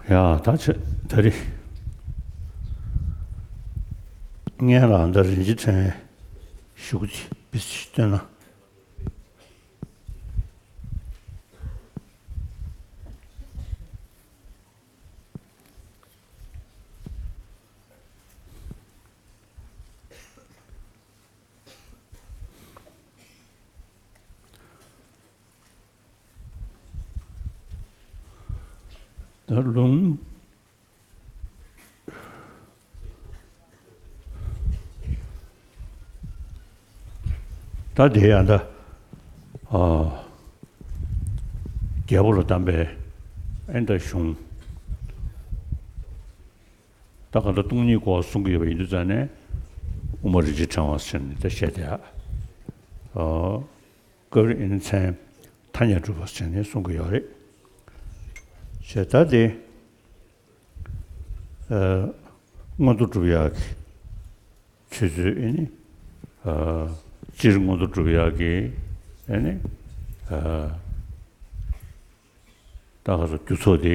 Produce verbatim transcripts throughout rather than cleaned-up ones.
ཡ་ད་ཆ་ད་རེས་ངས་ལ་འདི་རིན་ཆེན་ཕྲེང་བའི་ཞུ་གུ་ཅིག་བི་སི་ཅིག་སྟོན་ན། ད་ལུང་། ད་དེ་ཡང་ད་ཨ་རྒྱལ་པོ་ལ་གདམས་པའི་ཨེ་ད་གཞུང་། ད་ག་ད་སྟོང་ཉིད་སྐོར་གསུང་གི་ཡོད་པ་ཡིན་དུས་ཙང་ནས་དབུ་མ་རིན་ཆེན་ཕྲེང་བ་ཟེར་ནས་ད་བཤད་དེ་ཨ། སྐབས་རེ་ཨེ་ནི་མཚན་ཐ་སྙད་གྲུབ་པ་ཟེར་ནས་གསུང་གི་ཡོད་རེད། བྱས་ད་དེ་ཨ་མངོན་མཐོ་གྲུབ་ཡག་གི་ཆོས་ཚུལ་ཨེ་ནི། ཨ་སྤྱིར་མངོན་མཐོ་གྲུབ་ཡག་གི་ཨེ་ནི། ཨ་ད་ག་ཚོད་རྒྱུ་ཚོགས་དེ་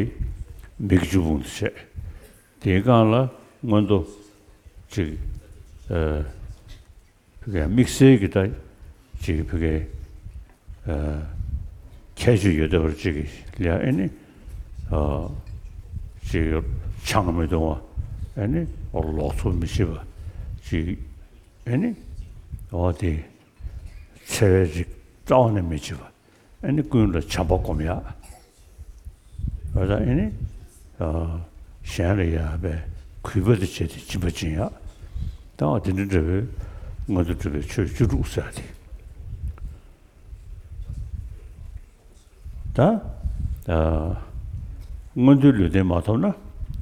མི་དགེ་བཅུ་སྤོང་དུ་བྱས། དེའི་སྒང་ལ་མངོན་མཐོ་ཅིག་ཨ་ཕ་གིའི་དམིགས་བསལ་གྱི་ད་ཅིག་ཕ་གིའི་ཨ་ཁྱད་ཆོས་ཡོད་བསྡད་པ་ཅིག་ལ་ཨེ་ནི། ཨ་ཅིག་ཆང་མི་འཐུང་བ། ཨེ་ནི་ལོག་འཚོ་མི་བྱེད་པ་ཅིག་ཨེ་ནི་འོ་དེ་འཚེ་བའི་རིགས་རྩ་བ་ནས་མི་བྱེད་པ། ཨེ་ནི་ཀུན་ལ་བྱམས་པ་སྒོམ་ཡག་འོ་ད་ཨེ་ནི་ཨ་གཞན་ལ་ཡག་པའི་གུས་པ་དེ་བྱས་ཏེ་སྦྱིན་པ་སྦྱིན་ཡག་ད་འོ་དེ་འདྲ་འདྲ་བོའི་མངོན་མཐོ་གྲུབ་པའི་ཆོས་བཅུ་དྲུག་ཟེར་ཡག་དེ། ད་ཨ་མངོན་མཐོའི་ལུས་རྟེན་མ་ཐོབ་ན་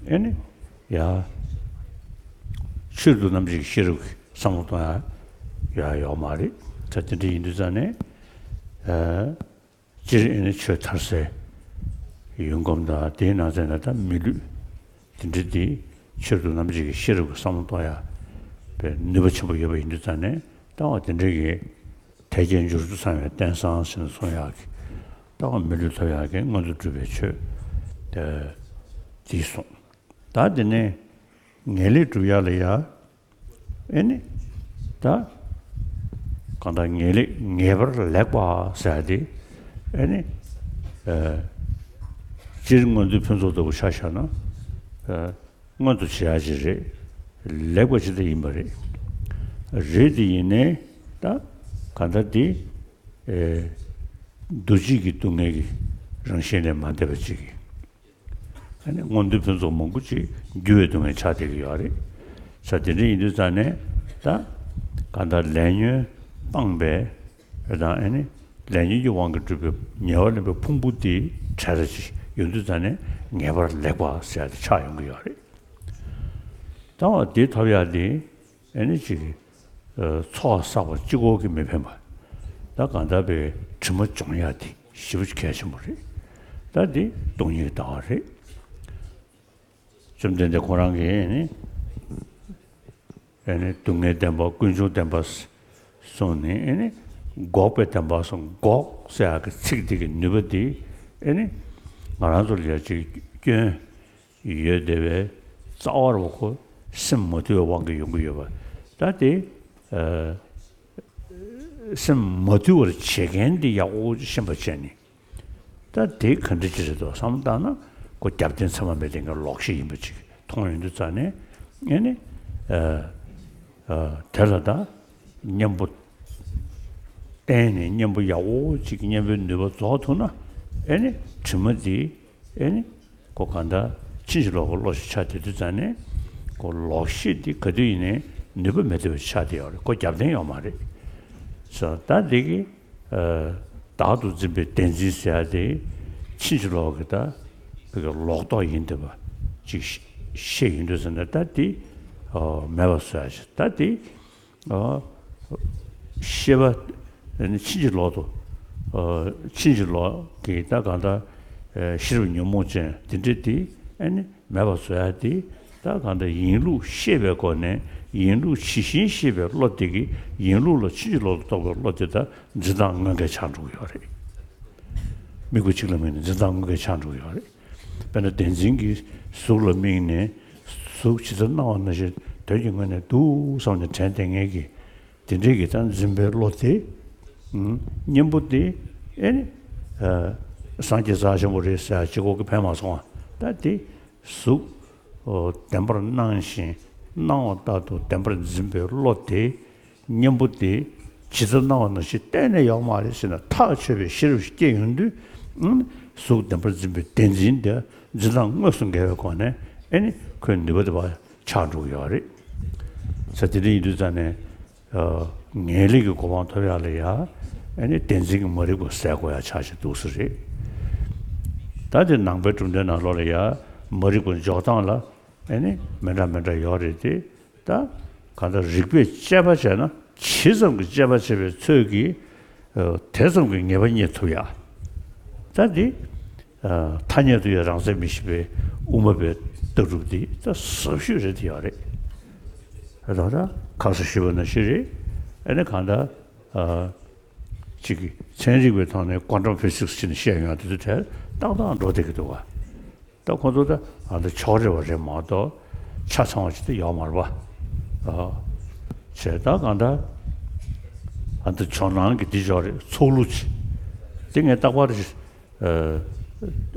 ཨེ་ནི་ཡ་ཕྱིར་དུ་རྣམ་འབྱེད་ཀྱི་ཤེས་རབ་ཀྱི་བསམ་བློ་གཏོང་ཡག་ཡ་ཡོག་མ་རེད། ད་དེ་འདྲ་ཡིན་དུས་ཙང་ནས་ཨ་སྤྱིར་ཨེ་ནི་ཆོས་མཐར་སའི་ཡུལ་སྒོམ་དང་དེའི་ནང་ཚན་ན་ད་མི་ལུས་དེ་འདྲ་དེ་ཕྱིར་དུ་རྣམ་འབྱེད་ཀྱི་ཤེས་རབ་ཀྱི་བསམ་བློ་གཏོང་ཡག་པའི་ནུས་པ་ཆེན་པོ་ཡོད་པ་ཡིན་དུས་ཙང་ནས་ད་འོ་དེ་འདྲ་གི་དལ་བརྒྱད་འབྱོར་བཅུ་ཚང་བའི་རྟེན་བཟང་ཟེར་ནས་གསུང་ཡག་གི་ད་འོ་མི་ལུས་ཐོབ་ཡག་གི་མངོན་མཐོ་གྲུབ་པའི་ཆོས་དེ་དེ་གསུངས། ད་དེ་ནས་ངེས་ལེགས་སྒྲུབ་ཡག་ལ་ཡ། ཨེ་ནི། ད། གང་ལྟར་ངེས་ལེགས་ངེས་པར་ལེགས་པ་ཟེར་ཡག་དེ། ཨེ་ནི། ཨ། སྤྱིར་མངོན་མཐོའི་ཕུན་ཚོགས་ལྟ་བུ་ཆ་བཞག་ན། ཨ། མངོན་དུ་བྱེད་ཡག་ཅིག་རེད། ལེགས་པ་ཅིག་ད་ཡིན་པ་རེད། རེད་དེ་ཡིན་ནའི་ད། གང་ལྟར་དེ། ཨེ། འདུ་བྱེད་ཀྱི་སྡུག་བསྔལ་གྱི་རང་བཞིན་ལས་མ་འདས་པ་ཅིག་གི་ཨ་ནི་མངོན་མཐོའི་ཕུན་ཚོགས་མང་པོ་ཅིག་འགྱུར་བའི་སྡུག་བསྔལ་ཆགས་བསྡད་ཀྱི་ཡོད་རེད། ས་དེ་འདྲ་ཡིན་དུས་ཙང་ནས་ད་གང་ལྟར་ལས་ཉོན་སྤངས་པའི་རེད་དང་ཨ་ནི་ལས་ཉོན་གྱི་དབང་གིས་གྲུབ་པའི་ཉེ་བར་ལེན་པའི་ཕུང་པོ་དེ་བྲལ་ར་ཅིག་ཡོང་དུས་ཙང་ནས་ངེས་པར་ལེགས་པ་ཟེར་ཡག་དེ་ཆགས་ཡོང་གི་ཡོད་རེད། ད་འོ་དེ་ཐོབ་ཡག་དེ། ཨེ་ནི་ཅིག་ཨ། ཚོགས་བསགས་པ་གཅིག་པོ་གིས་མི་ཕན་པ། ད་གང་ལྟར་བའི་དྲི་མ་སྦྱོང་ཡག་དེ་ཞེ་པོ་ཅིག་གལ་ཆེན་པོ་རེད། ད་འདི་སྟོང་ཉིད་ཀྱི་ལྟ་བ་རེད། བཅོམ་ལྡན་འདས་ཁོ་རང་གིས་ཨེ་ནི། ཨེ་ནི་སྡུག་བསྔལ་བདེན་པ་ཀུན་འབྱུང་བདེན་པ་གསུངས་ནས་ཨེ་ནི་འགོག་པའི་བདེན་པ་གསུངས། འགོག་ཟེར་ཡག་གི་ཚིག་འདི་གི་ནུས་པ་འདི་ཨེ་ནི་ང་རང་ཚོ་ལ་ཡ་ཅིག་སྐྱོན། ཡོད་བསྡད་པའི་རྩ་བ་རུ་ཁོ་སེམས་མ་དུལ་བའི་དབང་གིས་ཡོང་གི་ཡོད་པ། ད་དེ་ཨ། སེམས་མ་དུལ་བར་བྱེད་མཁན་འདི་ཡག་པོ་ཤེས་པ་བྱས་ནས། ད་དེ་ག་འདྲ་ཅིག་རེད་འདུག་བསམ་བློ་བཏང་ན་ཁོ་རྒྱབ་རྟེན་ཚད་མ་མེད་ལྡན་གྱི་ལོག་ཤེས་ཡིན་པ་ཅིག་མཐོང་ཡོང་དུས་ཙང་ནས་ཨེ་ནི་ཨ། ཨ། དེ་ལ་ད་གཉེན་པོ་བསྟེན་ནས་གཉེན་པོ་ཡག་པོ་ཅིག་གཉེན་པོའི་ནུས་པ་རྫོགས་ཐུབ་ན་ཨེ་ནི་དྲི་མ་འདི་ཨེ་ནི་ཁོ་གང་ལྟར་ཕྱིན་ཅི་ལོག་གི་བློ་ཞིག་ཆགས་བསྡད་དུས་ཙང་ནས་ཁོ་ལོག་ཤེས་འདི་ག་དུས་ཡིན་ནའི་ནུས་པ་མེད་བསྡད་པ་ཆགས་བསྡད་ཡོད་རེད། ཁོ་རྒྱབ་རྟེན་ཡོད་མ་རེད། ས་ད་འདི་གི་ཨ། བདག་ཏུ་འཛིན་པའི་བདེན་འཛིན་ཟེར་ཡག་དེ་ཕྱིན་ཅི་ལོག་གི་ད་བོད་ཀྱི་ལོག་རྟོག་ཡིན་བསྡད་པ་ཅིག་ཤེས་ཡོང་དུས་ཙང་ནས་ད་འདི་ཨ། མེད་པ་བཟོ་ཡག་ཅིག་ད་འདི། ཨ། ཤེས་པ་ནི་ཕྱིན་ཅི་ལོག་ཏུ། ཨ། ཕྱིན་ཅི་ལོག་གི་ད་གང་ལྟར་ཨ། ཤེས་རབ་ཉོན་མོངས་ཅན་དེ་འདྲ་དེ་ཨ་ནི་མེད་པ་བཟོ་ཡག་དེ་ད་གང་ལྟར་ཡིན་ལུགས་ཤེས་པའི་སྒོ་ནས་ཡིན་ལུགས་ཇི་བཞིན་ཤེས་པའི་བློ་དེ་གིས་ཡིན་ལུགས་ལ་ཕྱིན་ཅི་ལོག་ཏུ་རྟོགས་པའི་བློ་དེ་ད་འཛིན་སྟངས་དངོས་འགལ་ཆགས་འགྲོ་གི་ཡོད་རེད། དམིགས་པ་གཅིག་ལ་དམིགས་ནས་འཛིན་སྟངས་དངོས་འགལ་ཆགས་འགྲོ་གི་ཡོད་རེད། དཔེར་ན་བདེན་འཛིན་གྱི་གཟུགས་ལ་དམིགས་ནས་གཟུགས་ཇི་ལྟར་སྣང་བ་ནང་བཞིན་དོན་གྱི་ངོས་ནས་འདུག་བསམ་ནས་དྲན་བསྡད་མཁན་གྱི་དེ་འདྲའི་གི་ད་འཛིན་པའི་བློ་དེ། ཨུམ། གཉེན་པོ་དེ་ཨེ་ནི། ཨ། སངས་རྒྱས་རྩ་ཆེན་པོ་རེད་ཟེར་ཡ་གཅིག་པོ་གིས་ཕན་མ་སོང་བ། ད་དེ་གཟུགས། ཨོ། བདེན་པར་སྣང་ཞིང་སྣང་བ་ལྟར་དུ་བདེན་པར་འཛིན་པའི་བློ་དེ། གཉེན་པོ་དེ་ཇི་ལྟར་སྣང་བ་ནང་བཞིན་གཏན་ནས་ཡོད་མ་རེད་ཟེར་ན་ཐག་ཆོད་པའི་ཤེས་རབ་ཞིག་སྐྱེ་ཡོང་དུས། ཨུམ། གཟུགས་བདེན་པར་འཛིན་པའི་བདེན་འཛིན་དེ་འཛིན་སྟངས་དངོས་སུ་འགལ་བའི་སྒོ་ནས་ཨེ་ནི་ཁོའི་ནུས་པ་དེ་ཕར་ཆག་འགྲོ་གི་ཡོད་རེད། ས་དེ་འདྲ་ཡིན་དུས་ཙང་ནས། ཨ། ངེས་ལེགས་ཀྱི་གོ་འཕང་ཐོབ་ཡག་ལ་ཡ། ཨེ་ནི་བདེན་འཛིན་གྱི་མ་རིག་པ་བསལ་དགོས་ཡ་ཆགས་ཤིག་འདུག་ས་རེད། ད་དེ་ནང་པའི་གྲུབ་མཐའི་ནང་ལོགས་ལ་ཡ། མ་རིག་པ་འཇོག་སྟངས་ལ་ཨེ་ནི་མི་འདྲ་མི་འདྲ་ཡོད་རེད་དེ། ད་གང་ལྟར་རིགས་པས་དཔྱད་པ་བྱས་ན་ཇི་ཙམ་གྱིས་དཔྱད་པ་བྱས་པའི་ཚོད་ཀྱིས། ཨ། དེ་ཙམ་གྱིས་ངེས་པ་རྙེད་ཐུབ་ཡ། ད་འདི། ཨ། ཐ་སྙད་དུ་ཡང་རང་མཚན་མི་ཤེས་པའི་དབུ་མ་པའི་ལྟ་གྲུབ་འདི་ད་ཟབ་ཤོས་རེད་དེ་ཡོད་རེད། ད་ད་ཁ་སང་ཞུས་པ་ནང་བཞིན་རེད། ཨ་ནི་གང་ལྟར། ཨ། གཅིག་གིས་ཚན་རིག་པའི་ཐོག་ནས་ཀོན་ཊམ་ཕི་སིག་སི་ཅེས་ནས་བཤད་ཡོང་དེ་ཚོ་དེར་ཏག་ཏག་འགྲོ་བསྡད་ཀྱི་འདུག་བ། ད་ཁོ་ཚོ་ད་ཨ་ད་ཕྱོགས་རེ་བ་རེད་མ་གཏོགས་ཆ་ཚང་བ་ཅིག་ད་ཡོད་མ་རེད་པ། ཨ། བྱས་ད་གང་ལྟར་ཨ་ད་ཇོ་ནང་གི་འདི་ཕྱོགས་རེད། ཚོགས་ལུགས་ཅིག་དེ་ངས་རྟག་པར། ཨ།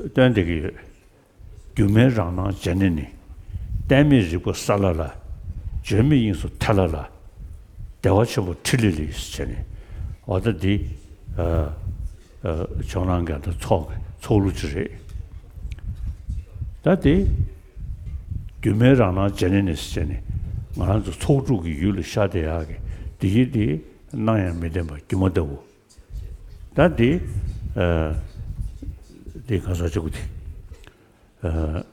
སྟོན་བསྡད་ཀྱི་ཡོད། སྒྱུ་མའི་རང་སྣང་བྱས་ནས་ནི། གཏན་མེད་རིག་པ་ས་ལ་ལ། བརྗོད་མེད་དབྱིངས་སུ་ཐལ་ལ་ལ། བདེ་བ་ཆེན་པོ་ཕྲིན་ལས་ལས་བྱས་ནས། འོ་ད་འདི། ཨ། ཨ། ཇོ་ནང་གི་ད་ཚོགས་ཀྱི་ཚོགས་ལུགས་ཅིག་རེད། ད་དེ། སྒྱུ་མའི་རང་སྣང་བྱས་ནས་ནི་ཟེར་བྱས་ནས་ང་རང་ཚོ་ཚོགས་དྲུག་གི་ཡུལ་ལ་ཤར་བསྡད་ཡག་གི་འདི་ཡིན་དེ། སྣང་ཡང་མི་བདེན་པ་སྒྱུ་མ་ལྟ་བུ། ད་འདི། ཨ། འདི་ག་ས་ཆུ་གུ་དེ། ཨ།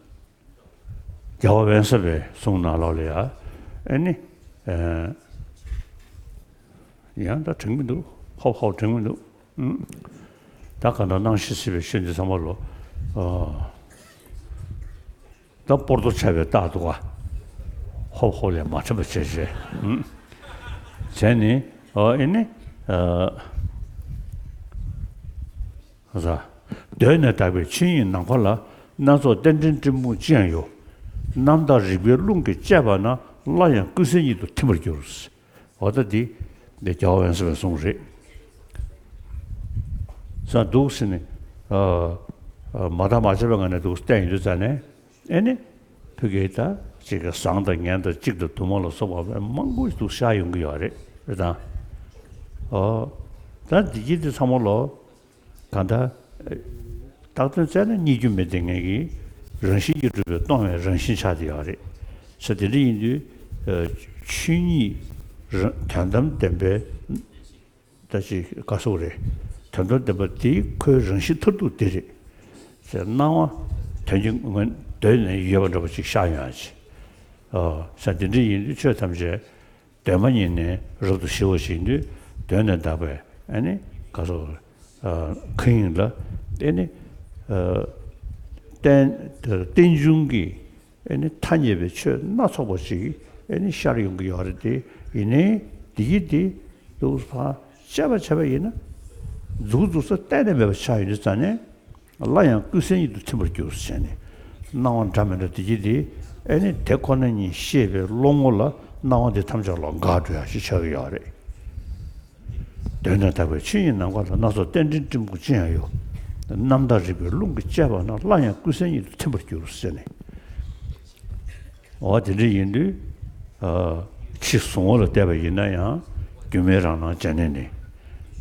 རྒྱལ་བ་དབེན་ས་པའི་གསུང་ནང་ལོགས་ལ་ཡ། ཨེ་ནི། ཨ། ཡང་ད་དྲན་མི་འདུག་ཧོབ་ཧོབ་དྲན་མི་འདུག་ཨུམ། ད་ག་འདྲ་སྣང་ཞིང་སྲིད་པའི་ཆོས་འདི་ཚང་མ་ལོ། ཨ། ད་སྤོར་ཏོ་ཆགས་པའི་རྟགས་འདུག་ག་ཧོབ་ཧོབ་ལས་མ་དྲན་པ་བྱས་བྱས། ཨུམ། བྱས་ནི། ཨོ། ཨེ་ནི། ཨ། ཟ། གདོད་ནས་དག་པའི་ཆོས་ཉིད་ནམ་མཁའ་ལ། སྣ་ཚོགས་རྟེན་འབྲེལ་སྤྲིན་ཕུང་ཅི་ཡང་ཡོད། རྣམ་དག་རིག་པའི་རླུང་གིས་བསྐྱེད་པ་ན། སླར་ཡང་ཀུན་གསལ་ཉིད་དུ་ཐིམ་པར་འགྱུར། འོ་ད་འདི། འདི་རྒྱལ་བ་དབེན་ས་པའི་གསུང་རེད། ས་འདུག་ཟེར་ནས། ཨ། ཨ། མ་བརྟགས་མ་དཔྱད་པའི་ངང་ནས་འདུག་བསྟན་ཡོང་དུས་ཙ་ནས། ཨེ་ནི། ཕ་གིའི་ད་ཅིག་གི་ཟངས་དང་ངན་དང་གཅིག་ཏུ་དུ་མ་ལ་སོགས་པ་མང་པོ་ཞིག་ཏུ་ཤར་ཡོང་གི་ཡོད་རེད། རེད་དང་། ཨོ། ད་འདི་གི་འདི་ཚང་མ་ལོ། གང་ལྟར། བཏགས་དོན་བཙལ་ན་རྙེད་རྒྱུ་མེད་དེ་ངེད་ཀྱི་རང་བཞིན་གྱིས་གྲུབ་པའི་སྟོང་བའི་རང་བཞིན་ཆགས་བསྡད་ཡོད་རེད། ས་དེ་འདྲ་ཡིན་དུས། ཆོས་ཉིད་རང་དོན་དམ་བདེན་པའི། ད་ཅིག་ག་སོགས་རེད། དོན་དམ་བདེན་པ་དེ་ཁོའི་རང་བཞིན་མཐར་ཐུག་དེ་རེད། ཟེར་སྣང་བ་དོན་གྱི་ངོས་གདོད་ནས་ཡོད་པ་འདྲ་པོ་ཅིག་ཤར་ཡོང་ཡ་ཅིག་ཨོ། ས་དེ་འདྲ་ཡིན་དུས་ཆོས་ཐམས་ཅད་གདོད་མ་ཉིད་ནས་རབ་ཏུ་ཞི་བ་ཞིག་ཡིན་དུས་གདོད་ནས་དག་པའི་ཨ་ནི་ག་སོགས། ཨ། མཁའ་དབྱིངས་ལ་ཨ་ནི། ཨ། རྟེན་རྟེན་འབྱུང་གི་ཨེ་ནི་ཐ་སྙད་པའི་ཆོས་སྣ་ཚོགས་པ་ཅིག་ཨེ་ནི་ཤར་ཡོང་གི་ཡོད་རེད་དེ། ཡིན་ནའི་འདི་ཡི་འདི་འདུག་ཕར་དཔྱད་པ་བྱས་པ་ཡིན་ན། འཛུགས་འཛུགས་ས་གཏན་ནས་མེད་པ་ཆགས་ཡོང་དུས་ཙང་ནས། སླར་ཡང་ཀུན་གསལ་ཉིད་དུ་ཐིམ་པར་འགྱུར་ཟེར་ནས། སྣང་བ་འདྲ་མི་འདྲ་འདི་ཡི་འདི་ཨེ་ནི་དེ་ཁོ་ན་ཉིད་ཤེས་པའི་བློ་ངོ་ལ་སྣང་བ་འདི་ཐམས་ཅད་ལོག་འགག་འགྲོ་ཡག་ཞིག་ཆགས་ཀྱི་ཡོད་རེད། གདོད་ནས་དག་པའི་ཆོས་ཉིད་ནམ་མཁའ་ལ། སྣ་ཚོགས་རྟེན་འབྲེལ་སྤྲིན་ཕུང་ཅི་ཡང་ཡོད། རྣམ་དག་རིག་པའི་རླུང་གིས་བསྐྱེད་པ་ན། སླར་ཡང་ཀུན་གསལ་ཉིད་དུ་ཐིམ་པར་འགྱུར་ཟེར་ནས། འོ་དེ་འདྲ་ཡིན་དུས། ཨ། ཕྱི་གཟུང་བ་ལ་བལྟས་པ་ཡིན་ན་ཡང་སྒྱུ་མའི་རང་སྣང་བྱས་ནས་ནི།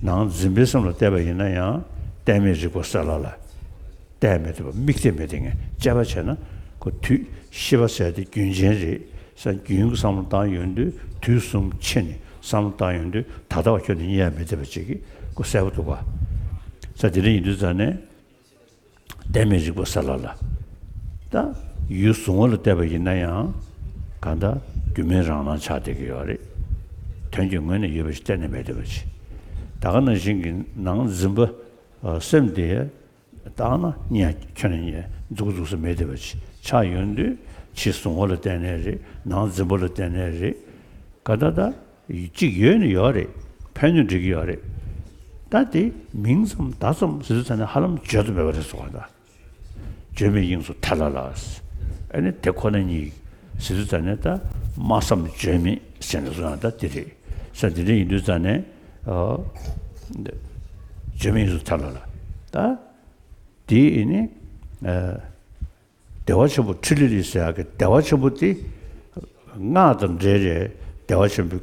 ནང་འཛིན་པའི་སེམས་ལ་བལྟས་པ་ཡིན་ན་ཡང་གཏན་མེད་རིག་པ་གསལ་ལ་ལ། གཏད་མེད་དེ་བ་དམིགས་གཏད་མེད་དེ་ངས་དཔྱད་པ་བྱས་ན་ཁོ་དུས་ཤེས་པ་ཟེར་དེ་རྒྱུན་ཅན་རེད་ས། རྒྱུན་གྱི་བསམ་བློ་བཏང་ཡོང་དུས་དུས་གསུམ་ཕྱེ་ནས་བསམ་བློ་བཏང་ཡོང་དུས་ད་ལྟ་བ་ཁྱོན་ནས་རྙེད་ཡ་མེད་བསྡད་པ་ཅིག་གིས་ཁོ་གསལ་པོ་འདུག་པ། ས་དེ་འདྲ་ཡིན་དུས་ཙང་ནས་གཏད་མེད་རིག་པ་གསལ་ལ་ལ། ད་ཡུལ་གཟུང་བ་ལ་བལྟས་པ་ཡིན་ན་ཡང་གང་ལྟར་སྒྱུ་མའི་རང་སྣང་ཆགས་བསྡད་ཀྱི་ཡོད་རེད། དོན་གྱི་ངོས་ནས་ཡོད་པ་ཞིག་གཏན་ནས་མེད་བསྡད་པ་ཅིག་ད་ག་ནང་བཞིན་གྱི་ནང་འཛིན་པ། ཨ། སེམས་དེ། བཏང་ན་གཉིས་ཁྱོན་ནས་གཉིས་འཛུགས་འཛུགས་སུ་མེད་བསྡད་པ་ཆགས་ཡོང་དུས་ཕྱི་གཟུང་བ་ལ་བརྟེན་ནས་རེད། ནང་འཛིན་པ་ལ་བརྟེན་ནས་རེད། ག་ད་ད་གཅིག་ཡོད་ནི་ཡོད་རེད། ཕན་ནུས་འགྲིག་གི་ཡོད་རེད། ད་དེ་མིང་ཙམ་བརྡ་ཙམ་ཟེར་དུས་ཙ་ན་ཧ་ལམ་བརྗོད་དུ་མེད་པ་རེད་སོ། ག་ད་ བརྗོད་མེད་དབྱིངས་སུ་ཐལ་ལ་ལ། ཨ་ནི་དེ་ཁོ་ན་ཉིད་ཟེར་དུས་ཙ་ནས་ད་སྨྲ་བསམ་བརྗོད་མེད་ཟེར་ནས་བཟོ་ཡང་ད་དེ་རེད། ས་དེ་འདྲ་ཡིན་དུས་ཙ་ནས་ཨ། བརྗོད་མེད་དབྱིངས་སུ་ཐལ་ལ་ལ། ད་དེ་ཨ་ནི་ཨ། བདེ་བ་ཆེན་པོ་ཕྲི་ལི་ལི་ཟེར་ཡག་གི་བདེ་བ་ཆེན་པོ་དེ་སྔགས་དང་འབྲེལ་རེད། བདེ་བ་ཆེན་པོ་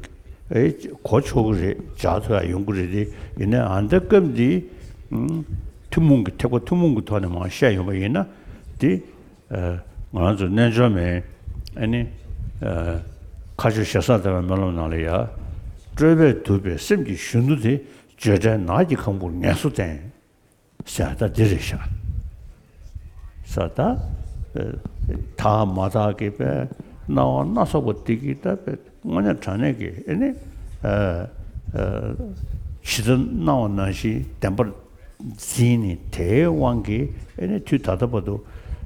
ཨེ་གོ་ཆོག་གི་རེད། འཇགས་ཐུབ་ཡག་ཡོང་གི་རེད་དེ། ཡིན་ནའི་ཨ་མདའ་སྐབས་འདི་ཨུམ་ཐུན་མོང་གི་ཐེག་པ་ཐུན་མོང་གི་ཐོག་ནས་མར་བཤད་ཡོང་པ་ཡིན་ན་དེ་ཨ་ང་རང་ཚོ་རྣལ་འབྱོར་མའི་ཨ་ནི་ཨ་མཁའ་སྤྱོད་ཞེ་ས་ལྟ་བའི་སྨོན་ལམ་ནང་ལ་ཡ། སྤྲོས་པས་བསྡུས་པའི་སེམས་ཀྱི་གཞོན་ནུ་དེ་བརྗོད་བྲལ་ནགས་ཀྱི་ཁང་བུར་ངལ་གསོ་བསྟེན། ཟེར་ད་འདི་རེད་ཤག་ས་ད་ཨ་དག་མ་དག་གི་པའི་སྣང་བ་སྣ་ཚོགས་པ་འདི་གི་ད་པའི་དངོས་གནས་དྲང་གནས་ཀྱི་ཨེ་ནི་ཨ་ཨ་ཇི་ལྟར་སྣང་བ་ནང་བཞིན་བདེན་པར་འཛིན་ནས་དེའི་དབང་གིས་ཨེ་ནི་དུས་ད་ལྟ་བར་དུ་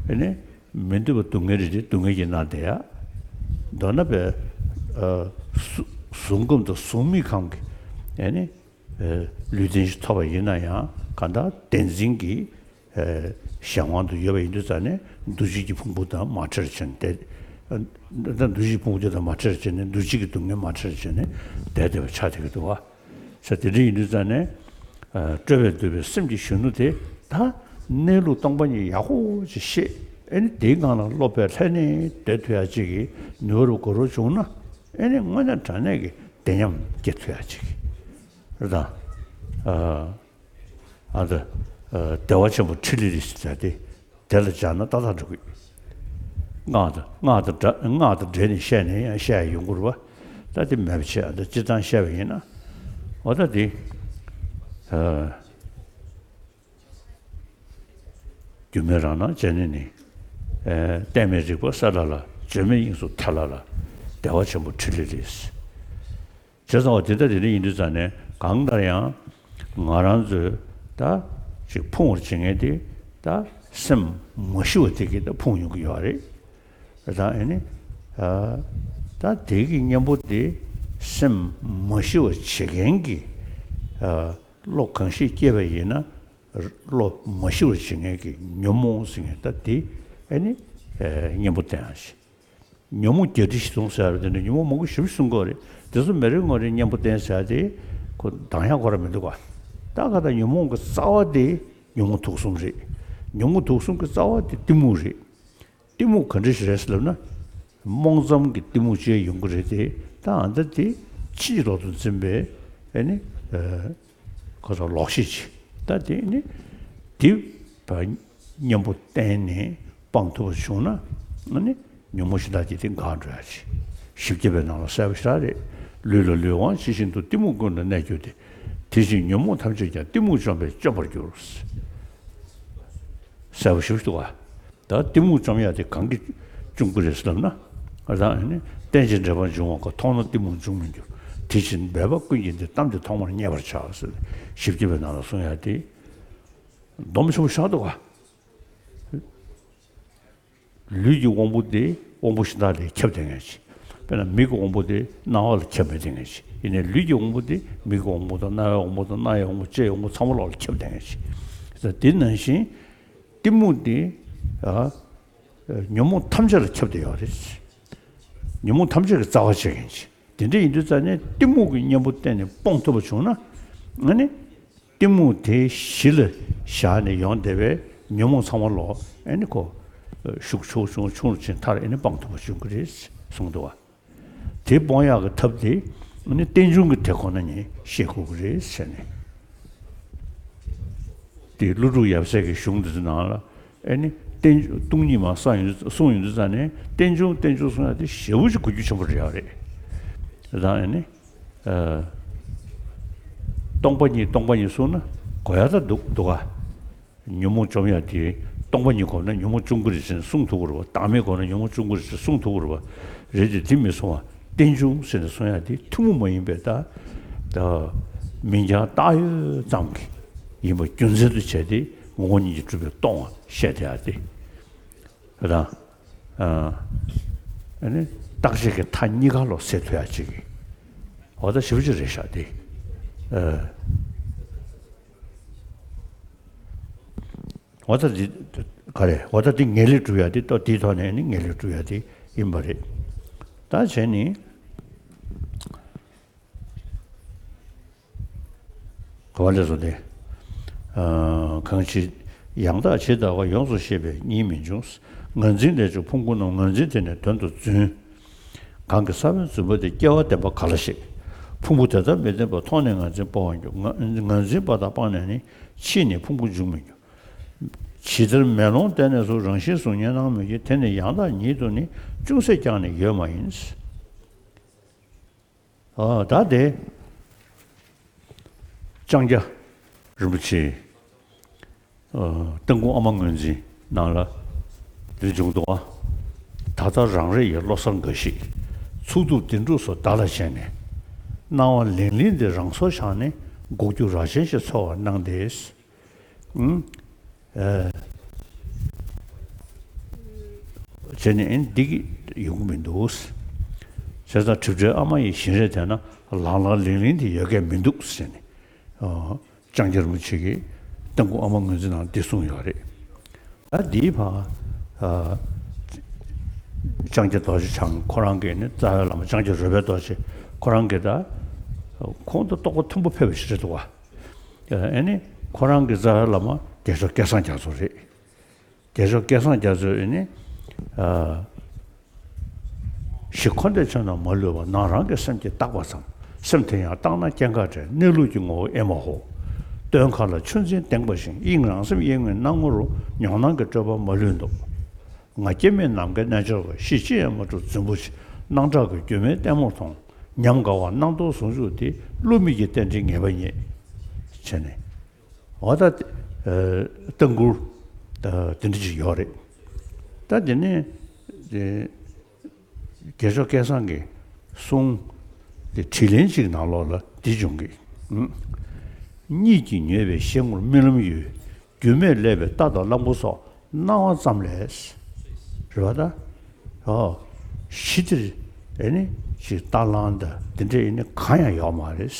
ཨེ་ནི་མི་འདོད་པ་སྡུག་བསྔལ་རེ་རེ་སྡུག་བསྔལ་གྱི་ནང་བསྡད་ཡ། མདོར་ན་པའི་ཨ་གཟུ་གཟུགས་ཁམས་དང་གཟུགས་མེད་ཁམས་ཀྱི་ཨེ་ནི། ལུས་རྟེན་ཞིག་ཐོབ་པ་ཡིན་ན་ཡང་གང་ལྟར་བདེན་འཛིན་གྱི་གཞན་དབང་དུ་ཡོད་པ་ཡིན་དུས་ཙང་ནས་འདུ་བྱེད་ཀྱི་ཕུང་པོ་དང་མ་བྲལ་བྱས་ནས་བསྡད། འདུ་བྱེད་ཀྱི་ཕུང་པོ་དེ་དང་མ་བྲལ་བྱས་ནས་འདུ་བྱེད་ཀྱི་སྡུག་བསྔལ་མ་བྲལ་བྱས་ནས་བསྡད་བསྡད་པ་ཆགས་བསྡད་ཀྱི་འདུག་བ། ས་དེ་འདྲ་ཡིན་དུས་ཙང་ནས་སྤྲོས་པས་བསྡུས་པའི་སེམས་ཀྱི་གཞོན་ནུ་དེ་ད་གནས་ལུགས་སྟོང་པ་ཉིད་ཡག་པོ་ཅིག་ཤེས། ཨེ་ནི་དེའི་སྒང་ལ་བློ་དཔེ་ལྷན་ནེ་སྡོད་ཐུབ་ཡག་ཅིག་གི་ནུས་པ་རུ་གོ་རུ་བྱུང་ན་ཨེ་ནི་དངོས་གནས་དྲང་གནས་ཀྱི་བདེ་ཉམས་སྐྱེ་ཐུབ་ཡག་ཅིག་རེད་ད། ཨ་ཨ་ད་ཨ་བདེ་བ་ཆེན་པོ་ཕྲི་ལི་ལི་ཟེར་དེ་དེ་ལ་སྦྱར་ན་ཏག་ཏག་འགྲོ་གི། སྔགས་དང་སྔགས་དང་འདྲ་སྔགས་དང་འབྲེལ་ནས་བཤད་ནས་ཡང་བཤད་ཡ་ཡོང་གི་རེད་བ། ད་དེ་མེད་པ་བྱས། ཨ་ད་སྤྱིར་བཏང་བཤད་པ་ཡིན་ན་འོ་ད་དེ་ཨ། སྒྱུ་མའི་རང་སྣང་སྤྱན་ནི་ནི། ཨེ་རྟེན་མེད་རིག་པ་གསལ་ལ་ལ། བརྗོད་མེད་དབྱིངས་སུ་ཐལ་ལ་ལ། བདེ་བ་ཆེན་པོ་ཕྲི་ལི་ལི། བྱས་ཙང་བ་དེ་ལྟ་དེ་འདྲ་ཡིན་དུས་ཙང་ནས་གང་ལྟར་ཡང་ང་རང་ཚོས་ད་ཅིག་ཕུང་བར་བྱེད་མཁན་དེ་ད་སེམས་མ་ཤི་བ་དེ་གིས་ད་ཕུང་ཡོང་གི་ཡོད་རེད། ད་ཨེ་ནི་ཨ་ད་དེ་གི་གཉེན་པོ་དེ་སེམས་མ་ཤི་བར་བྱེད་མཁན་གྱི་ཨ་བློ་གང་ཞིག་སྐྱེས་པ་ཡིན་ན། བློ་མ་ཤི་བར་བྱེད་མཁན་གྱི་ཉོན་མོངས་ཟེར་མཁན་ད་དེ་ཨེ་ནི་ཨེ་གཉེན་པོ་བསྟེན་ཡག་ཞིག་ཉོན་མོངས་བརྒྱད་ཁྲི་བཞི་སྟོང་ཟེར་བ་དེ་འདྲ་ཉོན་མོངས་མང་པོ་ཞེ་པོ་གསུང་གི་ཡོད་རེད། དེ་ཚོ་མི་རེ་ངོ་རེ་གཉེན་པོ་བསྟེན་ཟེར་ཡག་དེ་ཁོ་འདང་ཡག་ཁོ་རང་མི་འདུག་ག་ད་ག་ད་ཉོན་མོངས་ཀྱི་རྩ་བ་དེ་ཉོན་མོངས་དུག་གསུམ་རེད། ཉོན་མོངས་དུག་གསུམ་གྱི་རྩ་བ་དེ་གཏི་མུག་རེད། གཏི་མུག་ག་འདྲ་ཞིག་རེད་ཟེར་ལབ་ན། རྨོངས་ཙམ་གྱི་གཏི་མུག་ཅིག་ཡོང་གི་རེད་དེ། ད་ཨ་ད་དེ་ཕྱིན་ཅི་ལོག་ཏུ་འཛིན་པའི་ཨེ་ནི་ཨ་ཁོ་ཚོ་ལོག་ཤེས་ཅིག་ད་དེ་ནི་དེ་བ་གཉེན་པོ་བསྟེན་ནས་སྤང་ཐུབ་པ་བྱུང་ན་ཨ་ནི་ཉོན་མོངས་གཞན་དག་ཅིག་དེ་འགག་འགྲོ་ཡག་ཅིག་བཞི་བརྒྱ་པའི་ནང་ལ་གསལ་པོ་ཞེ་དྲག་རེད། ལུས་ལ་ལུས་དབང་ཇི་བཞིན་དུ། གཏི་མུག་ཀུན་ལ་གནས་གྱུར་ཏེ། དེ་བཞིན་ཉོན་མོངས་ཐམས་ཅད་ཀྱང་། གཏི་མུག་བཅོམ་པས་བཅོམ་པར་འགྱུར། གསལ་པོ་ཞེ་པོ་ཅིག་འདུག་ག་ད་གཏི་མུག་བཅོམ་ཡག་དེ་གང་གིས་བཅོམ་གྱི་རེད་ཟེར་ལབ་ན། ཨ་ད་ཨ་ནི་རྟེན་ཅིང་འབྲེལ་པར་འབྱུང་བ་ཀུན། མཐོང་ན་གཏི་མུག་འབྱུང་མི་འགྱུར། དེ་བཞིན་འབད་པ་ཀུན་གྱིས་འདི། གཏམ་འདི་ཐོག་མར་ངེས་པར་བྱ་ཟེར། བཞི་བརྒྱ་པའི་ནང་ལ་གསུངས་ཡག་དེ་སྡོམ་ཆེན་པོ་ཞེ་དྲག་འདུག་ག་ལུས་ཀྱི་དབང་པོ་དེ་དབང་པོ་གཞན་དག་ལས་ཁྱབ་བསྡད་མཁན་ཅིག་དཔེར་ན་མིག་གི་དབང་པོ་དེ་རྣ་བ་ལས་ཁྱབ་མི་བསྡད་མཁན་ཅིག་ཡིན་ནའི་ལུས་ཀྱི་དབང་པོ་དེ་མིག་གི་དབང་པོ་དང་རྣ་བའི་དབང་པོ་དང་། རྣ་བའི་དབང་པོ། ལྕེའི་དབང་པོ། ཚང་མ་ལོག་ལ་ཁྱབ་བསྡད་མཁན་ཅིག་ད་དེ་ནང་བཞིན་གཏི་མུག་དེ་ཨ་ཉོན་མོངས་ཐམས་ཅད་ལ་ཁྱབ་བསྡད་ཡོད་རེད། ཉོན་མོངས་ཐམས་ཅད་ཀྱི་རྩ་བ་བྱེད་མཁན་ཅིག་དེ་འདྲ་ཡིན་དུས་ཙང་ནས་གཏི་མུག་གི་གཉེན་པོ་བསྟེན་ནས་སྤོང་ཐུབ་པ་བྱུང་ན་ཨ་ནི། གཏི་མུག་དེ་གཞི་ལ་བཞག་ནས་ཡོང་བསྡད་པའི་ཉོན་མོངས་ཚང་མ་ལོག་ཨེ་ནི་ཁོ་ཤུགས་ཆུང་ཆུང་ཆུང་རུ་ཕྱིན་མཐར་ཨེ་ནི་སྤང་ཐུབ་པ་བྱུང་གི་རེད་གསུངས་འདུག་བ། དེ་སྤོང་ཡག་གི་ཐབས་དེ་ཨེ་ནི་རྟེན་འབྱུང་གི་དེ་ཁོ་ན་ཉིད་ཤེས་དགོས་ཀྱི་རེད་ཟེར་ནས། དེ་ཀླུ་སྒྲུབ་ཡབ་སྲས་ཀྱི་གཞུང་འདི་ཚོ་ནང་ལ་ཨེ་ནི་རྟེན་སྟོང་ཉིད་མ་གསུངས་ཡོང་གསུངས་ཡོང་དུས་ཙང་ནས་རྟེན་འབྱུང་རྟེན་འབྱུང་གསུང་ཡག་དེ་ཞེ་པོ་ཅིག་གོ་རྒྱུ་ཆེན་པོ་རེད་ཡག་རེད། དེ་དང་ཨེ་ནི། ཨ། སྟོང་པ་ཉིད་སྟོང་པ་ཉིད་གསུངས་ན་གོ་ཡག་ད་འདུག་འདུག་ག་ཉོན་མོངས་བཅོམ་ཡག་དེ་སྟོང་པ་ཉིད་གོ་ན་ཉོན་མོངས་བཅོམ་གྱི་རེད་ཟེར་ནས་གསུང་ཐུབ་ཀྱི་རེད་བ། བདག་མེད་གོ་ན་ཉོན་མོངས་བཅོམ་གྱི་རེད་ཟེར་ནས་གསུང་ཐུབ་ཀྱི་རེད་བ། རེད་དེ་དེ་མི་གསུང་བ། རྟེན་འབྱུང་ཟེར་ནས་གསུང་ཡག་དེ་ཐུན་མོང་མ་ཡིན་པའི་ད་ད་མིང་རྐྱང་བཏགས་ཡོད་ཙམ་གྱི་ཡིན་པ་རྒྱུ་མཚན་དུ་བྱས་ཏེ་ངོ་བོ་ཉིད་ཀྱིས་གྲུབ་པའི་སྟོང་པ་བཤད་བསྡད་ཡག་དེ། དང་། ཨ་ནི་རྟག་ཆད་ཀྱི་མཐའ་གཉིས་ཀ་ལོག་སེལ་ཐུབ་ཡག་ཅིག་འོ་ད་ཞེ་པོ་ཅིག་རེད་ཤག་དེ། ཨ། འོ་ད་འདི་ ག་རེ། འོ་ད་འདི་ངེས་ལེགས་སྒྲུབ་ཡ་དེ་ཏོ་དེའི་ཐོག་ནས་ནི་ངེས་ལེགས་སྒྲུབ་ཡ་དེ་ཡིན་པ་རེད། ད་བྱས་ནི། ག་བ་ལས་སོ་སྟེ། གང་ཕྱིར་ཡང་དག་ཇི་ལྟ་བ་ཡོངས་སུ་ཤེས་པས་གཉིས་མི་འབྱུང་། ངར་འཛིན་ལས་བྱུང་ཕུང་པོ་རྣམས་ངར་འཛིན་དེ་ནི་དོན་དུ་རྫུན། གང་གི་ས་བོན་རྫུན་པ་དེ་སྐྱེ་བ་བདེན་པ་ག་ལ་ཞིག་ཕུང་པོ་དེ་ལྟར་མི་བདེན་པ་མཐོང་ནས་ངར་འཛིན་སྤོང་བར་འགྱུར། ངར་འཛིན་པ་དག་སྤངས་ནས་ནི་ཕྱིས་ནས་ཕུང་པོ་འབྱུང་མི་འགྱུར། ཇི་ལྟར་མེ་ལོང་བལྟས་ནས་སུ་རང་བཞིན་གཟུགས་བརྙན་སྣང་མོད་ཀྱི་དེ་ནི་ཡང་དག་ཉིད་དུ་ནི་ཅུང་ཟད་ཀྱང་ནི་ཡོད་མ་ཡིན། ཨ། ད་དེ་ལྕང་སྐྱ་རིན་པོ་ཆེའི་ཨ་རྟ་མགོ་ཨ་མ་ངོས་འཛིན་ནང་ལ་འདི་བྱུང་འདུག་ཨ། ད་ལྟ་རང་རེ་ཡི་བློ་བཟང་འགའ་ཞིག་ཚུགས་ཐུབ་བདེན་གྲུབ་སོགས་བདག་ལ་བྱས་ནས། སྣང་བ་ལིང་ལིང་འདི་རང་སོར་བཞག་ནས་འགུག་རྒྱུ་ར་ཆེན་ཞིག་འཚོལ་བར་གནང་སྟེ། ཨུམ། ཨ། བྱས་ནས་ཨེ་འདི་གི་ཡོང་གི་མི་འདུག་བྱས་ཙང་གྲིབ་བྲལ་ཨ་མ་ཡི་བཞིན་རས་དེ་ན་ལང་ལང་ལིང་ལིང་དེ་ཡོད་མཁན་མི་འདུག་ཟེར་ནས། ཨ། ལྕང་སྐྱ་རིན་པོ་ཆེ་གིས་རྟ་མགོ་ཨ་མ་ངོས་འཛིན་ནང་འདི་གསུངས་ཡོད་རེད། ད་འདིའི་བར། ཨ། ལྕང་སྐྱ་རྡོ་རྗེ་འཆང་ཁོ་རང་གིས་ནི་རྩ་བའི་བླ་མ་ལྕང་སྐྱ་རོལ་པའི་རྡོ་རྗེ་ཁོ་རང་གིས་ད་ཁོང་དུ་རྟོགས་པ་མཐོན་པོ་ཕེབས་པ་ཞིག་རེད་འདུག་བ། ཨ་ནི་ཁོ་རང་གི་རྩ་བའི་བླ་མ་རྒྱལ་མཆོག་སྐལ་བཟང་རྒྱ་མཚོ་རེད། རྒྱལ་མཆོག་སྐལ་བཟང་རྒྱ་མཚོས་ཨ་ནི། ཨ། གཞི་འཁོར་འདས་ཆོས་རྣམས་མ་ལུས་པ། ནང་རང་གི་སེམས་ཀྱིས་བརྟགས་པ་ཙམ། སེམས་དེ་ཡང་བརྟགས་ན་སྐྱེ་འགག་བྲལ། གནས་ལུགས་ཀྱི་ངོ་བོ་ཨེ་མ་ཧོ། སྟོན་ཁ་ལ་ཆུ་འཛིན་ལྡེངས་པ་བཞིན། དབྱིངས་རང་སེམས་དབྱེ་དངོས་སྣང་ངོ་རུ། མྱོང་སྣང་གི་སྤྲོས་པ་མ་ལུས་འདུག་ང་སྐྱེ་མེད་ནམ་མཁའི་རྣལ་འབྱོར་པ། གཞི་ཅི་ཡང་མ་གྲུབ་རྫུན་པོ་ཆེ། སྣང་གྲགས་ཀྱི་སྒྱུ་མའི་ལྟད་མོར་མཐོང་། ཉམས་དགའ་བ་སྣང་སྟོང་ཟུང་འཇུག་དེ། བསླུ་མེད་ཀྱི་རྟེན་འབྲེལ་ངེས་པ་རྙེད། བྱས་ནས། འོ་ད། ཨ། རྟ་མགོར། ཨ། དེ་འདྲ་ཅིག་ཡོད་རེད། ད་དེ་ནས། དེ། རྒྱལ་མཆོག་སྐལ་བཟང་གི་གསུང་དེ་དྲིས་ལན་ཅིག་ནང་ལོགས་ལ་འདི་བྱུང་གི། ཨུམ། གཉིད་ཀྱིས་མྱོས་པའི་ཤེལ་ངོར་རྨི་ལམ་ཡོད། རྒྱུས་མེད་ཀླད་པའི་རྟ་དང་གླང་པོ་སོགས་སྣང་བ་ཙམ་ལས། རེད་བ་ད། ཨོ། གཞི་དེར་ཨེ་ནི་ཅིག་རྟ་གླང་དང་དེ་འདྲ་ཨེ་ནི་གང་ཡང་ཡོད་མ་རེད།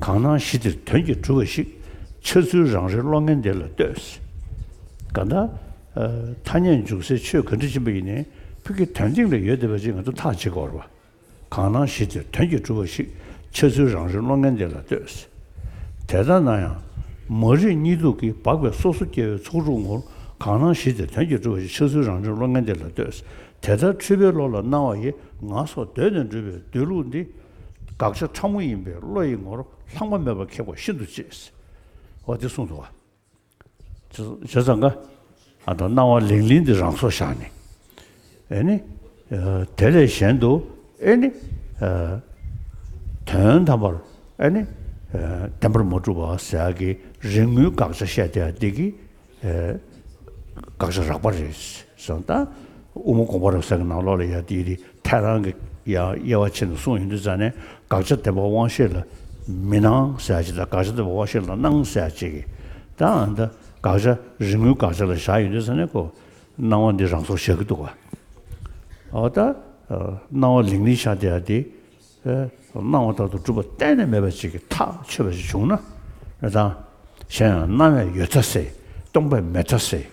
གང་སྣང་གཞི་དེར་དོན་གྱིས་གྲུབ་པ་ཞིག་འཆར་ཚུལ་རང་རིག་བློ་ངན་འདི་ལ་ལྟོས། གང་ལྟར། ཨ། ཐ་སྙད་འཇུག་སའི་ཆོས་ག་འདྲ་ཕྱིན་པ་ཡིན་ནའི་ཕ་གི་དོན་སྟེང་ལ་ཡོད་བསྡད་པ་ཅིག་ང་ཚོ་ཐག་བཅད་དགོས་རེད་བ། གང་སྣང་གཞི་དེར་དོན་གྱིས་གྲུབ་པ་ཞིག་འཆར་ཚུལ་རང་རིག་བློ་ངན་འདི་ལ་ལྟོས། དེ་ལྟར་ན་ཡང་། མ་རིག་གཉིད་དུག་གིས་སྦགས་པའི་སོ་སོ་སྐྱེ་བོའི་ཚོགས་དྲུག་ངོར་གང་སྣང་གཞི་དེར་དོན་གྱིས་གྲུབ་པ་ཞིག་འཆར་ཚུལ་རང་རིག་བློ་ངན་འདི་ལ་ལྟོས། དེ་ལྟར་འཁྲུལ་པའི་བློ་ལ་སྣང་བ་ཡི་ངང་སོགས་གདོད་ནས་གྲུབ་པའི་སྡོད་ལུགས་འདི། དགག་བྱ་ཕྲ་མོ་ཡིན་པས་བློ་ཡི་ངོར་ལྷག་མ་མེད་པར་ཁེགས་པ་ཤིན་ཏུ་གཅེས། འོ་དེ་གསུངས་འདུག་བ། བྱས་ཙང་ག་ཨ་ད་སྣང་བ་ལིང་ལིང་འདི་རང་སོར་བཞག་ནས། ཨེ་ནི། ཨ། དེ་ལས་གཞན་དུ་ཨེ་ནི། ཨ། དོན་དམ་པར་ཨེ་ནི། ཨ། བདེན་པར་མ་གྲུབ་པ་ཟེར་ཡག་གི་རིག་དངོས་དགག་བྱ་བཤད་བསྡད་ཡག་འདི་གི། ཨ། དགག་བྱ་རགས་པ་རེད་གསུངས། ད་དབུ་མ་དགོངས་པ་རབ་གསལ་གྱི་ནང་ལོགས་ལ་ཡ་དེ་རེད། ཐལ་རང་གི་ཡ་དབྱེ་བ་ཕྱེ་ནས་གསུངས་ཡོང་དུས་ཙ་ནས་དགག་བྱ་བདེན་པ་དབང་ཤེས་ལ་མི་སྣང་ཟེར་ཡག་ཅིག་དང་། དགག་བྱ་བདེན་པ་དབང་ཤེས་ལ་སྣང་ཟེར་ཡག་ཅིག་གི། ད་ཨ་ད་དགག་བྱ་རིག་དངོས་དགག་བྱ་ལ་བཞག་ཡོང་དུས་ཙ་ནས་ཁོ་སྣང་བ་འདི་རང་སོར་བཞག་གི་འདུག་ག་ཨོ་ད། ཨ། སྣང་བ་ལིང་ལིང་ཆགས་བསྡད་ཡག་དེ། ཨ། སྣང་བ་ལྟར་དུ་གྲུབ་པ་གཏན་ནས་མེད་པ་ཅིག་གི་ཐག་ཆོད་པ་ཞིག་བྱུང་ན། ཨ། ད་གཞན་ཡང་སྣང་བས་ཡོད་མཐའ་སེལ། སྟོང་པས་མེད་མཐའ་སེལ།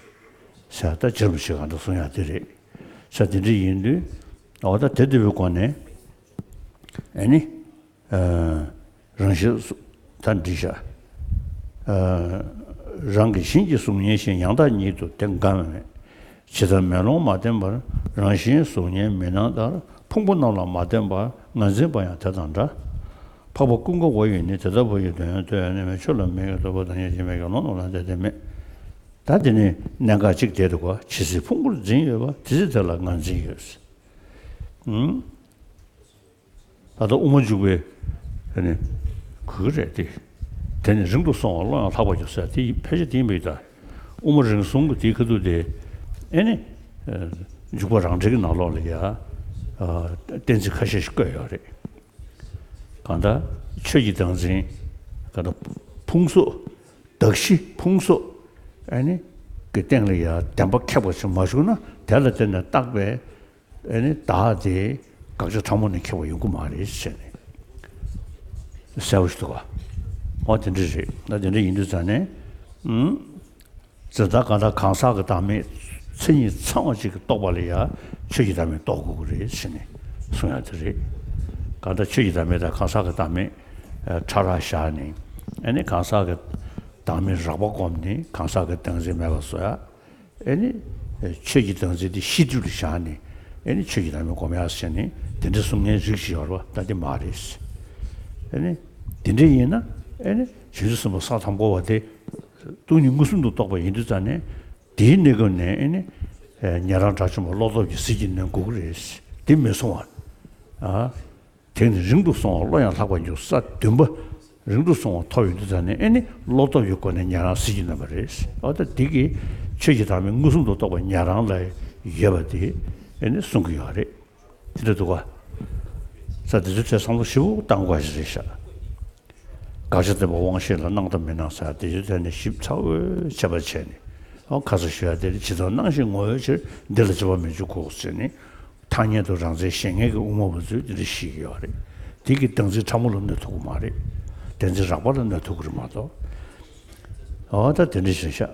ཟེར་ད་རྗེ་རིན་པོ་ཆེ་གང་ལྟར་གསུང་ཡག་དེ་རེད། ས་དེ་འདྲ་ཡིན་དུས། འོ་ད་དེ་འདྲ་བའི་སྒོ་ནས། ཨེ་ནི། ཨ། རང་བཞིན་སུ་ད་འདྲི་བྱ། ཨ། རང་གི་བཞིན་གྱི་གཟུགས་བརྙན་བཞིན། ཡང་དག་ཉིད་དུ་དེ་འགའ་མེད། ཇི་ལྟར་མེ་ལོང་མ་བརྟེན་པར། རང་བཞིན་གཟུགས་བརྙན་མི་སྣང་ལྟར། ཕུང་པོ་རྣམས་ལ་མ་བརྟེན་པར། ངར་འཛིན་པ་ཡང་དེ་དང་འདྲ། འཕགས་པ་ཀུན་དགའ་བོ་ཡིས་ནི། དེ་ལྟ་བུ་ཡི་དོན་ཡང་ཐོས་ནས་མེད། ཆོས་ལ་མི་སྙོན་རྟོག་པ་དང་། ཡེ་ཤེས་མེད་ཀྱང་ལོང་ལོང་ལ་དེ་དེ་མེད། ད་དེ་ནི་གནད་འགག་གཅིག་དེ་འདུག་ག་ཇི་སྲིད་ཕུང་པོར་འཛིན་ཡོད་པ། དེ་སྲིད་དེ་ལ་ངར་འཛིན་ཡོད། ཨུམ། ད་ལྟ་དབུ་མ་འཇུག་པའི་ཨ་ནི་གུ་གུ་རེད་དེ། དེ་ནི་རིང་དུ་སོང་བ་བློ་ཡང་ལྷག་པར་གྱུར་ཟེར་དེ་ཕལ་ཆེར་དེ་ཡིན་པའི་ད། དབུ་མ་རིང་གསུམ་གྱི་དེའི་ཁ་ཐུག་དེ་ཨེ་ནི། ཨ། འཇུག་པ་རང་འགྲེལ་གྱི་ནང་ལོགས་ལ་ཡ། ཨ། གཏན་ཚིགས་ཁ་ཤས་ཤིག་བཀོད་ཡོད་རེད། གང་ལྟར་ཆོས་ཀྱི་བདག་འཛིན། གང་ལྟར་ཕུང་གཟུགས། གདགས་གཞི་ཕུང་གཟུགས། ཨེ་ནི། གི་སྟེང་ལ་ཡ་བདེན་པ་ཁེགས་པ་ཞིག་མ་བྱུང་ན་དེ་ལ་བརྟེན་ནས་བཏགས་པའི། ཨེ་ནི་བདག་དེ་དགག་བྱ་ཕྲ་མོ་ནས་ཁེགས་པ་ཡོང་གི་མ་རེད་ཟེར་ནས་གསལ་པོ་ཞིག་འདུག་ག་འོ་དེ་འདྲ་རེད། ད་དེ་འདྲ་ཡིན་དུས་ཙང་ནས། ཨུམ། ཟེར། ད་གང་ལྟར་གང་ཟག་གི་བདག་མེད་མཚན་ཉིད་ཚང་བ་ཅིག་གི་རྟོགས་པ་ལ་ཡང་ཆོས་ཀྱི་བདག་མེད་རྟོགས་དགོས་ཀྱི་རེད་ཟེར་ནས་གསུང་ཡ་དེ་རེད། གང་ལྟར་ཆོས་ཀྱི་བདག་མེད་དང་གང་ཟག་གི་བདག་མེད་ཕྲ་རགས་བཞག་ནས། ཨ་ནི་གང་ཟག་གི་བདག་མེད་རགས་པ་བསྒོམས་ནས་གང་ཟག་གི་བདག་འཛིན་མེད་པ་བཟོ་ཡ། ཨེ་ནི། ཆོས་ཀྱི་བདག་འཛིན་དེ་གཤིས་སྒྲིབ་ལ་བཞག་ནས། ཨེ་ནི་ཆོས་ཀྱི་བདག་མེད་སྒོམ་ཡག་བྱས་ནས་དེ་འདྲ་གསུང་མཁན་རིགས་ཤིག་ཡོད་རེད་པ། ད་དེ་མ་རེད། ཨེ་ནི། དེ་འདྲ་ཡིན་ན། ཨེ་ནི་བྱང་ཆུབ་སེམས་དཔའ་ས་དང་པོ་པ་དེ། སྟོང་ཉིད་མངོན་སུམ་དུ་རྟོགས་པ་ཡིན་དུས་ཙང་ནས། དེའི་གནས་སྐབས་ནས་ཨེ་ནི། ཉན་རང་དགྲ་བཅོམ་པ་བློ་སྟོབས་ཀྱིས་ཟིལ་གྱིས་གནོན་དགོས་ཀྱི་རེད། དེ་མི་སོང་བ། ཨ། དེང་ནས་རིང་དུ་སོང་བ་བློ་ཡང་ལྷག་པར་འགྱུར། ས་བདུན་པ། རིང་དུ་སོང་བ་ཐོབ་ཡོང་དུས་ཙང་ནས། ཨེ་ནི་བློ་སྟོབས་ཀྱི་སྒོ་ནས་ཉན་རང་ཟིལ་གྱིས་གནོན་པ་རེད། འོ་ད་འདི་གི་ཆོས་ཀྱི་བདག་མེད་མངོན་སུམ་དུ་རྟོགས་པ་ཉན་རང་ལ་ཡོད་པ་དེ། ཨེ་ནི་གསུང་གི་ཡོད་རེད། དེ་འདྲ་འདུག་ག། ས་དེ་ཚོའི་ཐད་བསམ་བློ་ཞིབ་པོ་བཏང་དགོས་ཞིག་རེད་ཤག། དགག་བྱ་བདེན་པ་དབང་ཤེས་ལ་སྣང་དང་མི་སྣང་ཟེར་དེ་ཚོའི་ཐད་ནས་ཞིབ་ཚགས་པོ་དཔྱད་པ་བྱས་ནས། ཨོ་ཁ་སང་ཞུ་ཡ་དེ་ལ་ཇི་ལྟར་སྣང་ཞིང་ངོ་བོའི་ཕྱིར། འདི་ལ་དཔྱད་པ་མི་འཇུག་གོ་ཟེར་ནས། ཐ་སྙད་དུ་རང་མཚན་ཞེན་མཁན་གྱི་དབུ་མ་པ་ཚོས་འདི་འདྲ་བཤད་ཀྱི་ཡོད་རེད། དེ་གི་བདག་འཛིན་ཕྲ་མོ་ལ་གནོད་ཐུབ་ཀྱི་མ་རེད། བདག་འཛིན་རགས་པ་ལ་གནོད་ཐུབ་ཀྱི་རེད་མ་གཏོགས། འོ་ད་དེ་འདྲ་ཞིག་ཤག།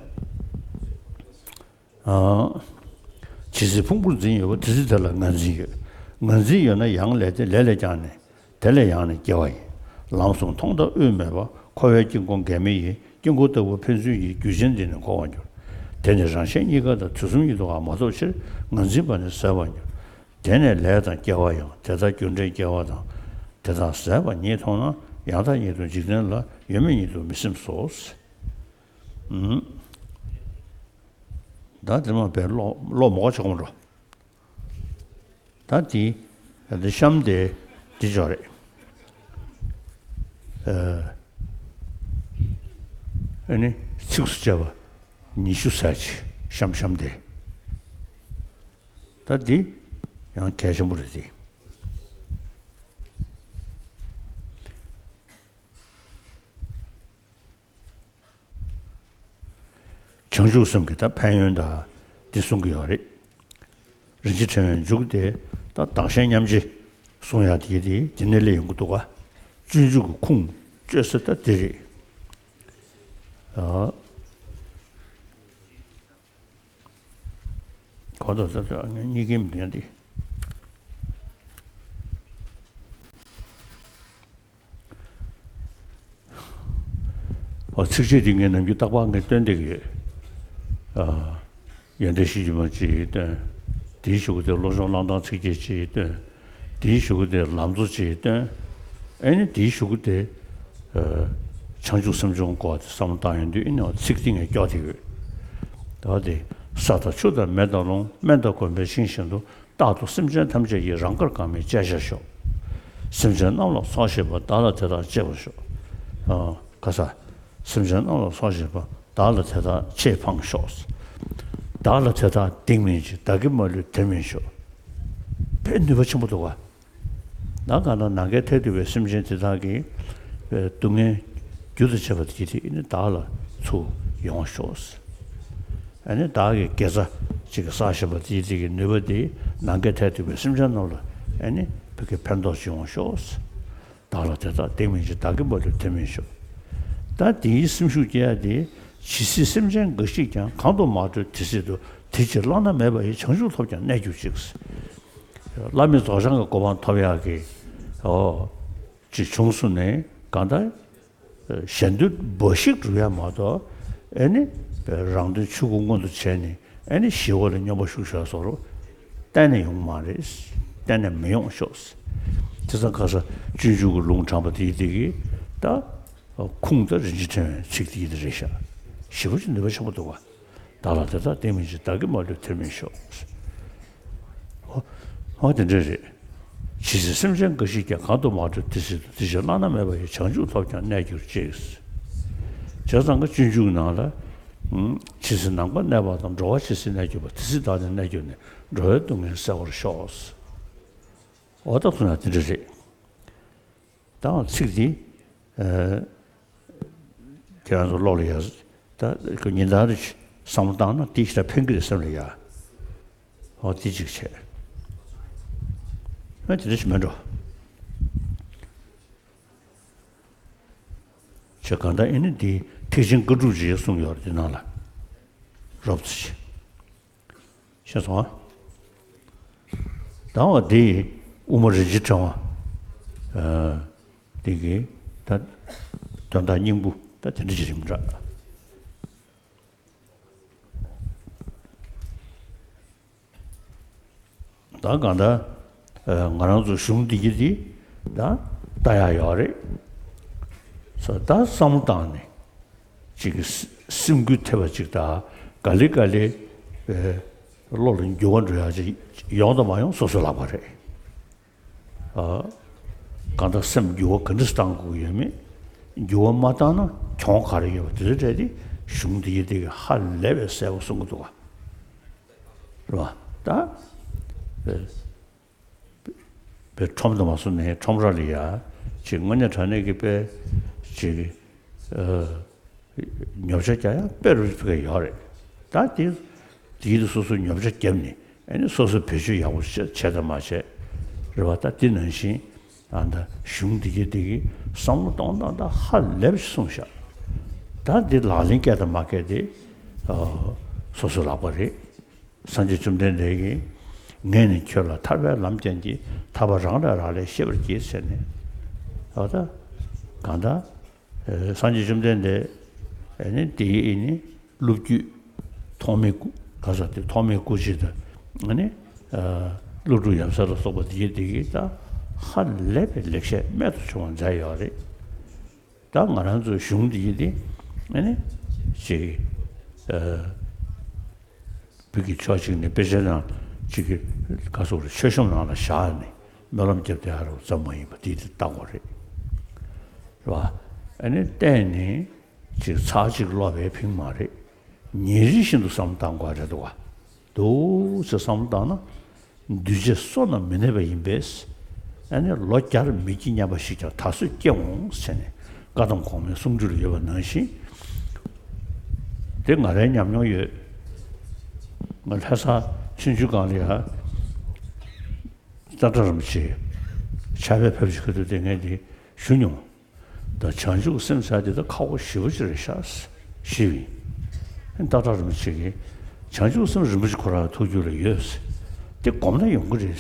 ཨ། ཇི་སྲིད་ཕུང་པོར་འཛིན་ཡོད་པ། དེ་སྲིད་དེ་ལ་ངར་འཛིན་ཡོད། ངར་འཛིན་ཡོད་ན་ཡང་ལས་དེ། ལས་ལས་ཀྱང་ནི། དེ་ལས་ཡང་ནི་སྐྱེ་བ་ཡིན། ལམ་གསུམ་མཐོང་དང་དབུས་མེད་པ། འཁོར་བའི་དཀྱིལ་འཁོར་འགལ་མེད་ཡིན། དཀྱིལ་འཁོར་ལྟ་བུ་ཕན་ཚུན་ཡིན། རྒྱུ་ཅན་འདི་ནི་འཁོར་བར་འགྱུར། དེ་ནི་རང་གཞན་གཉིས་ཀ་དང་། དུས་གསུམ་ཉིད་དུའང་མ་རྟོགས་ཕྱིར། ངར་འཛིན་པ་ནི་ཟད་པར་འགྱུར། དེ་ནས་ལས་དང་སྐྱེ་བ་ཡང་། དེ་དག་རྒྱུ་འབྲས་སྐྱེ་བ་དང་། དེ་དག་ཟད་པ་ཉིད་མཐོང་ན། ཡང་དག་ཉིད་དུ་འཇིག་རྟེན་ལ། ཡོད་མེད་ཉིད་དུ་མི་སེམས་སོ། ཨུམ། ད་དེ་མ་བས་ཀློག་ཀློག་མོ་ག་ཆོག་མ་འགྲོ། ད་དེ་ད་གཤམ་དེ་དེ་ཅོག་རེད། ཨ་ནི་ཚིགས་སུ་བཅད་པ་ཉི་ཤུ་ཟེར་ཅིག། གཤམ་གཤམ་དེ། ད་དེ་ཡང་གལ་ཆེན་པོ་རེད་དེ། བྱང་ཆུབ་སེམས་ཀྱི་ད་ཕན་ཡོན་ད་འདི་གསུང་གི་ཡོད་རེད། རིན་ཆེན་ཕྲེང་བའི་མཇུག་དེ་ད་བདག་གཞན་མཉམ་བརྗེ་གསུང་ཡག་དེ་དེ་དེ་ནས་སླེབས་ཡོང་གི་འདུག་ག། སྤྱོད་འཇུག་གི་ཁུངས་བཅོལ་ས་ད་དེ་རེད། ཨ། གོ་ཐོས་ས་ཚོ་གཉིས་ཀའི་མི་འདི། ཨོ་ཚིགས་བཅད་འདི་ངས་ནམ་རྒྱུན་རྟག་པར་ངས་སྟོན་བསྡད་ཀྱི་ཡོད། ཨ། ཡོན་ཏན་བཞི་བཅུ་མ་གཅིག་སྟོན། དེའི་གཞུག་གུ་དེ་བློ་སྦྱོང་བླང་སྟངས་ཚིགས་བཅད་གཅིག་སྟོན། དེའི་གཞུག་གུ་དེ་ལམ་གཙོ་གཅིག་སྟོན། ཨེ་ནི་དེའི་གཞུག་གུ་དེ། ཨ། བྱང་ཆུབ་སེམས་སྦྱོང་སྐོར་དེ་བསམ་བློ་བཏང་ཡོང་དུས་ཨེ་ནི་ཚིག་དེ་ངས་སྐྱོར་བསྡད་ཀྱི་ཡོད། ད་དེ། ས་དང་ཆུ་དང་མེ་དང་རླུང་། སྨན་དང་གོས་པས་བཅིངས་བཞིན་དུ། རྟག་ཏུ་སེམས་ཅན་ཐམས་ཅད་ཀྱི། རང་དགར་གང་མིན་བཅས་བྱར་ཤོག། སེམས་ཅན་རྣམས་ལ་ཚོགས་བཞེས་པ། བདག་ལ་དེ་དག་བཅས་པར་ཤོག། ཨ། ག་ས། སེམས་ཅན་རྣམས་ལ་ཚོགས་བཞེས་པ། བདག་ལ་དེ་དག་ཆེས་ཕངས་ཤོག། བདག་ལ་དེ་དག་སྡིག་མིན་འབྱུང་། བདག་གིས་མ་ལུས་དེ་མིན་ཤོག། དཔེ་ནུས་པ་ཆེན་པོ་འདུག་ག། ད་གང་ལྟར་ནམ་མཁའི་མཐས་གཏུགས་པའི་སེམས་ཅན་དེ་དག་གི་སྡུག་བསྔལ་རྒྱུ་དང་བཅས་པ་དེ་དེ་ནི་བདག་ལ་ཚུར་ཡོང་བར་ཤོག། ཨ་ནི་བདག་གི་དགེ་རྩ་ཅིག་གི་བསགས་བཞིན་པ་དེའི་དེ་གི་ནུས་པ་དེ་ནམ་མཁའི་མཐས་གཏུགས་པའི་སེམས་ཅན་རྣམས་ལ་ཨ་ནི་བོད་ཀྱི་ཕན་ཐོགས་ཅིག་ཡོང་ཤོག། བདག་ལ་དེ་དག་སྡིག་མིན་འབྱུང་། བདག་གིས་མ་ལུས་དེ་མིན་ཤོག། ད་དེའི་སེམས་ཤུགས་སྐྱེ་ཡ་དེ། ཇི་སྲིད་སེམས་ཅན་འགའ་ཞིག་ཀྱང་། གང་དུ་མ་གྲོལ་དེ་སྲིད་དུ། དེ་ཕྱིར་བླ་ན་མེད་པ་ཡི། བྱང་ཆུབ་ཐོབ་ཀྱང་གནས་གྱུར་ཅིག། བླ་མེད་རྫོགས་བྱང་གི་གོ་འཕང་ཐོབ་ཡག་གི། ཨོ། ཅིག་བྱུང་སོང་ནས་གང་ལྟར། གཞན་དོན་འབའ་ཞིག་སྒྲུབ་ཡ་མ་གཏོགས། ཨེ་ནི། རང་དོན་ཆུད་ཁོ་མངོན་དུ་བྱས་ནས་ཨེ་ནི་ཞི་བ་ལ་སྙོམས་པར་ཞུགས་ཤོག་སོགས་གཏན་ནས་ཡོང་མ་རེད། གཏན་ནས་མི་ཡོང་ཤོག། དེ་ཙང་ཁ་ས་སྤྱོད་འཇུག་གི་ལུང་དྲངས་པ་དེའི་དེ་གི་ད་ཁུངས་ད་རིན་ཆེན་ཕྲེང་བའི་ཚིག་དེའི་དེ་རེད་ཤག། ཞེ་པོ་ཅིག་ནུས་པ་ཆེན་པོ་འདུག་ག། བདག་ལ་དེ་དག་སྡིག་མིན་འབྱུང་། བདག་གིས་མ་ལུས་དེ་མིན་ཤོག། ཨོ། ཨོ་དེ་འདྲ་རེད། ཇི་སྲིད་སེམས་ཅན་འགའ་ཞིག་ཀྱང་། གང་དུ་མ་གྲོལ་དེ་སྲིད་དུ། དེ་ཕྱིར་བླ་ན་མེད་པ་ཡི། བྱང་ཆུབ་ཐོབ་ཀྱང་གནས་གྱུར་ཅིག། བྱས་ཙང་གི་སྤྱོད་འཇུག་ནང་ལ། ཇི་སྲིད་ནམ་མཁའ་གནས་པ་དང་། འགྲོ་བ་ཇི་སྲིད་གནས་གྱུར་པ། དེ་སྲིད་བདག་ནི་གནས་གྱུར་ནས། འགྲོ་བའི་སྡུག་བསྔལ་སེལ་བར་ཤོག། ཨོ་ད་ཁོ་ན་དེ་འདྲ་རེད། ད་ཚིག་འདི། ཨ། ཁྱེད་རང་ཚོ་ཀློག་ལ་ཡ། ད་ཁོ་ཉིན་ལྟར་རེ་བསམ་བློ་བཏང་ན་དེ་ཞེ་དྲག་ཕན་གྱི་རེད་བསམ་ལ་ཡ། ཨོ་དེ་གཅིག་བྱས། ཨ་དེ་འདྲ་ཞིག་མེད་འགྲོ། ཁྱེད་གང་ལྟར་ཨེ་ནི་འདི་ཐེག་ཆེན་བཀའ་སྒྲུབ་ཅེས་གསུངས་ཡོད་རེད་འདི་ནང་ལ། རོབ་ཙམ་ཞིག་ཤེས་སོང་ཨ། ད་བ་འདི་དབུ་མ་རིན་ཆེན་ཕྲེང་བ། ཨ། འདི་གི་ད་དོན་དག་སྙིང་པོ་ད་དེ་འདྲ་ཅིག་རེད་མི་འདྲ། ད་གང་ལྟར་ང་རང་ཚོ་གཞུང་འདི་གི་འདི་ད་ལྟ་ཡག་ཡོད་རེད། ས་ད་བསམ་བློ་བཏང་ནས་ཅིག་གི་སེམས་འགུལ་ཐེབས་པ་ཅིག་ད་ག་ལེ་ག་ལེ་བློ་ལ་འགྱུར་བ་འགྲོ་ཡག་ཅིག་ཡོང་དང་མ་ཡོང་སོ་སོའི་ལག་པ་རེད། ཨ། གང་ལྟར་སེམས་འགྱུར་བ་ག་འདྲ་བཏང་དགོས་ཀྱི་ཡོད་མེད། འགྱུར་བ་མ་བཏང་ན་གྱོང་ག་རེ་ཡོད་པ་དེ་ཚོའི་གྲས་དེ་གཞུང་འདི་ཡི་དེ་གི་ཧ་ལས་པའི་གསལ་པོ་གསུང་གི་འདུག་ག་རེད་བ། ད་དཔེ་ཁྲོམ་དུ་མ་སོང་ནས་ཁྲོམ་ར་ལ་ཡ་ཅིག་དངོས་གནས་དྲང་གནས་ཀྱི་དཔེ་ཅིག་ཉོ་ཆ་རྒྱག་ཡ་དཔེ་རུ་ཕུག་གི་ཡོད་རེད། ད་དེ་དེའི་དུ་སོ་སོ་ཉོ་ཆ་བརྒྱབ་ནས་ཨ་ནི་སོ་སོ་བེད་སྤྱོད་ཡག་པོ་བྱས་བྱས་དང་མ་བྱས་རེད་བ། ད་དེ་ནང་བཞིན་ཨ་ད་གཞུང་འདི་གི་འདི་གི་བསམ་བློ་གཏོང་སྟངས་ད་ཧ་ལས་པ་ཞིག་གསུངས་བཞག་ད་འདི་ལག་ལེན་བཀལ་དང་མ་བཀལ་དེ་སོ་སོ་ལག་པ་རེད། སངས་རྒྱས་བཅོམ་ལྡན་འདས་ཀྱིས་ངས་ནི་ཁྱོད་ལ་ཐར་པའི་ལམ་བསྟན་གྱིས། ཐར་པ་རང་ལས་རག་ལས་ཤེས་པར་གྱིས་ཟེར་ནས། འོ་ད་གང་ལྟར་སངས་རྒྱས་བཅོམ་ལྡན་འདས་ཨེ་ནི་དེའི་ཨེ་ནི་སློབ་བརྒྱུད་ཐོགས་མེད་སྐུ་ག་ས་དེ་ཐོགས་མེད་སྐུ་མཆེད་དང་ཨེ་ནི་ཀླུ་སྒྲུབ་ཡབ་སྲས་ལ་སོགས་པ་དེའི་དེ་གིས་ད་ཧ་ལས་པའི་ལེགས་བཤད་རྨད་དུ་བྱུང་བ་མཛད་ཡོད་རེད། ད་ང་རང་ཚོའི་གཞུང་འདི་ཡིན་ཏེ་ཨ་ནི་ཅིག་ཨ་བོད་ཀྱི་ཕྱོགས་གཅིག་ནས་དཔེ་ཆའི་ནང་ཅིག་གི་ག་སོགས་རེད། མཆོད་གཤོམ་ནང་ལ་བཞག་ནས་སྨོན་ལམ་རྒྱབ་བསྡད་ཡ་རོ་ཙམ་མ་ཡིན་པ་འདི་དེ་ལྟ་དགོས་རེད། རེད་བ། ཨ་ནི་བལྟས་ནས་ཅིག་ཚར་གཅིག་ཀློག་པའི་ཕིང་མ་རེད། ཉིན་རེ་བཞིན་དུ་བསམ་བློ་བཏང་དགོས་རེད་འདུག་བ། འདུག་ཟེར་བསམ་བློ་བཏང་ན། འདུས་བྱས་བསོད་ནམས་མི་གནས་པ་ཡིན་པས། ཨ་ནི་ལོ་བརྒྱར་མི་སྐྱེ་སྙམ་པ་ཞིག་ཀྱང་ད་གཟོད་སྐྱེ་འོང་ཟེར་ནས་བཀའ་གདམས་གོང་མའི་གསུང་སྒྲོས་ལ་ཡོད་པ་ནང་བཞིན། དེ་ང་རའི་ཉམས་མྱོང་ཡོད། ང་ལྷ་ས་ཆུང་ཆུང་སྒང་ལ་ཡ་སྟག་བྲག་རིན་པོ་ཆེ་ཕྱག་དཔེ་ཕེབས་ཀྱི་ཁ་ཐུག་དེ་ངས་འདི་ཞུ་མྱོང་། ད་བྱང་ཆུབ་སེམས་ཟེར་དེ་ད་ཁག་པོ་ཞེ་པོ་ཅིག་རེད་ཤག་ཞེས་པ་ཡིན། སྟག་བྲག་རིན་པོ་ཆེ་གིས་བྱང་ཆུབ་སེམས་རིན་པོ་ཆེ་ཁོ་རང་ཐུགས་རྒྱུད་ལ་ཡོད། དེ་སྒོམ་ན་ཡོང་གི་རེད།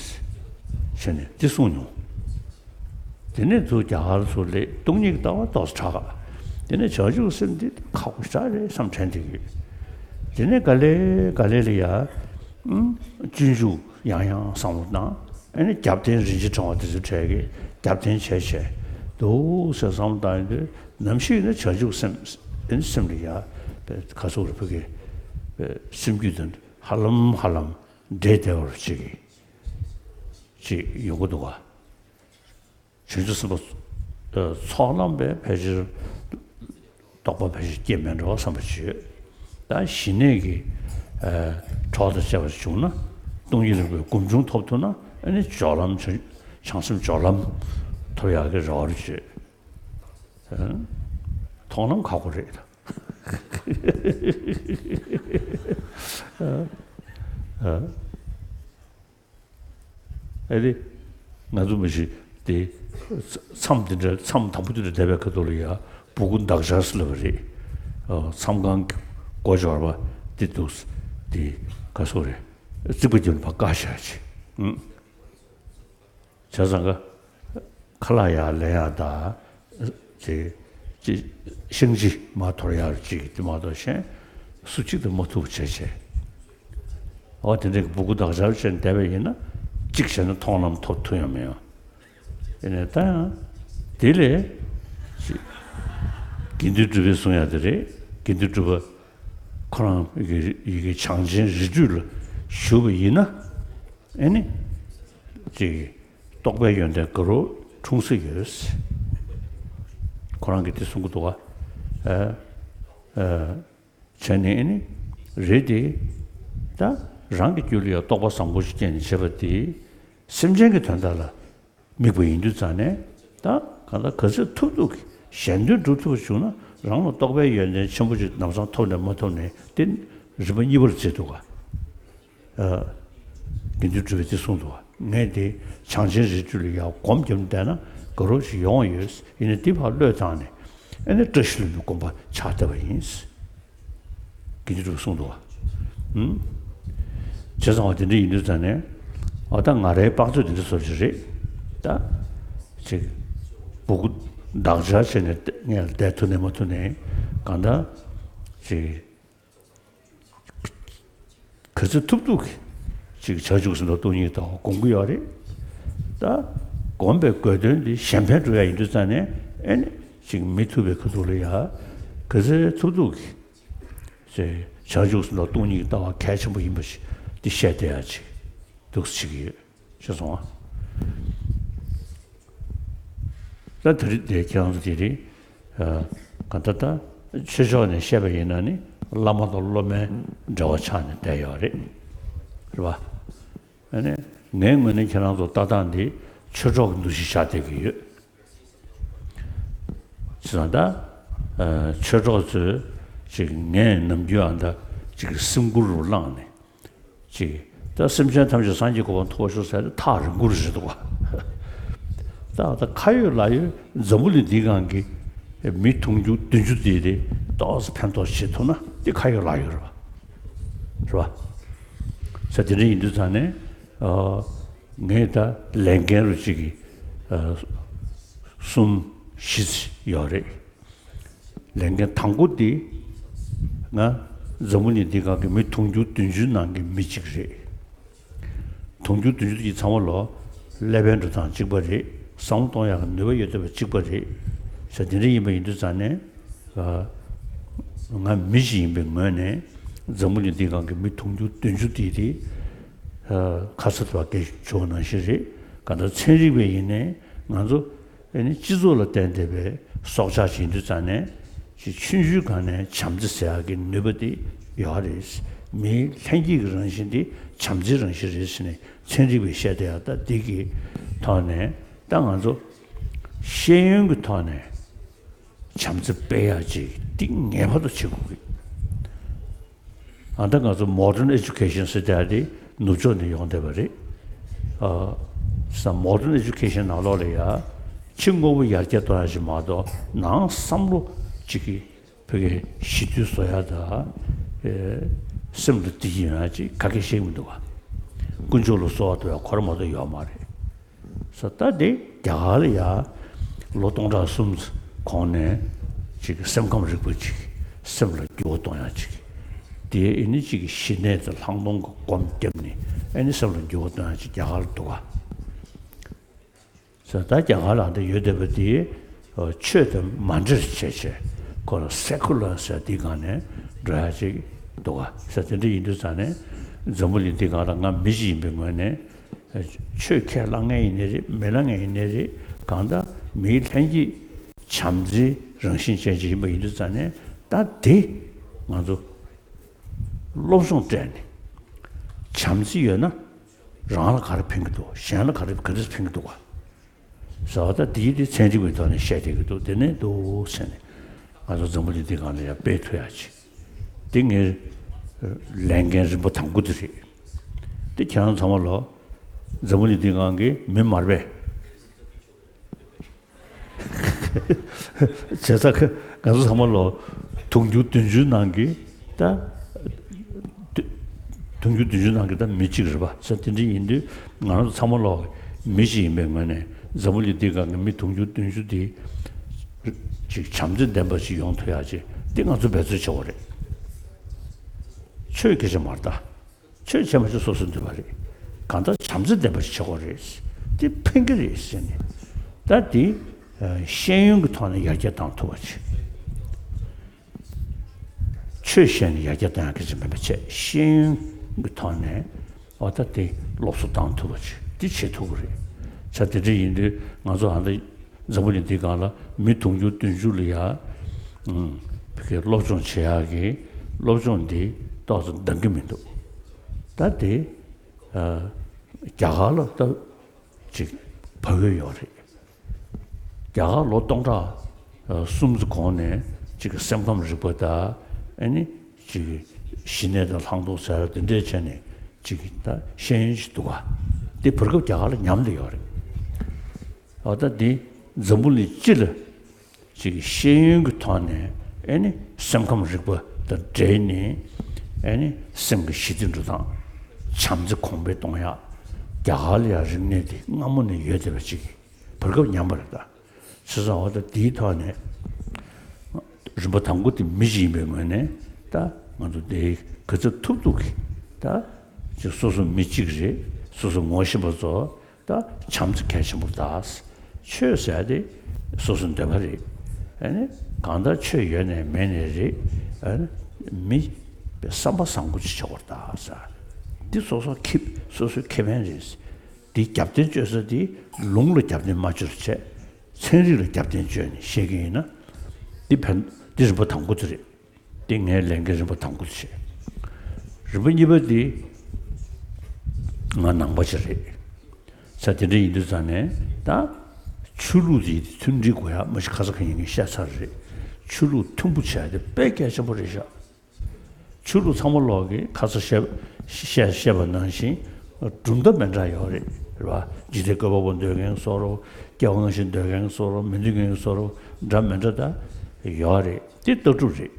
བྱས་ནས་དེ་གསུངས་མྱོང་། དེ་ནས་ཚུར་རྒྱ་གར་ཚུར་སླེབས་སྟོང་ཉིད་ཀྱི་ལྟ་བ་ཏོག་ཙམ་དྲག་ག་དེ་ནས་བྱང་ཆུབ་སེམས་འདི་ཁག་པོ་ཞེ་དྲག་རེད་བསམ་དྲན་བསྡད་ཀྱི་ཡོད། དེ་ནས་ག་ལེ་ག་ལེ་ལ་ཡ། ཨུམ། སྤྱོད་འཇུག་ཡང་ཡང་བསམ་བློ་བཏང་། ཨ་ནི་རྒྱབ་རྟེན་རིན་ཆེན་ཕྲེང་བ་དེ་ཚོའི་གྲས་ཀྱི་རྒྱབ་རྟེན་བྱས་བྱས་འདུག་ཟེར་བསམ་བློ་བཏང་ཡོང་དུས་ནམ་ཞིག་ནི་བྱང་ཆུབ་སེམས་ཨ་ནི་སེམས་ལ་ཡ་པའི་ཁ་སོག་རུ་ཕུག་གི་པའི་སེམས་རྒྱུད་དང་ཧ་ལམ་ཧ་ལམ་འདྲེས་བསྡད་པ་ཅིག་ཅིག་ཡོང་གི་འདུག་ག་བྱང་ཆུབ་སེམས་དཔའ་ཚོགས་ལམ་པས་ཕལ་ཆེར་རྟོགས་པ་ཕལ་ཆེར་སྐྱེ་མེད་འགྲོ་བསམ་པ་ཅིག་ཡོད། ད་ཞི་གནས་ཀྱི་ཨ་གྲོགས་དང་བཅས་པ་བྱུང་ན་སྟོང་ཉིད་རིག་པའི་སྒོམ་བྱུང་ཐོབ་ཐུབ་ན་ཨ་ནི་སྦྱོར་ལམ་བྱང་བྱང་སེམས་སྦྱོར་ལམ་ཐོབ་ཡག་གི་རེ་བ་རེ་བཅོལ། ཨ། མཐོང་ལམ་ཁག་པོ་རེད། ཨ། ཨ། ཨ་རེ། ང་ཚོ་མི་ཞིག་དེ། མཚམས་དེ་འདྲ་མཚམས་དང་པོ་དེ་འདྲ་བསྡད་པའི་ཁ་ཐུག་ལ་ཡ་སྦུ་གུ་འདག་སྦྱར་ཟེར་ལབ་པ་རེད། ཨ། མཚམས་ཁང་གི་སྒོ་འབྱོར་བ་དེ་འདུག་དེ་ག་སོག་རེད། རྩིག་པ་རྒྱབ་ནས་ཕར་བཀག་བཞག་ཅིག་ཨང་། བྱས་ཙང་ཀ་ཁ་ལག་ཡར་ལེན་ཡག་དང་། ཅེས། ཅེས། ཤིང་ཅིག་མར་འཐོར་ཡག་ཅིག་དེ་མ་གཏོགས་གཞན་སུ་གཅིག་ཏུ་མ་ཐུག་པ་བྱས་བྱས། འོ་དེ་འདྲའི་སྦུ་གུ་འདག་སྦྱར་བྱས་བསྡད་པ་ཡིན་ན་གཅིག་བྱས་ན་མཐོང་ལམ་ཐོབ་ཐུབ་ཡང་མི་ཡོང་། ཡིན་ནའི་ད་ཡང་དེ་ལས་ཅིག་དགེ་འདུན་གྲུབ་པས་གསུང་ཡག་དེ་རེད། དགེ་འདུན་གྲུབ་པ་ཁོ་རང་ཡི་གེ་ཡི་གེ་བྱང་ཆེན་རིགས་རུས་ལ་ཞུགས་པ་ཡིན་ན། ཨེ་ནི། ཅིག་རྟོགས་པའི་ཡོན་ཏན་དགའ་རབ་འཁྲུངས་སྲིད་ཡོད། ཁོ་རང་གིས་དེ་གསུང་གི་འདུག་ག་ཨ། ཨ། བྱས་ནས་ཨེ་ནི། རེད་དེ། ད་རང་གི་རྒྱུད་ལ་ཡང་རྟོགས་པ་བཟང་པོ་ཞིག་སྐྱེས་ནས་བྱས་པ་དེ། སེམས་ཅན་གྱི་དོན་དག་ལ་དམིགས་པ་ཡིན་དུས་ཙང་ནས་ད་གང་ལྟར་ག་ཚོད་ཐུབ་ཐུབ་ཀྱིས་གཞན་དོན་སྒྲུབ་ཐུབ་པ་བྱུང་ན་རང་ལ་རྟོགས་པའི་ཡོན་ཏན་ཆེན་པོ་ཅིག་ལམ་སང་ཐོབ་ནས་མ་ཐོབ་ནས་དེ་རིམ་པ་གཉིས་པར་བརྩི་འདུག་ག་ཨ། དགེ་འདུན་གྲུབ་པས་དེ་གསུངས་འདུག་བ། ངས་དེ་བྱང་ཆེན་རིགས་རུས་ལ་ཡར་སྒོམ་བརྒྱབ་བསྡད་ན་དགའ་རབ་ཞིག་ཡོང་ཡོད། ཡིན་ན་དེ་ཕར་བློས་བཏང་ནས་ཨ་ནི་བཀྲ་ཤིས་ལྷུན་པོའི་སྒོམ་པ་ཕྱག་བཏབ་པ་ཡིན། དགེ་འདུན་གྲུབ་པས་གསུངས་འདུག་བ། ཨུམ། བྱས་ཙང་བ་དེ་འདྲ་ཡིན་དུས་ཙང་ནས། ཨ་ད་ང་རའི་དཔག་ཚོད་དེ་འདྲ་བཟོ་ཞིག་རེད། ད་ཅིག་སྦུ་གུ་འདག་འཇགས་བྱས་ནས་ངས་བསྡད་ཐུབ་ནས་མ་ཐུབ་ནས་གང་ལྟར་ཅིག་ག་ཚོད་ཐུབ་ཐུབ་ཀྱིས་ཅིག་བྱང་ཆུབ་སེམས་དང་སྟོང་ཉིད་ལྟ་བ་སྒོམ་གྱི་ཡོད་རེད། ད་སྒོམ་པའི་དགོས་དོན་འདི་གཞན་ཕན་སྒྲུབ་ཡ་ཡིན་དུས་ཙང་ནས། ཨེ་ནི་ཅིག་མི་ཐུབ་པའི་ཁ་ཐུག་ལ་ཡ་ག་ཚོད་ཐུབ་ཐུབ་ཀྱིས་ཅིག་བྱང་ཆུབ་སེམས་དང་སྟོང་ཉིད་ལྟ་བ་གལ་ཆེན་པོ་ཡིན་པ་ཞིག་འདི་བཤད་བསྡད་ཡ་ཅིག་འདུག་སེ་བྱེད་ཀྱི་ཡོད། ཤེས་སོང་ང་། ད་དེ་རིང་འདིར་ཁྱེད་རང་ཚོ་དེ་རིང་། ཨ། གང་ལྟར་ད་ཆོས་ཕྱོགས་ནས་བཤད་པ་ཡིན་ན་ནི། བླ་མ་དང་སློབ་མའི་འབྲེལ་བ་ཆགས་ནས་བསྡད་ཡོད་རེད། རེད་པ། ཨ་ནི་ངའི་ངོས་ནས་ཁྱེད་རང་ཚོ་ལྟ་སྟངས་འདི་ཆོས་གྲོགས་ཀྱི་འདུ་ཤེས་བཞག་བསྡད་ཀྱི་ཡོད། བྱས་ཙང་ད། ཨ། ཆོས་གྲོགས་ཚོས་ཅིག་ངས་ནམ་རྒྱུན་ཨ་ད་ཅིག་སེམས་ཁུར་རུ་བླངས་ནས། ཅིག་ད་སེམས་ཅན་ཐམས་ཅད་སངས་རྒྱས་གོ་འཕང་ཐོབ་པར་ཤོག་ཟེར་ཏེ་ཐག་རིང་པོ་རེད་འདུག་ག། ད་ད་ཁ་ཡོད་ལག་ཡོད་འཛམ་བུ་གླིང་འདིའི་སྒང་གི་མི་དུང་ཕྱུར་བདུན་ཅུ་དེ་དེ་ཏོག་ཙམ་ཕན་ཐོགས་བྱེད་ཐུབ་ན་འདི་ཁ་ཡོད་ལག་ཡོད་རེད་པ། རེད་པ། ས་དེ་འདྲ་ཡིན་དུས་ཙང་ནས། ཨ། ངས་ད་ལས་འགན་རུ་གཅིག་གི། ཨ། གསུམ་བཞི་ཡོད་རེད། ལས་འགན་དང་པོ་དེ། ང་འཛམ་བུ་གླིང་འདིའི་སྒང་གི་མི་དུང་ཕྱུར་བདུན་ཅུའི་ནང་གི་མི་གཅིག་རེད། དུང་ཕྱུར་བདུན་ཅུ་དེ་ཚང་མ་ལོ་ཀླད་པའི་འགྲོ་སྟངས་གཅིག་པ་རེད། བསམ་བློ་གཏོང་ཡག་གི་ནུས་པ་ཡོད་བསྡད་པ་གཅིག་པ་རེད། ས་དེ་འདྲ་ཡིན་པ་ཡིན་དུས་ཙང་ནས། ཨ། ང་མི་ཞིག་ཡིན་པའི་ངོས་ནས་འཛམ་བུ་གླིང་འདིའི་སྒང་གི་མི་དུང་ཕྱུར་བདུན་ཅུ་དེ་དེ། ཨ། ཁ་ཚ་དེ་བ་སྐད་ཆ་བྱུང་བ་ནང་བཞིན་རེད། གང་ལྟར་ཚན་རིག་པས་ཡིན་ནའི་ང་ཚོ། ཨེ་ནི་སྤྱི་ཚོགས་ལ་བརྟེན་བསྡད་པའི་སྲོག་ཆགས་ཤིག་ཡིན་དུས་ཙང་ནས། ཅིག་ཆུང་ཆུང་སྒང་ནས་བྱམས་བརྩེ་ཟེར་ཡག་གི་ནུས་པ་དེ་ཡོད་རེད། མིའི་ལྷན་སྐྱེས་ཀྱི་རང་བཞིན་དེ་བྱམས་བརྩེའི་རང་བཞིན་རེད་ཟེར་ནས་ཚན་རིག་པས་བཤད་བསྡད་ཡག་ད་འདི་གི་ཐོག་ནས། ད་ང་ཚོ་ཤེས་ཡོན་གྱི་ཐོག་ནས་བྱམས་བརྩེ་སྤེལ་ཡག་ཅིག་འདི་ངེས་པར་དུ་བྱེད་དགོས་ཀྱི། ཨ། ད་ང་ཚོ་མོ་ཌན་ཨེ་ཇུ་ཀེ་ཤན་ཟེར་དེ་ནུབ་ཕྱོགས་ནས་ཡོང་བསྡད་པ་རེད། ཨ། ས་མོ་ཌན་ཨེ་ཇུ་ཀེ་ཤན་ནང་ལོགས་ལ་ཡ། ཕྱི་དངོས་པོ་ཡར་རྒྱས་གཏོང་ཡག་ཅིག་མ་གཏོགས། ནང་བསམ་བློ་གཅིག་གི་བོད་ཀྱི་ཞི་དུལ་བཟོ་ཡག་དང་། ཨེ། སེམས་ལ་བདེ་སྐྱིད་ཡོང་ཡག་ཅིག་ག་གེ་ཤེས་ཀྱི་མི་འདུག་ག། དཀོན་མཆོག་ལ་གསོལ་བ་བཏབ་ཡག་ཁོ་རང་མ་གཏོགས་ཡོད་མ་རེད། ས་ད་དེ་རྒྱ་གར་ལ་ཡ་ལོ་སྟོང་ཕྲག་གསུམ་གོང་ནས་ཅིག་སེམས་ཁམས་རིག་པ་ཅིག་སེམས་ལ་འགྱུར་བ་གཏོང་ཡག་ཅིག། དེ་ཨེ་ནི་ཅིག་ཞི་གནས་དང་ལྷག་མཐོང་གི་སྒོམ་བརྒྱབ་ནས་ཨེ་ནི་སེམས་ལ་འགྱུར་བ་གཏོང་ཡག་ཅིག་རྒྱ་གར་ལ་འདུག་ག། ས་ད་རྒྱ་གར་ལ་འདི་ཡོད་བསྡད་པ་དེ། ཨ། ཆོས་དང་མ་འདྲེས་བྱས་བྱས་ཁོ་ལ་སེ་ཀུ་ལར་ཟེར་དེའི་སྒང་ནས་འགྲོ་ཡག་ཅིག་འདུག་ག། ས་དེ་འདྲ་ཡིན་དུས་ཙང་ནས་འཛམ་བུ་གླིང་འདིའི་སྒང་ལ་ང་མི་ཞིག་ཡིན་པའི་ངོས་ནས། ཆོས་ཁས་བླངས་མཁན་ཡིན་ནའི་རེད། མི་བླངས་མཁན་ཡིན་ནའི་རེད། གང་ལྟར་མིའི་ལྷན་སྐྱེས་བྱམས་བརྩེའི་རང་བཞིན་ཅན་ཅིག་ཡིན་པ་ཡིན་དུས་ཙང་ནས། ད་དེ་ང་ཚོ་སློབ་སྦྱོང་སྤྲད་ནས། བྱམས་བརྩེ་ཡོད་ན་རང་ལ་ག་རེ་ཕན་གྱི་འདུག། གཞན་ལ་ག་རེ་ག་འདྲ་ཕན་གྱི་འདུག་ག། ཟེར་བ་ད་དེའི་དེ་ཚན་རིག་པའི་ཐོག་ནས་བཤད་བསྡད་ཀྱི་འདུག། དེ་ནས་འདུག་ཟེར་ནས་ང་ཚོ་འཛམ་བུ་གླིང་འདི་སྒང་ལ་ཡང་སྤེལ་ཐུབ་ཡག་ཅིག། དེ་ངའི་ལས་འགན་རིམ་པ་དང་པོ་དེ་རེད། དེ་ཁྱེད་རང་ཚང་མ་ལོ་འཛམ་བུ་གླིང་འདི་སྒང་གི་མི་མར་པས། བྱས་ཙང་ང་ཚོ་ཚང་མ་ལོ་དུང་ཕྱུར་བདུན་ཅུའི་ནང་གི་ད། དུང་ཕྱུར་བདུན་ཅུའི་ནང་གི་ད་མི་གཅིག་རེད་པ། ས་དེ་འདྲ་ཡིན་དུས་ང་རང་ཚོ་ཚང་མ་ལོ་མི་ཞིག་ཡིན་པའི་ངོས་ནས་འཛམ་བུ་གླིང་འདིའི་སྒང་གི་མི་དུང་ཕྱུར་བདུན་ཅུ་དེ་ཅིག་བྱམས་བརྩེ་ལྡན་པ་ཞིག་ཡོང་ཐུབ་ཡག་ཅིག་འདི་ང་ཚོ་འབད་རྩོལ་བྱེད་དགོས་རེད། ཆོས་སྐད་ཆ་མ་རེད་ད། ཆོས་བྱས་མ་བྱས་སོ་སོའི་འདོད་པ་རེད། གང་ལྟར་བྱམས་བརྩེ་ལྡན་པ་ཞིག་བྱེད་དགོས་རེད། འདི་ཕན་གྱི་རེད་ཟེར་ནས། ད་འདི་ཤེས་ཡོན་གྱི་ཐོག་ནས་ཡར་རྒྱས་བཏང་ཐུབ་པ་བྱེད། ཆོས་བཤད་ནས་ཡར་རྒྱས་བཏང་ཡག་གི་ཅིག་མིན་པ་བྱས། ཤེས་ཡོན་གྱི་ཐོག་ནས་འོ་ད་དེ་སློབ་གསོ་བཏང་ཐུབ་པ་ཅིག་འདི་བྱེད་ཐུབ་ཀྱི་རེད། ས་དེ་འདྲ་ཡིན་དུས་ང་ཚོ་ཨ་ད་འཛམ་བུ་གླིང་འདིའི་སྒང་ལ་མི་དུང་ཕྱུར་བདུན་ཅུ་ལ་ཡ་ཨུམ་བོད་སྐད་སློབ་སྦྱོང་བྱེད་ཡག་གི་སློབ་སྦྱོང་འདི་ཏོག་ཙམ་འདང་གི་མི་འདུག། ད་དེ་ཨ་རྒྱ་གར་ལ་ད་ཅིག་བབས་ཡོད་རེད། རྒྱ་གར་ལོ་སྟོང་ཕྲག་གསུམ་ཙམ་གོང་ནས་ཅིག་སེམས་ཁམས་རིག་པ་དང་ཨ་ནི་ཅིག་ཞི་གནས་དང་ལྷག་མཐོང་ཟེར་བ་དེ་འདྲས་བྱས་ནས་ཅིག་ད་ཤེས་ཡོན་ཞིག་འདུག་ག། དེ་བར་སྐབས་རྒྱ་གར་ལ་ཉམས་བསྡད་ཡོད་རེད། འོ་ད་འདི་འཛམ་བུ་གླིང་སྤྱི་ལ་ཅིག་ཤེས་ཡོན་གྱི་ཐོག་ནས་ཨ་ནི་སེམས་ཁམས་རིག་པ་དང་འབྲེལ་ནས་ ཨེ་ནི་སེམས་ཀྱི་ཞི་བདེ་འགྲོ་སྟངས། བྱམས་བརྩེ་གོང་འཕེལ་གཏོང་ཡག་རྒྱ་གར་ལ་ཡང་རིག་གནས་དེ་སྔ་མོ་ནས་ཡོད་བསྡད་པ་ཅིག་གི་བར་སྐབས་ཉམས་པ་རེད་ད། བྱས་ཙང་འོ་ད་དེའི་ཐོག་ནས་རིམ་པ་དང་པོ་དེ་མི་ཞིག་ཡིན་པའི་ངོས་ནས་ད་ང་ཚོ་དེ་ག་ཚོད་ཐུབ་ཐུབ་ཀྱིས་ད་ཅིག་སོ་སོ་མི་གཅིག་རེད། སོ་སོ་ངོ་ཤེས་པ་ཚོ་ད་བྱམས་བརྩེ་གལ་ཆེན་པོ་རེད་ད། ཆོས་ཟེར་ཡ་དེ་སོ་སོ་འདོད་པ་རེད། ཨ་ནི་གང་ལྟར་ཆོས་ཡོད་ནས་མེད་ནས་རེད། ཨ་ནི་མི་བསམ་པ་བཟང་པོ་ཅིག་བྱེད་དགོས་རེད་ད་ཟེར། འདི་སོ་སོ་ཁེ་སོ་སོའི་ཁེ་ཕན་རེད། འདི་རྒྱབ་རྟེན་བཅོལ་ས་འདི་ལུང་ལ་རྒྱབ་རྟེན་མ་བཅོལ་བྱས། ཚན་རིག་ལ་རྒྱབ་རྟེན་བཅོལ་ནས་བཤད་ཀྱི་ཡིན་ན། འདི་ཕན་འདི་རིམ་པ་དང་པོ་དེ་རེད། འདི་ངའི་ལས་འགན་རིམ་པ་དང་པོ་དེ་བྱས། རིམ་པ་གཉིས་པ་འདི་ང་ནང་པ་ཅིག་རེད། ས་དེ་འདྲ་ཡིན་དུས་ཙང་ནས་ད་ཆོས་ལུགས་དེ་མཐུན་སྒྲིལ་དགོས་ཡ་མ་གཞི་ཁ་ས་ཁ་ཉིན་གྱི་བཤད་ཚར་རེད། ཆོས་ལུགས་མཐུན་པོ་བྱས་ཏེ་དཔེ་གལ་ཆེན་པོ་རེད་ཤག་ཆོས་ལུགས་ཚང་མ་ལོག་གི་ཁ་ས་བཤད་བཤད་བཤད་པ་ནང་བཞིན་གྲུབ་མཐའ་མི་འདྲ་ཡོད་རེད། རེད་བ། འཇིག་རྟེན་བཀོད་པ་པོ་འདོད་མཁན་བཟོ་འདྲ། སྐྱེ་བ་སྔ་ཕྱི་འདོད་མཁན་བཟོ་འདྲ། མི་འདོད་མཁན་བཟོ་འདྲ། འདྲ་མི་འདྲ་ད་ཡོད་རེད། དེ་ལྟ་གྲུབ་རེད།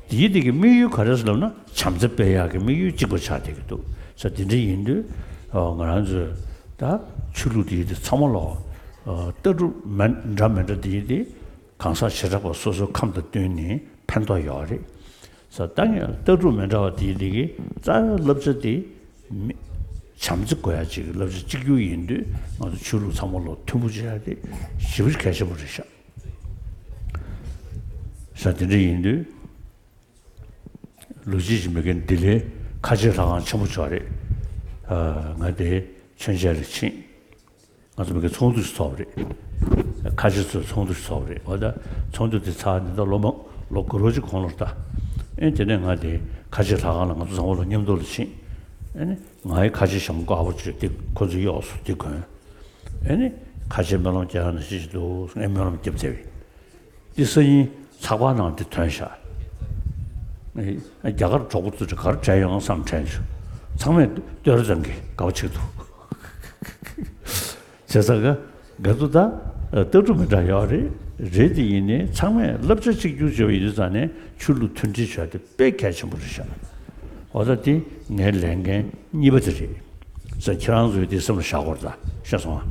དེའི་དེ་གི་དམིགས་ཡུལ་ག་རེ་ཟེར་ལབ་ན་བྱམས་བརྩེ་སྤེལ་ཡག་གི་དམིགས་ཡུལ་གཅིག་པ་ཆགས་བསྡད་ཀྱི་འདུག་ས། དེ་འདྲ་ཡིན་དུས་ང་རང་ཚོས་ད་ཆོས་ལུགས་དེའི་དེ་ཚང་མ་ལོག་ལྟ་གྲུབ་མི་འདྲ་མི་འདྲ་དེའི་དེ་གང་ཟག་བྱེ་བྲག་པ་སོ་སོའི་ཁམས་དང་བསྟུན་ནས་ཕན་ཐོགས་ཡོད་རེད། ས་ད་ངས་ལྟ་གྲུབ་མི་འདྲ་བ་དེའི་དེ་གི་རྩ་བའི་བསླབ་བྱ་དེ་མི་བྱམས་བརྩེ་དགོས་ཡ་ཅིག་བསླབ་བྱ་གཅིག་གྱུར་ཡིན་དུས་ང་ཚོ་ཆོས་ལུགས་ཚང་མ་ལོག་མཐུན་པོ་བྱེད་ཡ་དེ་ཞེ་པོ་ཅིག་གལ་ཆེན་པོ་རེད་ཤག་ས་དེ་འདྲ་ཡིན་དུས་ལོ་རྒྱུས་ཀྱི་མི་རྒན་ལྡི་ལིའི་ཁ་ཆེ་ལྷ་ཁང་ཆེན་པོ་ཅིག་རེད། ཨ་ང་དེ་མཆོད་མཇལ་ལ་ཕྱིན། ང་ཚོ་མི་རྒན་ཚོགས་འདུ་ཞིག་ཚོགས་པ་རེད། ཁ་ཆེ་ཚོའི་ཚོགས་འདུ་ཞིག་ཚོགས་པ་རེད། འོ་ད་ཚོགས་འདུ་དེ་ཚར་ནས་ད་ལོ་མ་ལོ་འགོར་བ་ཅིག་གོང་ལ་ད། ཨེ་དེ་ནས་ང་དེ་ཁ་ཆེ་ལྷ་ཁང་ལ་ང་ཚོ་ཚང་མ་ལ་མཉམ་དུ་ལ་ཕྱིན། ཨེ་ནི་ང་ཡི་ཁ་ཆེ་ཞྭ་མོ་དཀར་པོ་ཅིག་དེ་ཁོ་ཚོས་གཡོགས་སུ་དེ་གོན། ཨེ་ནི་ཁ་ཆེ་སྨོན་ལམ་རྒྱག་ཡག་ནང་བཞིན་ཞིག་འདུག་ངས་སྨོན་ལམ་རྒྱབ་བསྡད་པས། འདི་སང་ཉིན་ཚགས་པར་ནང་འདི་ཐོན་ཤག་ཨེ་རྒྱ་གར་གྲོགས་པོ་ཚོས་ག་རེ་དྲན་ཡོང་བསམ་དྲན་བྱུང་། ཚང་མས་ལྟོས་ར་ཙང་གི་དགའ་པོ་ཆེ་འདུག་བྱས་ཙང་ག་ག་ཚོད་ད་ལྟ་གྲུབ་མི་འདྲ་ཡོད་རེད། རེད་དེ་ཡིན་ནའི་ཚང་མས་བསླབ་བྱ་གཅིག་གྱུར་བྱས་པ་ཡིན་དུས་ཙང་ནས་ཆོས་ལུགས་མཐུན་སྒྲིལ་བྱས་ཏེ་དཔེ་གལ་ཆེན་པོ་རེད་ཤག་འོ་ད་དེ་ངའི་ལས་འགན་གཉིས་པ་དེ་རེད། ས་ཁྱེད་རང་ཚོས་དེ་སེམས་ལ་བཞག་དགོས་རེད་ད། ཤེས་སོང་ཨ།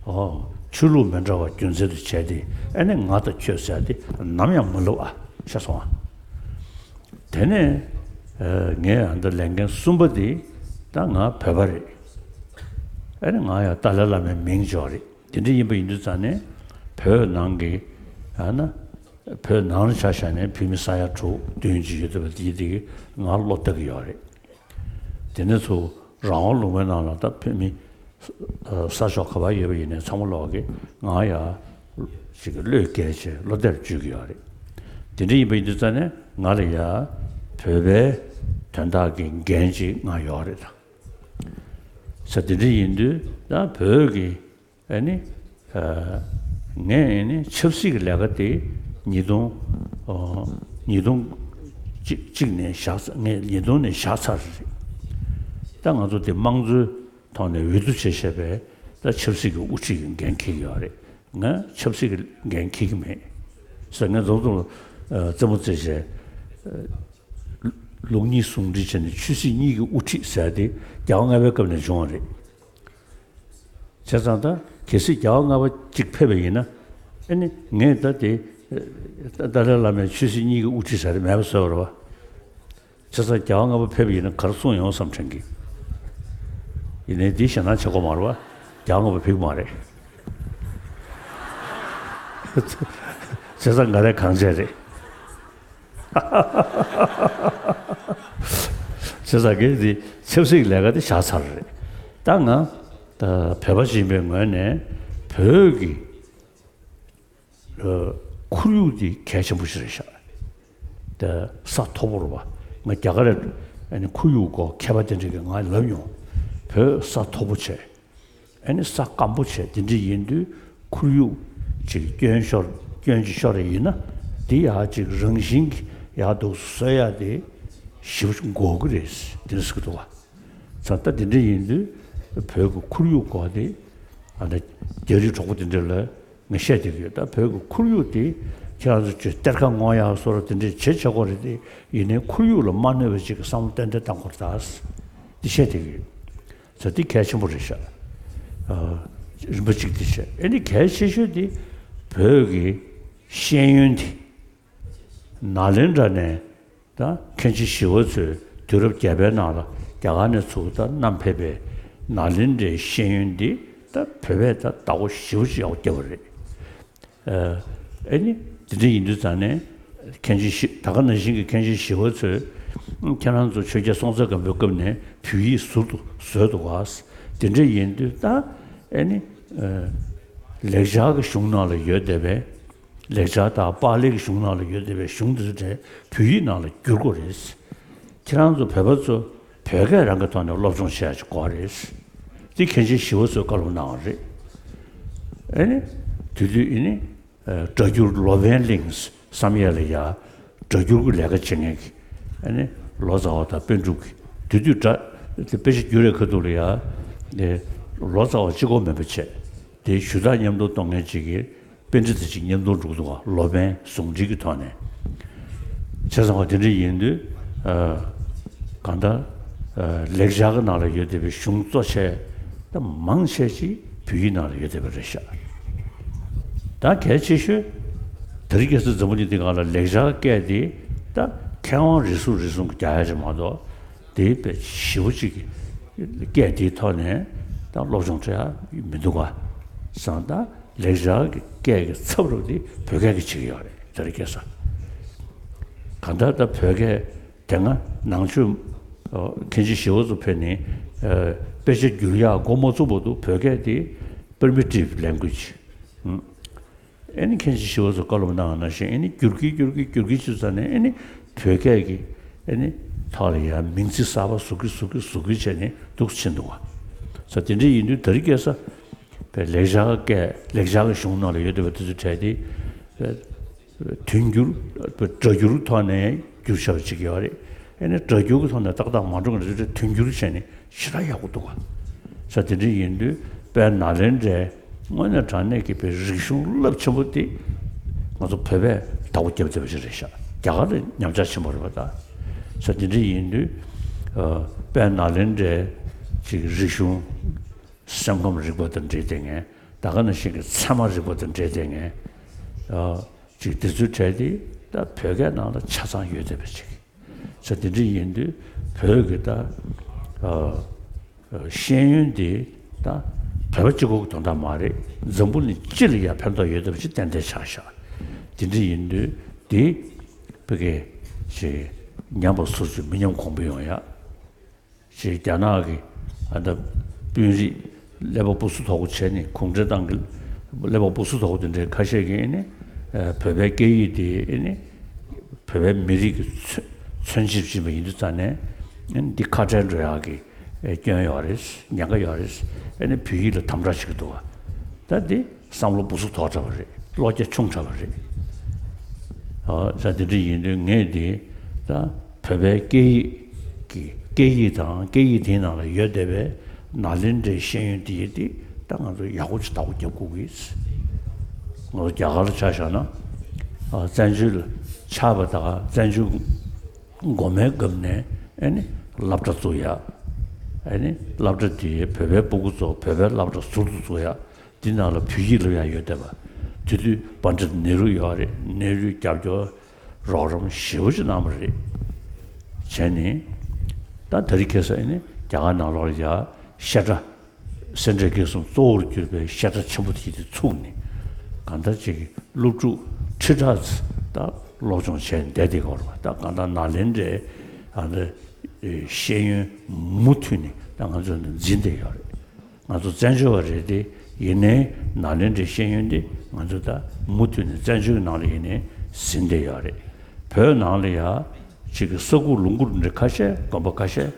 ཨོ། ཆོས་ལུགས་མི་འདྲ་བ་རྒྱུ་མཚན་དུ་བྱས་ཏེ་ཨ་ནི་ང་དང་ཁྱོད་ཟེར་ཏེ་ནམ་ཡང་མ་ལབ་ཨ། ཤེས་སོང་ཨ། དེ་ནས་ཨ་ངས་ཨ་འདི་ལས་འགན་གསུམ་པ་དེ་ད་ང་བོད་པ་རེད། ཨ་ནི་ང་ཡང་ཏཱ་ལའི་བླ་མའི་མིང་འབྱོར་རེད། དེ་འདྲ་ཡིན་པ་ཡིན་དུས་ཙང་ནས་བོད་ནང་གི་ཨ་ན་བོད་ནང་ལ་ཆ་བཞག་ནས་བོད་མི་ས་ཡ་དྲུག་བདུན་ཅིག་ཡོད་བསྡད་པ་དེ་དེ་གི་ང་བློ་གཏད་ཀྱི་ཡོད་རེད། དེ་ནས་ཚུར་རང་དབང་ལུང་པའི་ནང་ལ་ད་བོད་མི་ས་ཕྱོགས་ག་པར་ཡོད་པ་ཡིན་ནའི་ཚང་མ་ལོག་གི་ང་ཡ་ཅིག་བློས་འགེལ་བྱས་བློ་གཏད་བཅོལ་གྱི་ཡོད་རེད། དེ་འདྲ་ཡིན་པ་ཡིན་དུས་ཙང་ནས་ང་ལ་ཡ་བོད་པའི་དོན་དག་གི་འགན་ཅིག་ང་ཡོད་རེད་ད། ས་དེ་འདྲ་ཡིན་དུས་ད་བོད་ཀྱི་ཨ་ནི་ཨ་ངས་ཨ་ནི་ཆབ་སྲིད་ཀྱི་ལས་ཀ་དེ་ཉིས་སྟོང་ཨ་ཉིས་སྟོང་གཅིག་གཅིག་ནས་བཞག་ཚར། ངས་ཉིས་སྟོང་ནས་བཞག་ཚར་རེད། ད་ང་ཚོ་དེ་དམངས་གཙོའི་ཐོག་ནས་འོས་བསྡུ་བྱས་བྱས་པའི་ད་ཆབ་སྲིད་ཀྱི་དབུ་ཁྲིད་ཀྱི་འགན་འཁྱེར་གྱི་ཡོད་རེད། ང་ཆབ་སྲིད་ཀྱི་འགན་འཁྱེར་གྱི་མེད་ཟེར། ངས་རྫོང་རྫོང་ལ་རྩེད་མོ་རྩེ་བྱས། ལུགས་གཉིས་ཟུང་འབྲེལ་བྱས་ནས་ཆོས་སྲིད་གཉིས་ཀྱི་དབུ་ཁྲིད་ཟེར་དེ་རྒྱལ་བ་ལྔ་པའི་སྐབས་ནས་བྱུང་བ་རེད། བྱས་ཙང་ད་གལ་སྲིད་རྒྱལ་བ་ལྔ་པ་གཅིག་ཕེབས་པ་ཡིན་ན་ཨ་ནི་ངས་ད་དེ་ཏཱ་ལའི་བླ་མའི་ཆོས་སྲིད་གཉིས་ཀྱི་དབུ་ཁྲིད་ཟེར་དེ་མེད་པ་བཟོས་པ་རེད་བ། བྱས་ཙང་རྒྱལ་བ་ལྔ་པ་ཕེབས་པ་ཡིན་ན་ག་རེ་གསུངས་ཡོང་བསམ་དྲན་གི། ཡིན་ནའི་འདི་ཞེད་སྣང་བྱེད་དགོས་མ་རེད་བ། རྒྱལ་བ་ལྔ་པ་ཕེབས་ཀྱི་མ་རེད། བྱས་ཙང་ང་རས་གང་བྱས་རེད། བྱས་ཙང་གི་འདི་ཆབ་སྲིད་ཀྱི་ལས་ཀ་དེ་བཞག་ཚར་རེད། ད་ང་ད་བོད་པ་ཞིག་ཡིན་པའི་ངོས་ནས་བོད་ཀྱི་ཨ་ཁོར་ཡུག་འདི་གལ་ཆེན་པོ་ཞིག་རེད་ཤག་ད་ས་མཐོ་པོ་རེད་བ། ང་རྒྱ་གར་ཨ་ནི་ཁོར་ཡུག་སྐོར་མཁས་པ་དེ་འདྲ་གིས་ང་ལབ་མྱོང་། བོད་ས་མཐོ་པོ་བྱས། ཨ་ནི་ས་སྐམ་པོ་བྱས་དེ་འདྲ་ཡིན་དུས་ཁོར་ཡུག་ཅིག་སྐྱོན་ཤོར་སྐྱོན་ཅིག་ཤོར་བ་ཡིན་ན་དེ་ཡག་ཅིག་རང་བཞིན་གྱིས་ཡག་འདུག་བཟོ་ཡག་དེ་ཞེ་པོ་ཅིག་དགོས་ཀྱི་རེད་དེ་འདྲ་ཟེར་གྱི་འདུག་བ། ཙང་ད་དེ་འདྲ་ཡིན་དུས་བོད་ཀྱི་ཁོར་ཡུག་སྐོར་དེ་ཨ་ནི་རྒྱ་རིགས་གྲོགས་པོ་དེ་འདྲ་ལ་ངས་བཤད་བསྡད་ཀྱི་ཡོད། ད་བོད་ཀྱི་ཁོར་ཡུག་དེ་ ཁྱེད་རང་ཚོ་ཆོས་གཏེར་ཁ་སྔོག་ཡག་བཟོ་འདྲ་དེ་འདྲས་བྱེད་བྱེད་དགོས་རེད་དེ། ཡིན་ནའི་ཁོར་ཡུག་ལ་མ་གནོད་པ་ཅིག་གི་བསམ་བློ་ཏན་ཏན་བཏང་དགོས་རེད་ད། འདི་བཤད་བསྡད་ཀྱི་ཡོད། ཟེར་འདི་གལ་ཆེན་པོ་རེད་ཤག་ཨ། རིམ་པ་གཅིག་འདི་བཤད། ཨེ་ནི་གལ་ཆེ་ཤོས་འདི་བོད་ཀྱི་ཤེས་ཡོན་འདི་ནཱ་ལེནྡྲ་ནས། ད་མཁན་ཆེན་ཞི་བ་འཚོས་དུས་རབས་བརྒྱད་པའི་ནང་ལ་རྒྱ་གར་ནས་ཚུར་ད་བསྣམས་ཕེབས་པའི་ནཱ་ལེནྡྲའི་ཤེས་ཡོན་འདི་ད་བོད་པས་ད་བདག་པོ་ཞེ་པོ་ཅིག་ཡག་པོ་བརྒྱབ་པ་རེད། ཨ་ཨེ་ནི་དེ་འདྲ་ཡིན་དུས་ཙང་ནས་མཁན་ཆེན་ཞི། ད་ག་ནང་བཞིན་གྱི་མཁན་ཆེན་ཞི་བ་འཚོས་ཁྱེད་རང་ཚོ་ཆོས་རྒྱལ་སྲོང་བཙན་སྒམ་པོའི་སྐབས་ནས་བོད་ཡིག་ཟུར་དུ་བཟོས་འདུག་ག་དེ་འདྲ་ཡིན་དུས་ད་ཨེ་ནི་ཨ་ལེགས་སྦྱར་གྱི་གཞུང་ནང་ལ་ཡོད་བསྡད་པའི། ལེགས་སྦྱར་དང་པཱ་ལིའི་གཞུང་ནང་ལ་ཡོད་བསྡད་པའི་གཞུང་དེ་ཚོ་གྲས་བོད་ཡིག་ནང་ལ་བསྒྱུར་དགོས་རེད། ཁྱེད་རང་ཚོ་བོད་པ་ཚོ་བོད་སྐད་རང་གི་ཐོག་ནས་སློབ་སྦྱོང་བྱེད་ཡག་ཅིག་དགོས་རེད། འདི་མཁན་ཆེན་ཞི་བ་འཚོས་བཀའ་སློབ་གནང་བ་རེད། ཨེ་ནི། དེ་དུས་ཨེ་ནི། ཨ་སྒྲ་སྒྱུར་ལོ་པཎ་གླིང་བསམ་ཡས་ལ་ཡ། སྒྲ་སྒྱུར་གྱི་ལས་ཀ་བྱེད་མཁན་གྱི། ཨེ་ནི། ལོ་ཙཱ་བ་དང་པཎ་གྲུབ་ཀྱི། དེ་དུས་སྒྲ། དེ་དཔེ་ཆ་བསྒྱུར་བའི་ཁ་ཐུག་ལ་ཡ། ཨེ། ལོ་ཙཱ་བ་གཅིག་པོ་མིན་པ་བྱས། དེ་ཞུ་དག་མཉམ་དུ་གཏོང་མཁན་གཅིག་གིས་པཎྜི་ཏ་ཅིག་མཉམ་དུ་འགྲོ་གི་འདུག་ག་ལོ་པཎ་ཟུང་འབྲེལ་གྱི་ཐོག་ནས། བྱས་ཙང་བ་དེ་འདྲ་ཡིན་དུས། ཨ། གང་ལྟར། ཨ། ལེགས་སྦྱར་གྱི་ནང་ལ་ཡོད་བསྡད་པའི་གཞུང་གཙོ་ཆེ། ད་མང་ཆེ་ཅིག་བོད་ཡིག་ནང་ལ་ཡོད་བསྡད་པ་རེད་ཤག་ད་གལ་ཆེ་ཤོས། དེ་རིང་ཁ་སང་འཛམ་བུ་གླིང་འདི་སྒང་ལ་ལེགས་སྦྱར་སྐད་དེ། ད་མཁས་དབང་རེ་ཟུང་རེ་ཟུང་གིས་རྒྱག་ཡ་ཅིག་མ་གཏོགས། དེ་དཔེ་ཞེ་པོ་ཅིག་གི་སྐད་དེའི་ཐོག་ནས་ད་སློབ་སྦྱོང་སྤྲད་ཡ་མི་འདུག་ག་བསམ། ད་ལེགས་སྦྱར་གྱི་སྐད་ཀྱི་ཚབ་རུ་དེ་བོད་སྐད་ཀྱིས་བྱེད་ཀྱི་ཡོད་རེད་དེ་རིང་ཁ་སང་། གང་ལྟར་ད་བོད་སྐད་དེ་སྔ་ནང་ཆོས། ཨོ། མཁན་ཆེན་ཞི་བ་འཚོ་ཕེབས་ནས། ཨ། དཔེ་ཆ་བསྒྱུར་ཡག་འགོ་མ་བཙུགས་བར་དུ་བོད་སྐད་དེ་primitive language། ཨུ། ཨེ་ནི་མཁན་ཆེན་ཞི་བ་འཚོས་བཀའ་སློབ་གནང་བ་ནང་བཞིན། ཨེ་ནི་བསྒྱུར་གྱིན་བསྒྱུར་གྱིན་བསྒྱུར་གྱིན་བྱས་ཙང་ནས། ཨེ་ནི་བོད་སྐད་ཀྱི། ཨེ་ནི་ཐོག་ལ་ཡང་མིང་ཚིག་གསར་པ་བཟོ་གི་བཟོ་གི་བཟོ་གི་བྱས་ནས་འདུག་ཕྱིན་འདུག་བ། ས་དེ་འདྲ་ཡིན་དུས་དེ་རིང་ཁ་སང་བའི་ལེགས་སྦྱར་སྐད། ལེགས་སྦྱར་གྱི་གཞུང་ནང་ལ་ཡོད་བསྡད་པ་དེ་ཚོ་གྲས་དེ། དོན་བསྒྱུར། སྒྲ་སྒྱུར་ཐོག་ནས་བསྒྱུར་བཞག་པ་ཅིག་ཡོད་རེད། ཨེ་ནི་སྒྲ་སྒྱུར་གྱི་ཐོག་ནས་ཏག་ཏག་མ་འགྲོ་གི་རེད། དོན་བསྒྱུར་བྱས་ནས་ཞེ་དྲག་ཡག་པོ་འདུག་ག་ས་དེ་འདྲ་ཡིན་དུས་དཔལ་ནཱ་ལེནྡྲའི་དངོས་གནས་དྲང་གནས་ཀྱི་བའི་རིག་གཞུང་རླབས་ཆེན་པོ་དེ་ང་ཚོ་བོད་པས་བདག་པོ་བརྒྱབ་བསྡད་པ་ཞིག་རེད་ཤག་རྒྱ་གར་ལ་ཉམས་ཆག་ཕྱིན་པ་རེད་པ་ད། ས་དེ་འདྲ་ཡིན་དུས། ཨ། དཔལ་ནཱ་ལེནྡྲའི་ཅིག་རིག་གཞུང་། སེམས་ཁམས་རིག་པ་དང་འབྲེལ་བསྡད་མཁན། ད་ག་ནང་བཞིན་གྱི་ཚད་མ་རིག་པ་དང་འབྲེལ་བསྡད་མཁན། ཨ། ཅིག་དེ་ཚོའི་གྲས་དེ་ད་བོད་སྐད་ནང་ལ་ཆ་ཚང་ཡོད་བསྡད་པ་ཅིག་ས་དེ་འདྲ་ཡིན་དུས་བོད་ཀྱི་ད། ཨ། ཤེས་ཡོན་འདི་ད་བོད་པ་གཅིག་པོ་གི་དོན་དག་མ་རེད། འཛམ་བུ་གླིང་སྤྱི་ལ་ཡང་ཕན་ཐོགས་ཡོད་བསྡད་པ་ཅིག་ཏན་ཏན་ཆགས་ཤག་དེ་འདྲ་ཡིན་དུས་འདི་བོད་སྐད་ཅིག་ཉམས་པ་སོར་ཆུད་མི་ཉམས་གོང་འཕེལ་ཡོང་ཡ། ཅིག་རྒྱ་ནག་གི་ཨ་ད་དཔོན་རིགས་ཀླད་པ་སྦུག་སུ་དོག་པོ་བྱས་ནས། གུང་ཁྲན་ཏང་གི་ཀླད་པ་སྦུག་སུ་དོག་པོ་དེ་འདྲའི་ཁ་ཤས་ཀྱིས་ཨེ་ནི། ཨ། བོད་པའི་སྐད་ཡིག་དེ་ཨེ་ནི་བོད་པའི་མི་རིགས་ཀྱི་མཚོན་མཚོན་བྱེད་བྱེད་པ་ཡིན་དུས་ཙང་ནས། ཨེ་ནི་འདི་ཁ་བྲལ་འགྲོ་ཡག་གི་ཨེ་སྐྱོན་ཡོད་རེད། ཉེན་ཁ་ཡོད་རེད། ཨེ་ནི་བོད་ཡིག་ལ་དམ་དྲག་བྱེད་ཀྱི་འདུག་བ། ད་འདི་བསམ་བློ་སྦུག་སུ་དོག་དྲགས་པ་རེད། བློ་རྒྱ་ཆུང་དྲགས་པ་རེད། ཨ། ས་དེ་འདྲ་ཡིན་དུས་ངས་འདི་ད་བོད་པའི་སྐད་ཡིག་གི་སྐད་ཡིག་དང་སྐད་ཡིག་དེའི་ནང་ལ་ཡོད་བསྡད་པའི་ནཱ་ལེནྡྲའི་ཤེས་ཡོན་དེ་ཡིན་དེ་ད་ང་ཚོ་ཡག་པོ་ཅིག་བདག་པོ་རྒྱབ་དགོས་ཀྱི། ང་ཚོ་རྒྱ་གར་ལ་ཆ་བཞག་ན། ཨ། བཙན་བྱོལ་ལ་ཆགས་པ་དང་། བཙན་བྱོལ་འགོ་མའི་སྐབས་ནས་ཨེ་ནི་སློབ་གྲྭ་བཙུགས་ཡ། ཨེ་ནི་སློབ་གྲྭ་དེ་བོད་པའི་སྤུ་གུ་ཚོ་བོད་པའི་སློབ་གྲྭ་ཟུར་དུ་བཙུགས་ཡ། འདི་ནང་ལ་བོད་ཡིག་སློབ་ཡ་ཡོད་བསྡད་པ། དེ་དུས་པཎྜི་ཏ་ནེ་རུ་ཡོད་རེད། ནེ་རུས་རྒྱབ་སྐྱོར་རོགས་རམ་ཞེ་པོ་ཅིག་གནང་བ་རེད། བྱས་ནས་ད་དེ་རིང་ཁ་སང་ཨེ་ནི་རྒྱ་གར་ནང་ལོགས་ལ་ཡ་བཤད་གྲྭ། སེ་འབྲས་དགེ་གསུམ་གཙོ་བོར་གྱུར་པའི་བཤད་གྲྭ་ཆེན་པོ་དེ་དེ་ཚུགས་ནས། གང་ལྟར་ཅིག་གི་སློབ་ཕྲུག་ཁྲི་ཕྲག་ཙམ་ད་སློབ་སྦྱོང་བྱས་བསྡད་དེ་གོ་ར་བ། ད་གང་ལྟར་ནཱ་ལེནྡྲའི་ཨ་ནི་ཤེས་ཡོན་མུ་མཐུད་ནས་ད་ང་ཚོ་འཛིན་བསྡད་ཡོད་རེད། ང་ཚོ་བཙན་བྱོལ་བ་རེད་དེ། ཡིན་ནའི་ནཱ་ལེནྡྲའི་ཤེས་ཡོན་དེ་ང་ཚོ་ད་མུ་མཐུད་ནས་བཙན་བྱོལ་གྱི་ནང་ལ་ཡིན་ནའི་ཟིན་བསྡད་ཡོད་རེད། བོད་ནང་ལ་ཡ་ཅིག་གི་ས་ཁུག་ལུང་ཁུག་འདྲ་ཁ་ཤས། དགོན་པ་ཁ་ཤས་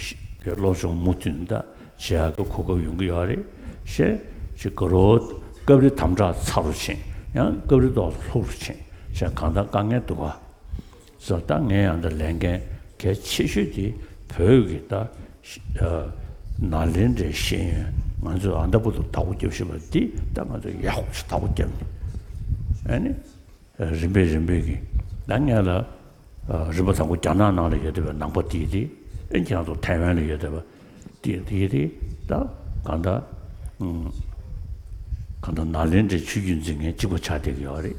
ཤིག་གི་སློབ་སྦྱོང་མུ་མཐུད་ནས་ད་བྱེད་ཡག་གི་གོ་སྐབས་ཡོང་གི་ཡོད་རེད། ཞེས་ཅིག་དགའ་རབ་སྐབས་རེ་དམ་དྲག་ཚ་རུ་ཕྱིན། ཡང་སྐབས་རེ་ཏོག་ཙམ་ལྷུག་རུ་ཕྱིན། ཞེས་གང་ལྟར་དཀའ་ངལ་འདུག་ག་ཟེར། ད་ངས་ཡང་ད་ལས་འགན་གལ་ཆེ་ཤོས་དེ་བོད་ཀྱི་ད་ནཱ་ལེནྡྲའི་ཤེས་ཡོན་ང་ཚོས་ཨ་ད་བར་དུ་བདག་པོ་རྒྱབ་བཞིན་པ་འདི་ད་ང་ཚོས་ཡག་པོ་ཞིག་བདག་པོ་རྒྱབ་ནས། ཨ་ནི། རིམ་པས་རིམ་པས་ཀྱི་ད་ངས་ལ་རིམ་པ་དང་པོ་རྒྱ་ནག་ནང་ལ་ཡོད་བསྡད་པའི་ནང་པ་དེ་དེ། ཨེ་ཁྱེད་རང་ཚོ་ཐའེ་ཝན་ལ་ཡོད་བསྡད་པ་དེ་དེ་དེ། ད་གང་ལྟར་གང་ལྟར་ནཱ་ལེནྡྲའི་ཆོས་བརྒྱུད་འཛིན་མཁན་གཅིག་པ་ཆགས་བསྡད་ཀྱི་ཡོད་རེད།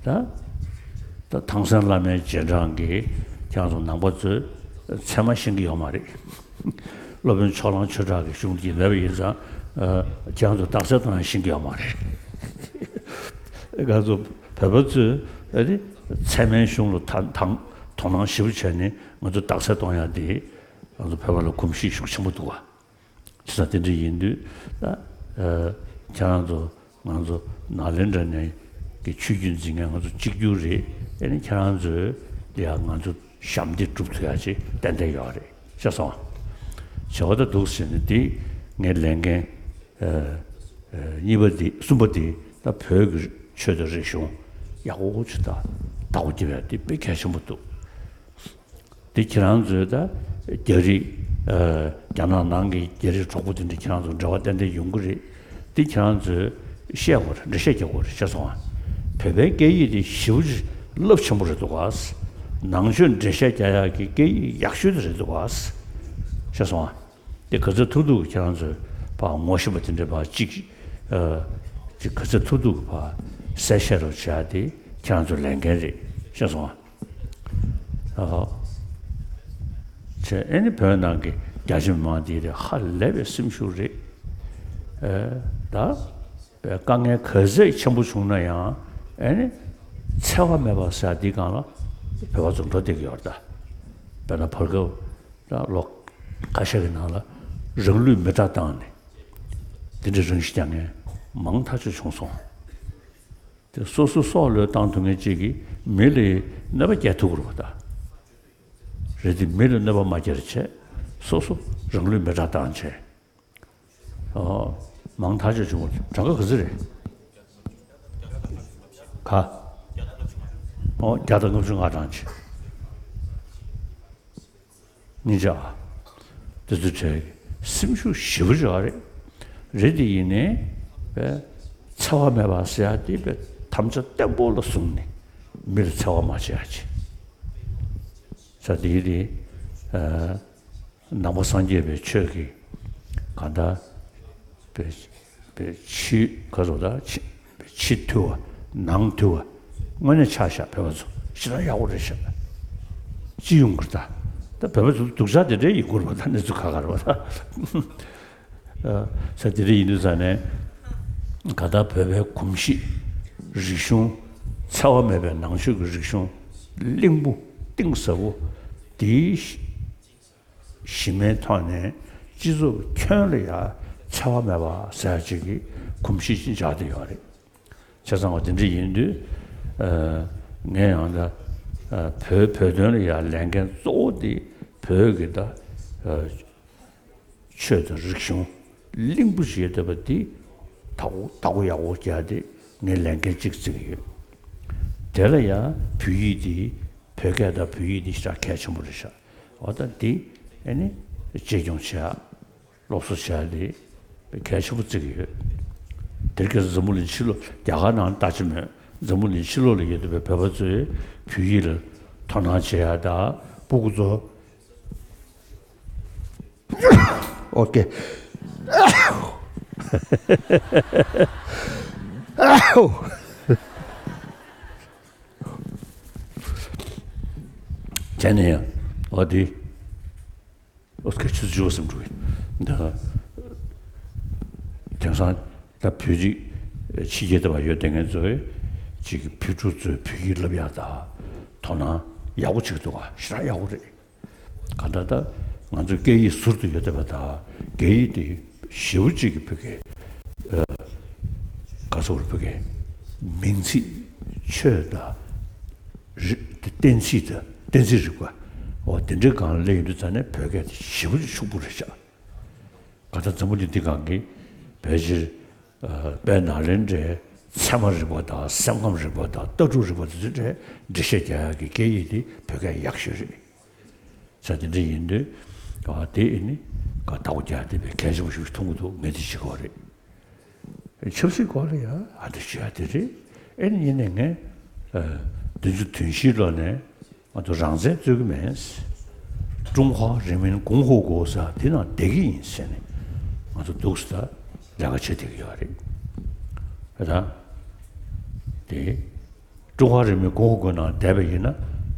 ད་ད་ཐང་སན་བླ་མའི་རྗེས་འབྲང་གིས་ཁྱེད་རང་ཚོ་ནང་པ་ཚོས་ཚད་མ་ཤེས་ཀྱི་ཡོད་མ་རེད། སློབ་དཔོན་ཕྱོགས་གླང་ཆོས་གྲགས་ཀྱི་གཞུང་དེ་མེད་པ་ཡིན་ཙང་། ཁྱེད་རང་ཚོ་རྟགས་གསལ་གཏོང་ཡ་ཤེས་ཀྱི་ཡོད་མ་རེད། ང་ཚོ་བོད་པ་ཚོས་ཨ་ནི་ཚད་མའི་གཞུང་ལ་ད་དང་དོ་སྣང་ཞེ་པོ་བྱས་ནས་ང་ཚོ་རྟགས་གསལ་གཏོང་ཡ་དེ་ང་ཚོ་བོད་པ་ལ་གོམས་གཤིས་ཤུགས་ཆེན་པོ་འདུག་བ། བྱས་ཙང་དེ་འདྲ་ཡིན་དུས་ད་ཨ་ཁྱེད་རང་ཚོ་ང་ཚོ་ནཱ་ལེནྡྲ་ནས་ཀྱི་ཆོས་བརྒྱུད་འཛིན་མཁན་ང་ཚོ་གཅིག་གྱུར་རེད། ཨེ་ནི་ཁྱེད་རང་ཚོས་དེ་ཡང་ང་ཚོ་ཞབས་འདེགས་སྒྲུབ་ཐུབ་ཡ་ཅིག་ཏན་ཏན་ཡོད་རེད། ཤེས་སོང་། བྱས་པ་ད་འདུག་ཟེར་ནས་དེ་ངའི་ལས་འགན་ཨ་ཨ་གཉིས་པ་དེ། གསུམ་པ་དེ་ད་བོད་ཀྱི་ཆོས་དང་རིག་གཞུང་ཡག་པོ་ཅིག་ད་བདག་པོ་རྒྱབ་ཡ་དེ་དཔེ་གལ་ཆེན་པོ་འདུག། དེ་ཁྱེད་རང་ཚོས་ད་རྒྱ་རིགས་ཨ་རྒྱ་ནག་ནང་གི་རྒྱ་རིགས་གྲོགས་པོ་དེ་འདྲ་ཁྱེད་རང་ཚོ་འབྲེལ་བ་ཏན་ཏན་ཡོང་གི་རེད། དེ་ཁྱེད་རང་ཚོས་བཤད་དགོས་རེད། འགྲེལ་བཤད་རྒྱག་དགོས་རེད། ཤེས་སོང་ཨ། བོད་པའི་སྐད་ཡིག་དེ་ཞེ་པོ་ཅིག་རླབས་ཆེན་པོ་རེད་འདུག་ག། ནང་ཆོས་འགྲེལ་བཤད་རྒྱག་ཡག་གི་སྐད་ཡིག་ཡག་ཤོས་དེ་རེད་འདུག་ག། ཤེས་སོང་ཨ། དེ་ག་ཚོད་ཐུབ་ཐུབ་ཁྱེད་རང་ཚོས་ཕར་ངོ་ཤེས་པ་དེ་འདྲ་ཕར་གཅིག་ཨ་ཅིག་ག་ཚོད་ཐུབ་ཐུབ་ཕར་གསལ་བཤད་རོགས་བྱེད་ཡ་དེ་ཁྱེད་རང་ཚོའི་ལས་འགན་རེད། ཤེས་སོང་ཨ། ཨ། བྱས་ཨེ་ནི་བོད་ནང་གི་རྒྱ་ཆེ་མི་མང་འདི་རེད། ཧ་ལས་པའི་སེམས་ཤུགས་རེད། ཨེ་ད་དཀའ་ངལ་ག་ཚད་ཆེན་པོ་བྱུང་ན་ཡང་ཨེ་ནི་འཚེ་བ་མེད་པ་ཟེར་ཡ་འདི་སྒང་ལ་བོད་པ་ཚོ་འགྲོ་བསྡད་ཀྱི་ཡོད་རེད་ད། དཔེར་ན་བར་སྐབས་ད་ལོ་ཁ་ཤས་ཀྱི་ནང་ལ་རང་ལུས་མེ་སྲེག་བཏང་ནས་འདི་འདྲའི་རང་ཤི་རྒྱག་མཁན་མང་ཐག་ཆོད་བྱུང་སོང་། དེ་སོ་སོ་སྲོག་བློས་བཏང་ཐུབ་མཁན་གཅིག་གིས་མི་ལ་གནོད་པ་བསྐྱལ་ཐུབ་ཀྱི་རེད་པ་ད། རེད་དེ་མི་ལ་གནོད་པ་མ་བསྐྱལ་བྱས་སོ་སོ་རང་ལུས་མེ་སྲེག་བཏང་བྱས། ཨོ། མང་ཐག་ཆོད་བྱུང་བ་གྲངས་ཀ་ག་ཚོད་རེད། ག་ཨོ་བརྒྱ་དང་ལྔ་བཅུ་ང་གྲངས་བྱས། སྙིང་རྗེ་ཨ། དེ་ཚོ་བྱས་སེམས་ཤུགས་ཞེ་པོ་ཅིག་ཡོད་རེད། རེད་དེ་ཡིན་ནའི་པས་འཚེ་བ་མེད་པ་ཟེར་ཡ་དེ་པས་དམ་བཅའ་བརྟན་པོ་ལ་བཟུང་ནས་མི་ལ་འཚེ་བ་མ་བྱེད་ཡ་ཅིག་ཟེར་དེ་ཡིན་དེ། ཨ་ནང་པ་སངས་རྒྱས་པའི་ཆོས་ཀྱི་གང་ལྟར་པས་པའི་ཕྱི་ག་ཚོད་ད་ཕྱི་ཕྱི་ཐུལ་བ་ནང་ཐུལ་བ་དངོས་གནས་ཆགས་ཤག་བོད་པ་ཚོ་ཞེ་དྲག་ཡག་པོ་རེད་ཤག་ཅི་ཡོང་གི་རེད་ད། ད་བོད་པ་ཚོ་སྡུག་ཅག་དེ་འདྲའི་ཡིན་དགོས་རེད་པ། ད་གནས་ཚུལ་ཁ་ཁ་རེད་པ་ད། ས་དེ་འདྲ་ཡིན་དུས་ཙང་ནས་ག་ད་བོད་པའི་གོམས་གཤིས་རིག་གཞུང་འཚེ་བ་མེད་པའི་ནང་ཆོས་ཀྱི་རིག་གཞུང་གླིང་བུ་གཏིང་ཟབ་པོ་དེའི་གཞི་མའི་ཐོག་ནས་སྤྱི་ཚོགས་ཁྱོན་ལ་ཡ་འཚེ་བ་མེད་པ་ཟེར་ཡ་ཅིག་གི་གོམས་གཤིས་ཅིག་འཇགས་བསྡད་ཡོད་རེད། བྱས་ཙང་བ་དེ་འདྲ་ཡིན་དུས་ཨ་ངས་ཡང་ད་ཨ་བོད་བོད་དོན་ལ་ཡ་ལས་འགན་གཙོ་བོ་དེ་བོད་ཀྱི་ད་ཨ་ཆོས་དང་རིག་གཞུང་གླིང་བུ་ཞིག་ཡོད་བསྡད་པ་འདི་བདག་པོ་བདག་པོ་ཡག་པོ་རྒྱག་དེ་ངའི་ལས་འགན་གཅིག་བརྩི་གི་ཡོད། དེ་ལ་ཡང་བོད་ཡིག་འདི་བོད་སྐད་དང་བོད་ཡིག་འདི་ཞེ་དྲག་གལ་ཆེན་པོ་རེད་ཤག་འོ་ད་འདི་ཨ་ནི་གཅེས་སྐྱོང་བྱེད་ཡ་སློབ་གསོ་བྱེད་ཡ་འདི་གལ་ཆེན་པོ་བརྩི་གི་ཡོད། དེར་ཁ་སང་འཛམ་བུ་གླིང་ཕྱི་ལོགས་རྒྱ་གར་ནང་ལྟ་ཅི་མོད་འཛམ་བུ་གླིང་ཕྱི་ལོགས་ལ་ཡོད་བསྡད་པའི་བོད་པ་ཚོས་བོད་ཡིག་ལ་དོ་སྣང་བྱེད་ཡ་དང་སྤུ་གུ་ཚོ་ཨོ་ཀེ། བྱས་ནས་ཡང་ཨོ་དེ་ཨོ་ཀེ་ཆུ་ཚོད་བཅུ་པ་ཙམ་འགྲོ་གི་འདུག་དེང་སང་ད་བོད་རིགས་ཕྱི་རྒྱལ་དུ་བ་ཡོད་བསྡད་མཁན་ཚོས་ཅིག་བོད་ཕྲུག་ཚོས་བོད་ཡིག་བསླབ་ཡ་དང་དོ་སྣང་ཡག་པོ་བྱེད་ཀྱི་འདུག་ག་ཞེ་དྲག་ཡག་པོ་རེད། གང་ལྟར་ད་ང་ཚོའི་སྐད་ཡིག་ཟུར་དུ་ཡོད་བསྡད་པ་དང་སྐད་ཡིག་དེ་ཞེ་པོ་ཅིག་གི་བོད་སྐད་ཨ་ག་ཚོད་བོད་སྐད་མིང་ཚིག་ཆོས་དང་རིག་གཏན་ཚིགས་དང་གཏན་ཚིགས་རིག་པ་འོ་དེ་འདྲའི་སྒང་ལ་སླེབས་ཡོང་དུས་ཙང་ནས་བོད་སྐད་དེ་ཞེ་པོ་ཅིག་ཕྱུག་པོ་རེད་ཤག་གང་ལྟར་འཛམ་བུ་གླིང་འདི་སྒང་གི་ཕལ་ཆེར་ཨ་དཔལ་ནཱ་ལེནྡྲའི་ཚད་མ་རིག་པ་དང་སེམས་ཁམས་རིག་པ་དང་ལྟ་གྲུབ་རིག་པ་དེ་ཚོའི་གྲས་འགྲེལ་བཤད་རྒྱག་ཡག་གི་སྐད་ཡིག་དེ་བོད་སྐད་ཡག་ཤོས་རེད། ས་དེ་འདྲ་ཡིན་དུས་ཨ་དེ་ཨེ་ནི་ག་བདག་པོ་རྒྱག་བསྡད་པའི་གལ་ཆེན་པོ་ཞིག་མཐོང་གི་འདུག་ངས་དེ་བྱེད་དགོས་རེད། ཆབ་སྲིད་སྐོར་ལ་ཡང་ཨ་འདི་བྱེད་ཡ་དེ་རེད། ཨེ་ནི་ཡིན་ནའི་ངས་ཨ་བདུན་ཅུ་དོན་བཞིའི་ལོ་ནས་ང་ཚོ་རང་བཙན་རྩོད་ཀྱི་མེད། 中华人民共和国 ཟེར་དེ་ནང་བསྡད་ཀྱི་ཡིན་ཟེར་ནས་ང་ཚོ་འདུག་སེ་ད་ལས་ཀ་བྱེད་བསྡད་ཀྱི་ཡོད་རེད། ད་དེ་中华人民共和国 ནང་བསྡད་པ་ཡིན་ན་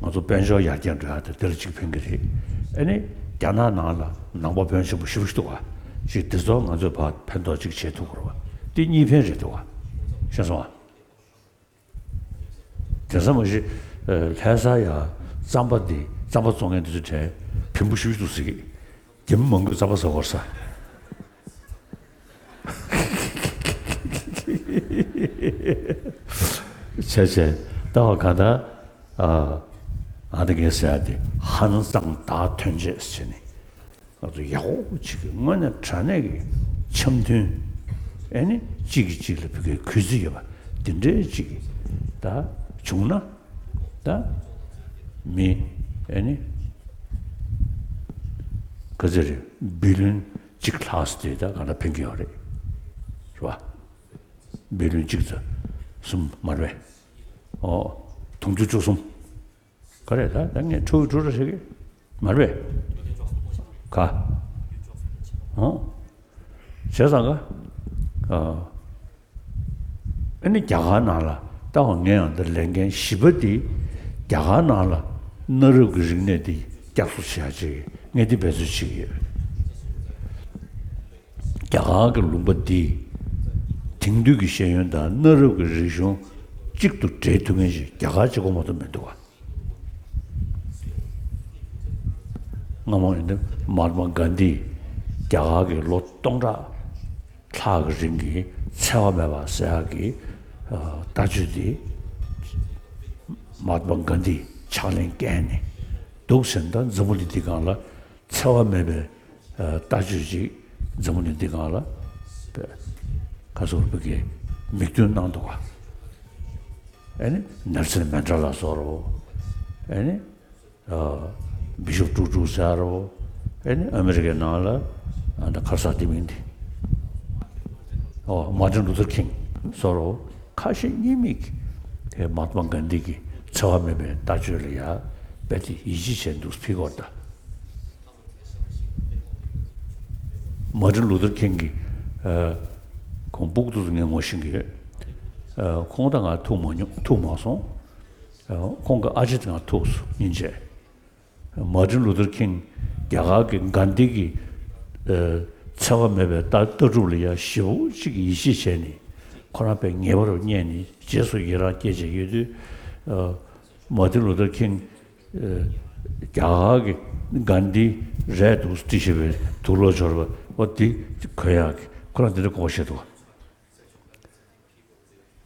ང་ཚོ་དཔལ་འབྱོར་ཡར་རྒྱས་འགྲོ་ཡག་དེ་དེ་ལ་གཅིག་ཕན་གྱི་རེད། ཨ་ནི་རྒྱ་ནག་ནང་ལ་ནང་པ་དཔོན་ཆེན་པོ་ཞེ་པོ་ཅིག་འདུག་ག་ཅིག་དེ་ཚོ་ང་ཚོས་ཕར་ཕན་ཐོགས་ཅིག་བྱེད་ཐུབ་དགོས་རེད་བ། དེ་གཉིས་ཕན་རེད་འདུག་ག་ཤེས་སོང་ང་། དེང་སང་མ་གཞི་ལྷ་ས་ཡ་རྩམ་པ་འདི་རྩམ་པ་བཙོང་མཁན་འདི་ཚོ་གྲས་ཕན་པོ་ཞེ་པོ་ཅིག་འདུག་ཟེར་གི། རྒྱ་མི་མང་པོས་རྩམ་པ་ཟ་གི་ཡོད་རེད་ས། བྱས་བྱས་ལྟ་བ་ག་ད། ཨ་ཨ་ད་གས་ཟེར་ཡ་དེ་ཧན་ཙང་ད་ཐོན་རྗེས་ཟེར་ནས་ང་ཚོ་ཡག་པོ་ཅིག་གི་དངོས་གནས་དྲང་གནས་ཀྱི་འཆམ་མཐུན། ཨེ་ནི་གཅིག་གིས་གཅིག་ལ་བོད་སྐད་གུས་བརྩི་ཡོད་པ་དེ་འདྲའི་ཅིག་གི་ད་བྱུང་ན་ད་མི་ཨེ་ནི་ག་ཚོད་རེད། བི་ལིན་གཅིག་ལྷག་དེ་ད་ག་ལ་ཕན་གྱི་ཡོད་རེད། རེད་བ། བི་ལིན་གཅིག་ཙམ་གསུམ་མ་རེད་པས། ཨོ། དུང་ཕྱུར་བཅུ་གསུམ། ག་རེ་ད་ད་ངས་ཁྲོ་བོའི་ཁྲོ་ར་བྱེད་ཀྱི་མ་རེད་པས། ག་ཨོ། བྱས་ཙང་ག་ཨ་ཨ་ནི་རྒྱ་གར་ནང་ལ་ད་བ་ངས་ཡང་འདིར་ལས་འགན་བཞི་པ་འདི་རྒྱ་གར་ནང་ལ་གནའ་རབས་ཀྱི་རིག་གནས་འདི་བསྐྱར་གསོ་བྱེད་ཡག་ཅིག་ངས་འདི་འབད་རྩོལ་བྱེད་ཀྱི་ཡོད། རྒྱ་གར་གྱི་ལུང་པ་འདི་དེང་དུས་ཀྱི་ཤེས་ཡོན་དང་གནའ་རབས་ཀྱི་རིག་གཞུང་གཅིག་ཏུ་འདྲེས་ཐུབ་མཁན་ཞིག་རྒྱ་གར་གཅིག་པོ་མ་གཏོགས་མི་འདུག་ག་སྔ་མོ་ཡིན་ན་མ་ཧཱ་ཏ་མ་གྷན་དྷི་རྒྱ་གར་གྱི་ལོ་སྟོང་ཕྲག་ལྷག་གི་རིང་གི་འཚེ་བ་མེད་པ་ཟེར་ཡག་གི་ཨ་ལྟ་སྤྱོད་དེ་མ་ཧཱ་ཏ་མ་གྷན་དྷི་ཕྱག་ལེན་བཀལ་ནས་འདུག་ཟེར་ན་ད་འཛམ་བུ་གླིང་འདི་སྒང་ལ་འཚེ་བ་མེད་པའི་ལྟ་སྤྱོད་ཅིག་འཛམ་བུ་གླིང་འདི་སྒང་ལ་ཁ་སོར་བུ་གའི་མིག་སྟོན་གནང་འདུག་ག་ཨེ་ནི་ནེལ་སན་མན་ཌེ་ལ་ཟེར་རོ། ཨེ་ནི་བི་ཤོབ་ཀྲུག་ཀྲུག་ཟེར་རོ། ཨེ་ནི་ཨ་མི་རི་ཀའི་ནང་ལ་ཨ་ད་ཁར་ས་དེ་མིང་དེ་ཨོ་མར་ཏིན་ལུ་ཐར་ཁིང་ཟེར་རོ། ཁ་ཤས་རྙིང་མ་གིས་དེ་མ་ཧཱ་ཏ་མ་གྷན་དྷི་གི་འཚེ་བ་མེད་པའི་ལྟ་སྤྱོད་ལ་ཡ་རྦད་དེ་ཡིད་ཆེས་བྱས་འདུག་ཕི་གོར་ད། མར་ཏིན་ལུ་ཐར་ཁིང་གི་ཨ་ཁོང་སྤུ་གུ་དུས་སུ་ངས་ངོ་ཤེས་ཀྱི་ཡོད། ཨ་ཁོང་དང་ང་ཐུག་མ་མྱོང་ཐུག་མ་སོང་། ཨ་ཁོང་གི་ཨ་ཅེ་དང་ང་ཐུག་སོང་སྙིང་རྗེ། མར་ཏིན་ལུ་ཐར་ཁིང་རྒྱ་གར་གྱི་གྷན་དྷི་གི་ཨ་འཚེ་བ་མེད་པའི་ལྟ་ལྟ་གྲུབ་ལ་ཡ་ཞེ་པོ་ཅིག་ཡིད་ཆེས་བྱས་ནས་ཁོ་རང་དཔེ་ངེས་པར་རྙེད་ནས་རྗེས་སུ་ཡི་རང་སྐྱེས་བྱས་ཡོད་དུས་ཨ་མར་ཏིན་ལུ་ཐར་ཁིང་ཨ་རྒྱ་གར་གྱི་གྷན་དྷི་རེད་འདུག་བྲིས་བཞག་པའི་དུག་ལོག་འབྱོར་བ་འོ་དེ་གོན་ཡག་གི་ཁོ་རང་དེ་འདྲ་དགོངས་པ་བཞེས་འདུག་དེ་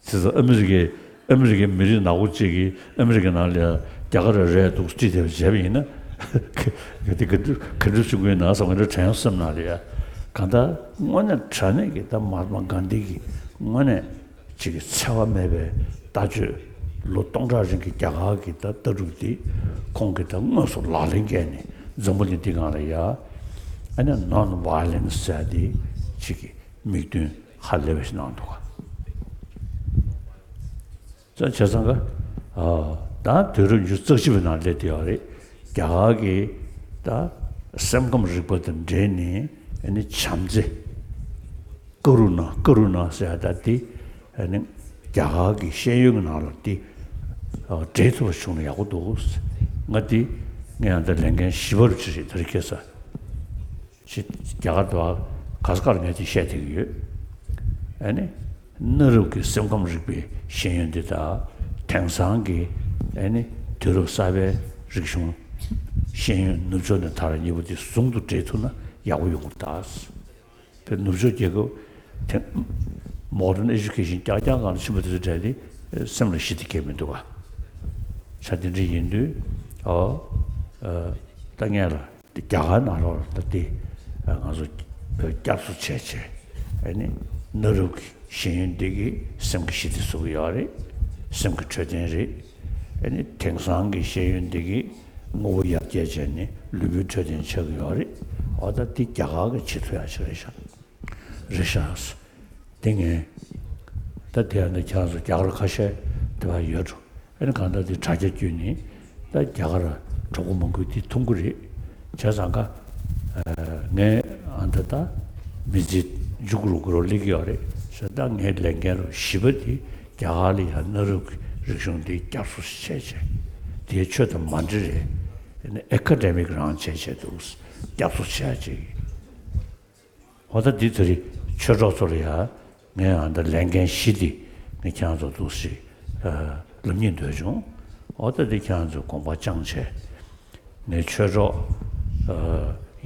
ཚོ་ཨ་མི་རི་ཀའི་ཨ་མི་རི་ཀའི་མི་རིགས་ནག་པོ་གཅིག་གིས་ཨ་མི་རི་ཀའི་ནང་ལ་རྒྱ་གར་རེད་འདུག་བྲིས་ཏེ་བྱས་པ་ཡིན་ན་ག་དེ་ག་དུས་ག་འདྲ་བྱུང་གི་ཡིན་ན་བསམ་ག་འདྲ་དྲན་སེམས་ནང་ལ་ཡ། གང་ལྟར་དངོས་གནས་དྲང་གནས་ཀྱི་ད་མ་ཧཱ་ཏ་མ་གྷན་དྷི་གི་དངོས་གནས་གཅིག་གི་འཚེ་བ་མེད་པའི་ལྟ་སྤྱོད་ལོ་སྟོང་ཕྲག་རིང་གི་རྒྱ་གར་གྱི་ད་ལྟ་གྲུབ་འདི་ཁོང་གིས་ད་དངོས་སུ་ལག་ལེན་བཀལ་ནས་འཛམ་བུ་གླིང་འདི་སྒང་ལ་ཡ་ཨ་ནི་ནོན་ཝའི་ལེན་སི་ཟེར་དེ་གཅིག་གི་མིག་སྟོན་ཧ་ལས་པ་ཞིག་གནང་འདུག་ག་ཙང་བྱས་ཙང་ག་ཨ་ད་དུས་རབས་ཉི་ཤུ་རྩ་གཅིག་པའི་ནང་སླེབས་བསྡད་ཡོད་རེད། རྒྱ་གར་གྱི་ད་སེམས་ཁམས་རིག་པ་དང་འབྲེལ་ནས་ཨ་ནི་བྱམས་བརྩེ་ཀ་རུ་ཎ་ཀ་རུ་ཎ་ཟེར་ཡ་ད་དེ་ཨ་ནི་རྒྱ་གར་གྱི་ཤེས་ཡོན་གྱི་ནང་ལ་དེ་ཨ་འདྲེས་ཐུབ་པ་བྱུང་ན་ཡག་པོ་འདུག་ང་དེ་ངས་ཡང་ད་ལས་འགན་བཞི་པ་རུ་ཅིག་རེད་ད་རེས་ཁ་སང་། ཅིག་རྒྱ་གར་དུ་ག་ས་ག་ལ་ངས་དེ་བཤད་བསྡད་ཀྱི་ཡོད། ཨ་ནི་གནའ་རབས་ཀྱི་སེམས་ཁམས་རིག་པའི་ཤེས་ཡོན་འདི་དང་དེང་སང་གི་ཨ་ནི་དུས་རབས་གསར་པའི་རིག་གཞུང་ཤེས་ཡོན་ནུབ་ཕྱོགས་ནས་དར་གཉིས་པོ་དེ་ཟུང་དུ་འབྲེལ་ཐུབ་ན་ཡག་པོ་ཡོང་གི་རེད་ད། དེ་ནུབ་ཕྱོགས་རྒྱལ་ཁབ་དེ་མོ་ཌན་ཨེ་ཇུ་ཀེ་ཤན་རྐྱང་རྐྱང་སྒང་ལ་ཕྱིན་པ་དེ་ཚོ་གྲས་དེ་སེམས་ལ་ཞེ་དྲག་སྐྱེ་མི་འདུག་ག་ཆ་དེ་འདྲ་ཡིན་དུས་ཨོ་ཨ་ད་ངས་ལ། དེ་རྒྱ་གར་ནང་ལོགས་ལ་ད་དེ་ང་ཚོ་བསྐྱར་གསོ་བྱས་བྱས་ཨ་ནི་གནའ་རབས་ཀྱི་ཤེས་ཡོན་འདི་གིས་སེམས་ཀྱི་ཞི་བདེ་བཟོ་གི་ཡོད་རེད། སེམས་ཀྱི་འཕྲོད་བསྟེན་རེད། ཨ་ནི་དེང་སང་གི་ཤེས་ཡོན་འདི་གིས་དངོས་པོ་ཡར་རྒྱས་བྱས་ནས་ལུས་པོའི་འཕྲོད་བསྟེན་ཆགས་ཀྱི་ཡོད་རེད། འོ་ད་དེ་རྒྱ་གར་གྱིས་བྱེད་ཐུབ་ཡག་ཅིག་རེད་ཤག་རེད་ཤག་དེ་ངས་ད་དེ་ཡང་ནི་ཁྱེད་རང་ཚོ་རྒྱ་གར་ཁ་ཤས་ བ་ཡོད་འགྲོ། ཨ་ནི་གང་ལྟར་དེ་དྲ་རྒྱ་བརྒྱུད་ནས་ད་རྒྱ་གར་གྲོགས་པོ་མང་པོས་དེ་མཐོང་གི་རེད། བྱས་ཙང་ཀ་ངས་ཨ་ད་ལྟ་མི་ཚེ་མཇུག་རུ་གུ་རུ་སླེབས་ཀྱི་ཡོད་རེད་ཟེར། ད་ངའི་ལས་འགན་རུ་བཞི་པ་དེ་རྒྱ་གར་ལ་ཡང་གནའ་རབས་ཀྱི་རིག་གཞུང་འདི་བསྐྱར་གསོ་བྱས་བྱས། དེའི་ཆོས་དང་མ་འདྲེས་རེད། ཨེ་ཀ་ཌེ་མིག་རང་བྱས་བྱས་འདུག། བསྐྱར་གསོ་བྱས་བྱས། འོ་ད་འདི་ཚོ་རེད། ཆོས་གྲོགས་ཚོ་ལ་ཡ་ངས་ཨ་ད་ལས་འགན་བཞི་འདི་ངས་ཁྱེད་རང་ཚོ་འདུག་ཞིག་ལབ་སྙིང་འདོད་བྱུང་། འོ་ད་འདི་ཁྱེད་རང་ཚོས་དགོངས་པ་བཅངས་བྱས། ངའི་ཆོས་གྲོགས་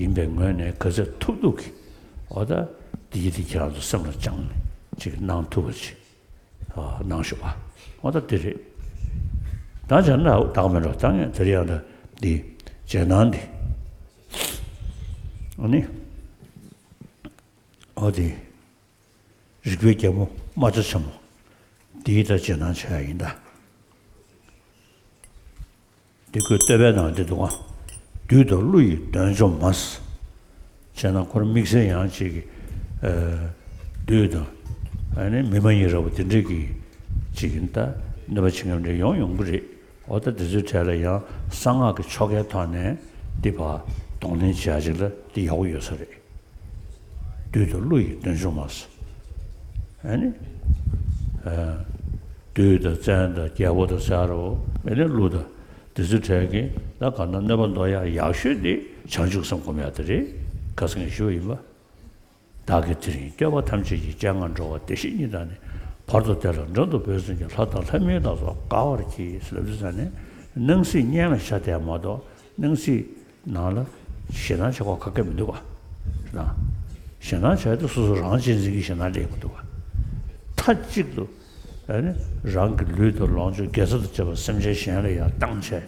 ཡིན་པའི་ངོས་ནས་ག་ཚོད་ཐུབ་ཐུབ་ཀྱིས་འོ་ད་འདི་ཡི་འདི་ཁྱེད་རང་ཚོ་སེམས་ལ་བཅངས་ནས་ཅིག་གནང་ཐུབ་པ་ཅིག་གནང་ཞུ་བ། འོ་ད་འདི་རེད། ད་བྱས་ན་ད་ག་མེད་འགྲོ། ད་ངས་དེ་རིང་ཡང་ད་འདི་རྗེས་གནང་འདི་ཨ་ནི་འོ་དེ། རིག་པའི་རྒྱལ་མོ་རྨ་བྱ་ཆེན་མོ་འདིའི་ད་རྗེས་གནང་བྱ་ཡ་ཡིན་ད། འདི་ཁོས་བསྟོད་པའི་ནང་འདི་འདུག་ཨ། བདུད་དང་ཀླུ་ཡི་གདོན་འཇོམས་མ། བྱས་ན་ཁོར་དམིགས་བསལ་ཡང་ཅིག་ཨ་བདུད་དང་ཨ་ནི་མི་མ་ཡིན་ར་བ་དེ་འདྲས་ཀྱི་ཅིག་ཡིན་ད་གནོད་པ་བྱེད་མཁན་འདྲ་ཡོང་ཡོང་གི་རེད། འོ་ད་དེ་ཚོའི་གྲས་ལ་ཡང་གསང་སྔགས་ཀྱི་ཆོ་གའི་ཐོག་ནས་འདི་ཕར་གདོང་ལེན་བྱེད་ཡ་ཅིག་ལ་འདི་ཡག་པོ་ཡོད་ས་རེད། བདུད་དང་ཀླུ་ཡི་གདོན་འཇོམས་མ། ཨ་ནི། ཨ། བདུད་དང་བཙན་དང་རྒྱལ་པོ་དང་ཟེར་རོ། ཨ་ནི་ཀླུ་དང་། དེ་ཚོའི་གྲས་ཀྱི་ད་གང་ལྟར་གནོད་པ་ཟློག་ཡག་ཡག་ཤོས་དེ་བྱང་ཆུབ་སེམས་སྒོམ་ཡག་དེ་རེད། ཁ་སང་ངས་ཞུས་པ་ཡིན་པ། བདག་གིས་དེ་རིང་སྐྱོབ་པ་ཐམས་ཅད་ཀྱི། སྤྱན་སྔར་འགྲོ་བ་བདེ་གཤེགས་ཉིད་དང་ནི། བར་དུ་བདེ་ལ་མགྲོན་དུ་བོས་ཟིན་གྱི། ལྷ་དང་ལྷ་མིན་ལ་སོགས་དགའ་བར་གྱིས། ལབ་དུས་ཙ་ནས་སྣང་སྲིད་གཉེན་ལ་ཤར་བསྡད་མ་གཏོགས་སྣང་སྲིད་ནང་ལ་ཞེ་སྡང་བྱེད་དགོས་ག་གེ་མི་འདུག་ག། ཞེ་སྡང་བྱས་ཏེ་སོ་སོ་རང་གཅེས་འཛིན་གྱི་ཞེ་སྡང་སླེབས་མི་འདུག་ག། མཐའ་གཅིག་ཏུ་ཨ་ནི་རང་གི་ལུས་དང་ལོངས་སྤྱོད་དགེ་རྩ་དང་བཅས་པ་སེམས་ཅན་གཞན་ལ་ཡང་བཏང་བྱས།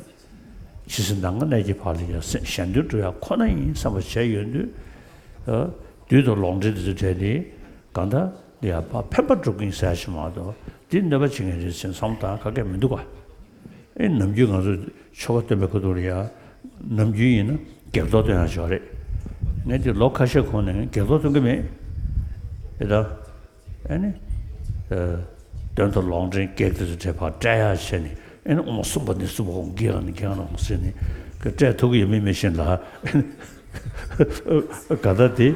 ཇི་སྲིད་ནམ་མཁའ་གནས་ཀྱི་བར་ལ་ཡང་སེམས་གཞན་དོན་སྒྲུབ་ཡག་ཁོ་ན་ཡིན་བསམ་པ་བྱས་ཡོང་དུས། ཨ། བདུད་དང་ལོག་འདྲེན་དེ་ཚོའི་གྲས་དེ་གང་ལྟར་ལ་ཡང་ཕར་ཕན་པ་སྒྲུབ་ཀྱིན་ཟེར་ཞིག་མ་གཏོགས་འདི་གནོད་པ་བྱེད་མཁན་རེད་ཟེར་བསམ་བློ་བཏང་ག་གེ་མི་འདུག་ག། ཨེ་ནམ་རྒྱུན་ང་ཚོ་ཆོ་ག་སྟོན་པའི་ཁ་ཐུག་ལ་ཡ། ནམ་རྒྱུན་ཡིན་ན་བགེགས་གཏོར་སྟོན་ཡག་ཅིག་ཡོད་རེད། ངས་དེ་ལོ་ཁ་ཤས་གོང་ནས་བགེགས་གཏོར་སྟོན་གི་མེད། ཨེ་ད། ཨེ་ནི། ཨ། གདོན་དང་ལོག་འདྲེན་བགེགས་དེ་ཚོ་དྲེད་ཕར་བསྐྲད་ཡག་བྱས་ནས་ཨེ་ནི་ཨོ་མ་གསུམ་པ་ནི་གསུམ་པ་ཁོང་གི་ཡང་ནི་གང་རུང་ཟེར་ནས་བསྐྲད་ཐུབ་ཀྱི་ཡོད་མེད་མི་ཤེས་ལ། ག་ད་དེ་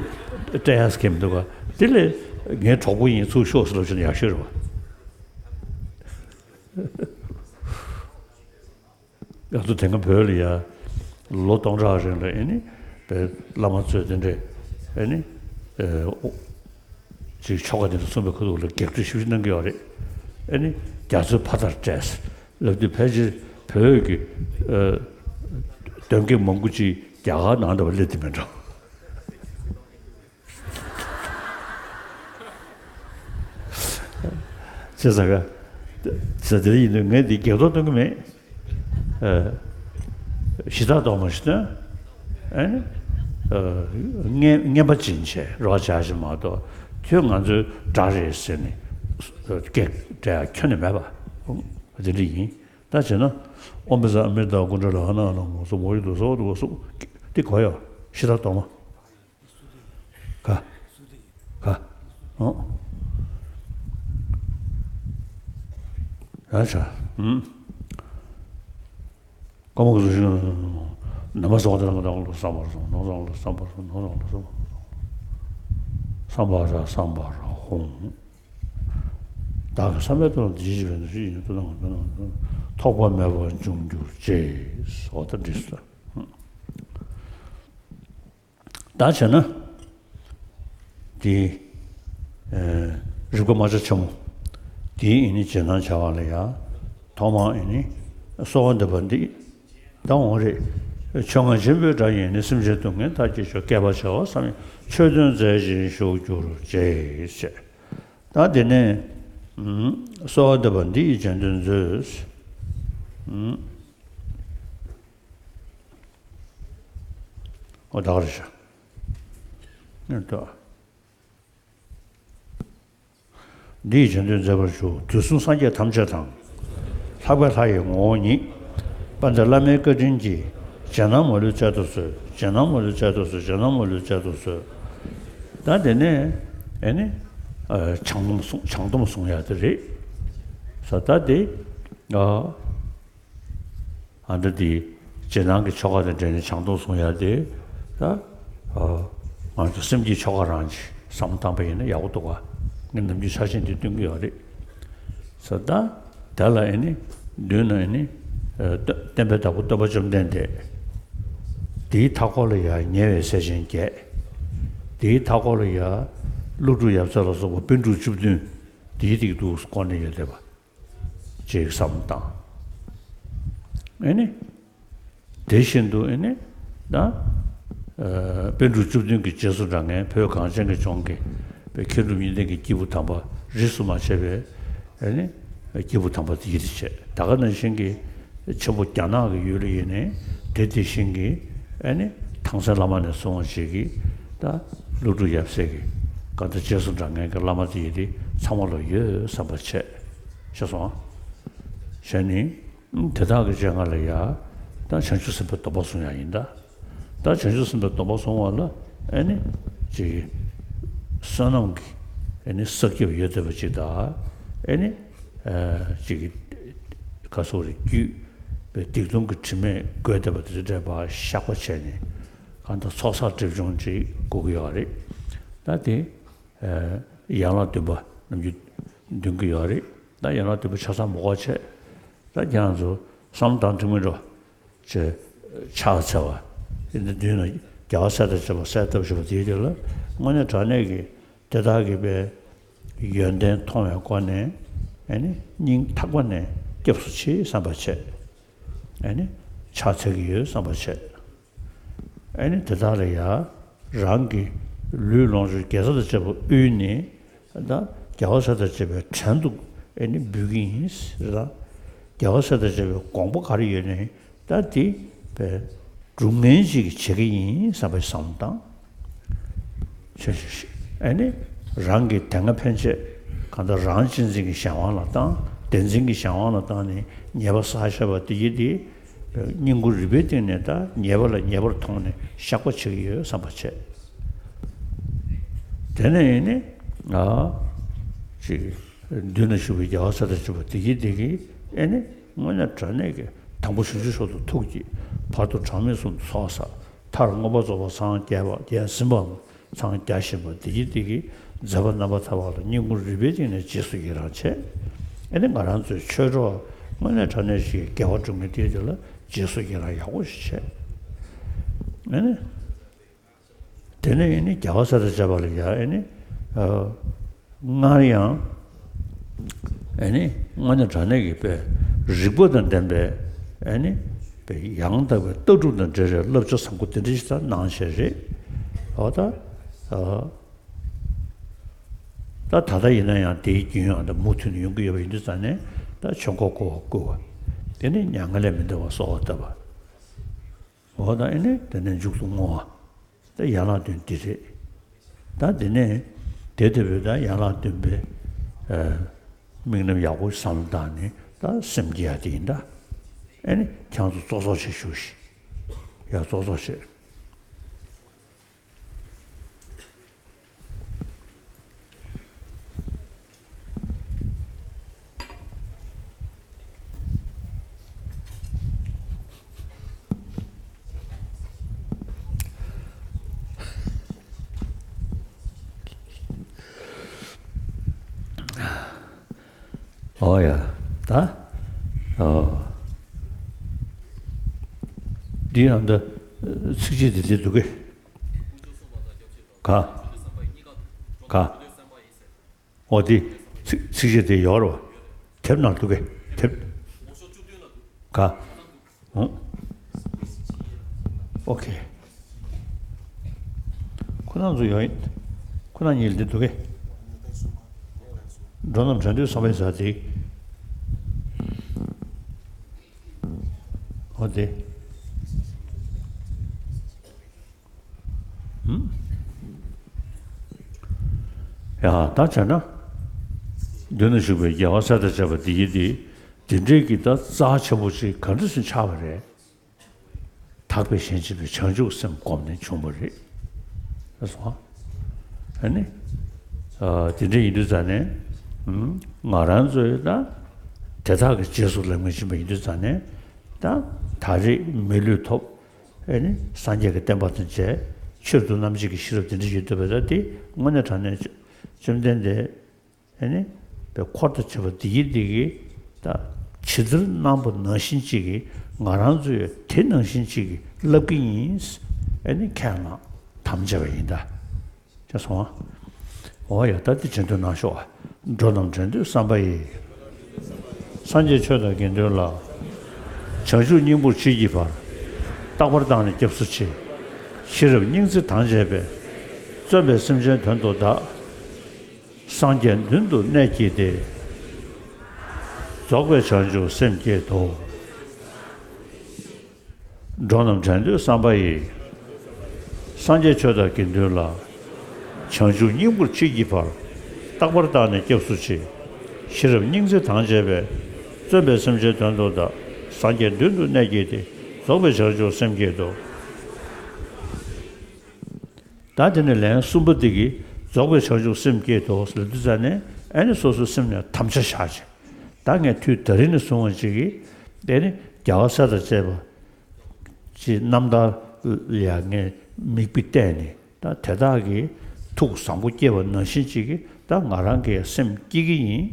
བསྐྲད་ཡག་སྐྱེ་མི་འདུག་ག། དེ་ལས་ངའི་གྲོགས་པོ་ཡིན་ཚུར་ཤོག་ཟེར་ལབ་བྱས་ན་ཡག་ཤོས་རེད་བ། ང་ཚོ་དེ་སྔ་བོད་ལ་ཡ། ལོ་སྟོང་ཕྲག་རིང་ལ་ཨེ་ནི། བོད་བླ་མ་ཚོས་དེ་འདྲས་ཨེ་ནི། ཨེ། ཨོ། ཅིག་ཆོ་ག་དེ་འདྲ་གསུངས་པའི་ཁ་ཐུག་ལ་བགེགས་སྐྲོད་ཞིབ་ཞིབ་གནང་གི་ཡོད་རེད། ཨེ་ནི། རྒྱ་མཚོའི་ཕ་མཐར་བསྐྲད། ལབ་དུས་ཕལ་ཆེར་བོད་ཀྱི། ཨེ། གདོན་བགེགས་མང་པོ་ཅིག་རྒྱ་གར་ནང་དུ་སླེབས་དེ་མིན་འགྲོ། བྱས་ཙང་ཀ། བྱས་ཙང་དེ་ཡིན་དུས་ངས་འདི་བགེགས་གཏོར་སྟོན་གི་མེད། ཨ། གཞི་བདག་གཏོར་མ་ཞིག་སྟོན། ཨ་ནི། ཨ། བསྙེན་བསྙེན་པ་སྦྱིན་བྱས་རོགས་བྱ་ཞིག་མ་གཏོགས་ཁྱོད་ང་ཚོའི་དགྲ་རེད་ཟེར་ནས་བགེགས་སྐྲད་ཁྱོན་ནས་མེད་པ། དེ་འདྲ་ཡིན། ད་བྱས་ན། ཨོཾ་བཛྲ་ཨ་མྲྀ་ཏ་ཀུཎྜ་ལ་ཧ་ན་ཨ་ན་མོ་སོ་མོ་ཡི་དུ་སོ་དུ་སོ། དེ་གོ་ཡོ། གཞི་བདག་གཏོར་མ། ག། ག། ཨོ། ཡ་ཆ། ཨུམ། ཀ་མ་གུ་སུ་ཤི་ན་མ་སོང་དེ་ལ་ང་དང་ལ་བསམ་པར་སོང་ནོ་སོང་ལ་བསམ་པར་སོང་ནོ་སོང་ལ་བསམ་པར་སོང་། བསམ་པ་ར་བསམ་པ་ར་ཧོང་། བདག་གི་བསམ་པའི་དོན་ལ་འདི་ཞིག་བས་ན་ཞིག་ཡིན་ཏུ་ན་ཐོགས་པ་མེད་པར་འབྱུང་གྱུར་ཅིག་འོ་ད་འདི་སོ། ད་བྱས་ན། འདི། ཨེ། རིག་པ་རྨ་བྱ་ཆེན་མོ། འདིའི་ཨེ་ནི་རྗེས་གནང་བྱ་བ་ལ་ཡ། ཐོག་མར་ཨེ་ནི། གསོལ་བ་འདེབས་པ་འདི། ད་འོང་རེད། ཆོས་རྔ་ཆེན་པོའི་སྒྲ་ཡིས་ནི། སེམས་ཅན་སྡུག་བསྔལ་མཐའ་བསྐྱེད་ཤོག་བསྐལ་པ་བྱེ་བ་བསམ་ཡས་ཆོས་སྟོན་མཛད་ཅིང་བཞུགས་གྱུར་ཅིག་ད་དེ་ནས། ཨུམ། གསོལ་བ་འདེབས་པ་འདི་ཡི་རྗེས་ཟློས་མཛོད། ཨུམ། ཨོ་ད་ག་རེ་བྱ། ཨེ་ད། འདི་ཡི་རྗེས་ཟློས་མཛད་པར་ཞུ། དུས་གསུམ་སངས་རྒྱས་ཐམས་ཅད་དང་། ལྷག་པའི་ལྷ་ཡི་ངོ་བོ་ཉིད། དཔལ་ལྡན་བླ་མའི་བཀའ་དྲིན་གྱིས། རྗེས་གནང་མ་ལུས་སྩལ་དུ་གསོལ། རྗེས་གནང་མ་ལུས་སྩལ་དུ་གསོལ། རྗེས་གནང་མ་ལུས་སྩལ་དུ་གསོལ། ད་དེ་ནས་ཨེ་ནི། ཨ། བྱང་སྡོམ་གསུང་བྱང་སྡོམ་གསུང་ཡ་དེ་རེད། ས་ད་དེ། ཨ་ཨ་འདྲ་དེ་རྗེས་གནང་གི་ཆོ་ག་དང་འབྲེལ་ནས་བྱང་སྡོམ་བཟུང་ཡ་དེ་ད་ཨ་ང་ཚོ་སེམས་བསྐྱེད་ཆོ་ག་རང་ཅིག་བསམ་བློ་བཏང་པ་ཡིན་ན་ཡག་པོ་འདུག་ག་ངས་ནམ་རྒྱུན་ཆ་ཤས་འདི་སྟོན་གྱི་ཡོད་རེད། ས་ད་དེ་ལ་ཨེ་ནི་མདུན་ན་ཨེ་ནི་ཨ་སྟོན་པའི་བདག་པོ་སྟོན་པ་བཅོམ་ལྡན་འདས། དེའི་མཐའ་འཁོར་ལ་ཡང་ཉེ་བའི་སྲས་ཆེན་བརྒྱད། དེའི་མཐའ་འཁོར་ལ་ཡང་ཀླུ་སྒྲུབ་ཡབ་སྲས་ལ་སོགས་པ་པཎ་གྲུབ་བཅུ་བདུན། དེའི་རིགས་འདུག་སྐོར་ནས་ཡོད་བསྡད་པ་ཅིག་བསམ་བཏང་། ཨེ་ནི། དེ་བཞིན་དུ་ཨེ་ནི། ད་ཨ་པཎ་གྲུབ་བཅུ་བདུན་གྱི་རྗེས་སུ་འབྲང་མཁན་བོད་གངས་ཅན་གྱི་ལྗོངས་ཀྱི་པའི་མཁས་གྲུབ་གཉིས་ལྡན་གྱི་སྐྱེས་བུ་དམ་པ་རིས་སུ་མ་ཆད་པའི་ཨེ་ནི་སྐྱེས་བུ་དམ་པ་དེ་ཡིད་བྱེད། ད་ག་ནང་བཞིན་གྱི་ཆེན་པོ་རྒྱ་ནག་གི་ཡུལ་ལ་ཡིན་ནའི་དེ་དེ་བཞིན་གྱི་ཨེ་ནི་ཐང་སན་བླ་མ་ནས་བཟུང་བ་ཞིག་གིས་ད་ཀླུ་སྒྲུབ་ཡབ་སྲས་ཀྱི་གང་ལྟར་རྗེས་སུ་འབྲང་མཁན་གྱི་བླ་མ་དེ་ཡི་དེ་ཚང་མ་ལ་ཡོད་བསམ་པ་བྱས། ཤེས་སོང་། བྱས་ནི། དེ་དག་གི་སྤྱན་སྔ་ལ་ཡ། ད་བྱང་ཆུབ་སེམས་དཔའི་སྡོམ་པ་བཟུང་ཡ་ཡིན་ད། ད་བྱང་ཆུབ་སེམས་དཔའི་སྡོམ་པ་བཟུང་བ་ལ་ཨེ་ནི། ཅིག་བསོད་ནམས་ཀྱི་ཨེ་ནི་བསགས་རྒྱབ་ཡོད་བསྡད་པ་ཅིག་དང་། ཨེ་ནི། ཨ་ཅིག་ག་སོགས་རིགས་རྒྱུད་པའི་སྡིག་ལྟུང་གི་དྲི་མས་གོས་བསྡད་པ་དེ་ཚོ་འདྲ་བ་བཤགས་པ་བྱས་ནས་གང་ལྟར་ཚོགས་བསགས་སྒྲིབ་སྦྱོང་ཅིག་དགོས་ཀྱི་ཡོད་རེད། ད་དེ་ཨ་ཡན་ལག་བདུན་པ་ནམ་རྒྱུན་འདོན་གྱི་ཡོད་རེད། ད་ཡན་ལག་བདུན་པ་ཆ་ཚང་མ་གོ་བྱས། ད་ཁྱེད་རང་ཚོ་བསམ་བློ་བཏང་ཐུབ་མིན་འགྲོ། ཅེས་ཕྱག་འཚལ་བ། དེ་འདི་མདུན་ལ་རྒྱལ་བ་སྲས་དང་བཅས་པ་གསལ་བཏབ་ཞུ་བ་དེའི་དུས་ལ་དངོས་གནས་དྲང་གནས་ཀྱི་དེ་དག་གི་པའི་ཡོན་ཏན་མཐོང་བའི་སྒོ་ནས་ཨེ་ནི་སྙིང་ཐག་པ་ནས་སྐྱབས་སུ་མཆི་བསམ་པ་བྱས། ཨེ་ནི་ཕྱག་འཚལ་གྱི་ཡོད་བསམ་པ་བྱས། ཨེ་ནི་དེ་དག་ལ་ཡང་རང་གི་ལུས་ལོངས་སྤྱོད་དགེ་རྩ་དང་བཅས་པ་དབུལ་ནས་ད་རྒྱལ་བ་སྲས་དང་བཅས་པའི་བྲན་དུ་ཨེ་ནི་འབུལ་གྱི་ཡིན་ཟེར། ད་རྒྱལ་བ་སྲས་དང་བཅས་པའི་དགོངས་པ་ག་རེ་ཡོད་ནའི་ད་དེ་བས་སྒྲུབ་མཁན་ཅིག་བྱེད་ཀྱི་ཡིན་བསམ་པའི་བསམ་བློ་བཏང་། ཨེ་ནི་རང་གི་དེ་སྔ་ཕན་ཆད་གང་ལྟར་རང་གཅེས་འཛིན་གྱི་གཞན་དབང་ལ་བཏང་། བདེན་འཛིན་གྱི་གཞན་དབང་ལ་བཏང་ནས་ཉེས་པ་བསགས་བཞག་པ་དེ་ཡིན་ཏེ། སྙིང་ཁུང་རུས་པའི་གཏིང་ནས་ད་ཉེས་པ་ལ་ཉེས་པར་མཐོང་ནས་བཤགས་པ་བྱེད་ཀྱི་ཡོད་བསམ་པ་བྱས། དེ་ནས་ཡིན་ནི། ཨ་ཅིག་མདུན་ན་བཞུགས་པའི་རྒྱལ་བ་སྲས་དང་བཅས་པ་དེ་གིས་དེ་གིས་ཨེ་ནི་དངོས་གནས་དྲང་གནས་ཀྱི་དང་པོ་བྱང་ཆུབ་མཆོག་ཏུ་ཐུགས་བསྐྱེད། བར་དུ་གྲངས་མེད་གསུམ་དུ་ཚོགས་བསགས། མཐར་མངོན་པར་རྫོགས་པར་སངས་རྒྱས་པ་རྒྱས་ཟིན་པའམ་སངས་རྒྱས་བཞིན་པ་དེ་གིས་དེ་གིས་མཛད་པ་རྣམ་པར་ཐར་པ་ལ་སྙིང་ཁུང་རུས་པའི་གཏིང་ནས་རྗེས་སུ་ཡི་རང་བྱས། ཨེ་ནི་ང་རང་ཚོའི་ཆོས་གྲོགས་དངོས་གནས་དྲང་གནས་ཤིག་དགེ་བ་སྒྲུབ་མཁན་དེ་དེ་ལ་རྗེས་སུ་ཡི་རང་ཡག་པོ་ཞིག་བྱས། ཨེ་ནི། དེ་ནས་ཨེ་ནི་རྒྱལ་བ་སྲས་དང་བཅས་པ་ལ་ཡང་ཨེ་ནི། ཨ་སྔར་ཡང་ཨེ་ནི་དངོས་གནས་དྲང་གནས་ཀྱི་དཔེ་རིག་པ་དང་ལྡན་པའི་ཨེ་ནི་དཔེ་ཡང་དག་པའི་ལྟ་གྲུབ་དང་འབྲེལ་བའི་བསླབ་བྱ་བཟང་པོ་དེ་འདྲ་ཞིག་ད་གནང་བཞག་རེད། འོ་ད། ཨ་ད་ད་ལྟ་ཡིན་ན་ཡང་དེའི་རྒྱུན་ཡང་ད་མུ་མཐུད་ནས་ཡོང་གི་ཡོད་པ་ཡིན་དུས་ཙང་ནས་ད་ཆོས་འཁོར་བསྐོར་བ་བསྐུལ་བ། དེ་ནས་མྱ་ངན་ལས་མི་འདའ་བར་གསོལ་བ་བཏབ་པ། འོ་ད་ཨེ་ནི་དེ་ནས་མཇུག་ཏུ་བསྔོ་བ། ད་ཡན་ལག་བདུན་འདི་རེད། ད་འདི་ནས་དེ་ལྟ་བུའི་ད་ཡན་ལག་བདུན་པའི་ཨ་དམིགས་རྣམ་ཡག་པོ་བསམ་བློ་བཏང་ནས་ད་སེམས་བསྐྱེད་ཡག་དེ་ཡིན་ད། ཨེ་ནི་ཁྱེད་ཚོ་ཙོག་ཙོག་བྱེད་ཞུ་ཞིག་ཡ་ཙོག་ཙོག་བྱེད། ཨོ་ཡ། ད། ཨོ། འདི་ཡང་ད་ཚིགས་བཅད་འདི་འདི་འདུག་གས། ག་ག་ཨོ་དེ་ཚིག་ཚིགས་བཅད་དེ་ཡོད་རེད་བ། དེབ་ནང་འདུག་གས། དེབ། ག་ཨོ། ཨོ་ཁེ། ཁོ་རང་ཚོ་ཡོད། ཁོ་རང་གཉིས་འདི་འདུག་གས། འགྲོ་རྣམས་བྱང་ཆུབ་སེམས་དཔའི་ཟེར་དེ། ཨོ་དེ། ཧུམ། ཡ་ད་བྱས་ན། མདུན་ན་བཞུགས་པའི་རྒྱལ་བ་སྲས་དང་བཅས་པ་འདི་ཡིན་ཏེ། འདི་འདྲའི་གི་ད་རྩ་ཆེན་པོ་ཅིག་ག་འདྲ་ཞིག་ཆགས་པ་རེད། དག་པའི་ཞིང་ཆེན་པོའི་བྱང་ཆུབ་སེམས་བསྒོམས་ནས་བྱུང་བ་རེད། ལགས་སོ། ཨ་ནི། ཨ་དེ་འདྲ་ཡིན་དུས་ཙང་ནས། ཧུམ། ང་རང་ཚོའི་ད། དེ་དག་གི་རྗེས་སུ་ལམ་ཁྱེར་ཕྱིན་པ་ཡིན་དུས་ཙང་ནས། ད་ད་རེས་མི་ལུས་ཐོབ། ཨེ་ནི་སངས་རྒྱས་ཀྱི་བསྟན་པ་དང་མཇལ། ཆོས་སྡུག་རྣམ་འབྱེད་ཀྱི་ཤེས་རབ་དེ་འདྲ་ཡོད་འདུག་པ། ད་དེ་དངོས་གནས་དྲང་གནས་བཅོམ་ལྡན་འདས། ཨེ་ནི་པའི་འཁོར་དང་བཅས་པ་འདི་ཡི་འདི་གི་ད་ཇི་ལྟར་གནང་པ་ནང་བཞིན་གཅིག་གིས། ང་རང་ཚོས་དེ་ནང་བཞིན་གཅིག་གིས་བསླབ་ཀྱི་ཡིན། ཨེ་ནི་ཁས་བླངས་དམ་བཅས་པ་ཡིན་ད། ཅེས་གསུངས་པ། འོ་ཡ། ད་འདི་རྗེས་ཟློས་གནང་ཤོག་འགྲོ་རྣམས་འདྲེན་འདོད་བསམ་པ་ཡིས། སངས་རྒྱས་ཆོས་དང་དགེ་འདུན་ལ། བྱང་ཆུབ་སྙིང་པོར་མཆིས་ཀྱི་བར། རྟག་པར་བཏང་ནས་སྐྱབས་སུ་མཆི། ཤེས་རབ་སྙིང་བརྩེ་དང་བཅས་པས། བརྩོན་པས་སེམས་ཅན་དོན་དུ་བདག་སངས་རྒྱས་མདུན་དུ་གནས་བསྐྱེད་དེ། རྫོགས་པའི་བྱང་ཆུབ་སེམས་བསྐྱེད་དོ། འགྲོ་རྣམས་འདྲེན་འདོད་བསམ་པ་ཡིས། སངས་རྒྱས་ཆོས་དང་དགེ་འདུན་ལ། བྱང་ཆུབ་སྙིང་པོར་མཆིས་ཀྱི་བར། རྟག་པར་བཏང་ནས་སྐྱབས་སུ་མཆི། ཤེས་རབ་སྙིང་བརྩེ་དང་བཅས་པས། བརྩོན་པས་སེམས་ཅན་དོན་དུ་བདག་སངས་རྒྱས་མདུན་དུ་གནས་བསྐྱེད་དེ། རྫོགས་པའི་བྱང་ཆུབ་སེམས་བསྐྱེད་དོ། ད་དེ་ནས་ལན་གསུམ་པ་འདི་གིས། རྫོགས་པའི་བྱང་ཆུབ་སེམས་བསྐྱེད་དོ་ལབ་དུས་ཙང་ནས། ཨེ་ནི་སོ་སོའི་སེམས་ནས་དམ་བཅའ་བཞག་ཅིང་། ད་ངས་དུས་ད་རིང་ནས་བཟུང་བ་ཅིག་གིས། ཨེ་ནི་རྒྱལ་བ་སྲས་དང་བཅས་པ་ཅིག་རྣམ་ཐར་ལ་ཡང་ངས་མིག་དཔེ་བལྟས་ནས། ད་དེ་དག་གིས་ཐུགས་བཟང་པོ་བསྐྱེད་པ་ནང་བཞིན་ཅིག་གིས་ད་ང་རང་གི་སེམས་བསྐྱེད་ཀྱི་ཡིན།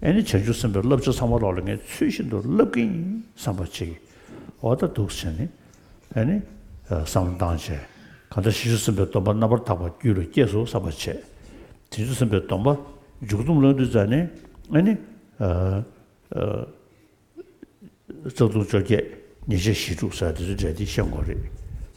ཨེ་ནི་བྱང་ཆུབ་སེམས་དཔའི་བསླབ་བྱ་ཚང་མ་ལོག་ལ་ངས་ཚུལ་བཞིན་དུ་བསླབ་ཀྱི་ཡིན་བསམ་པ་ཅིག་འོ་ད་འདུག་སེ་བྱས་ནས། ཨེ་ནི། བསམ་བློ་བཏང་བྱས། གང་ལྟར་བྱང་ཆུབ་སེམས་དཔའི་སྡོམ་པ་རྣམ་པར་དག་པ་རྒྱུད་ལ་སྐྱེས་སོང་བསམ་པ་བྱས། བྱང་ཆུབ་སེམས་དཔའི་སྡོམ་པ་མཇུག་སྡོམ་ལོན་དུས་ཙང་ནས། ཨེ་ནི། རྩ་ལྟུང་བཅོ་བརྒྱད། ཉེས་བྱས་ཞི་དྲུག་ཟེར་དེ་ཚོའི་གྲས་དེ་ཤེས་དགོས་རེད།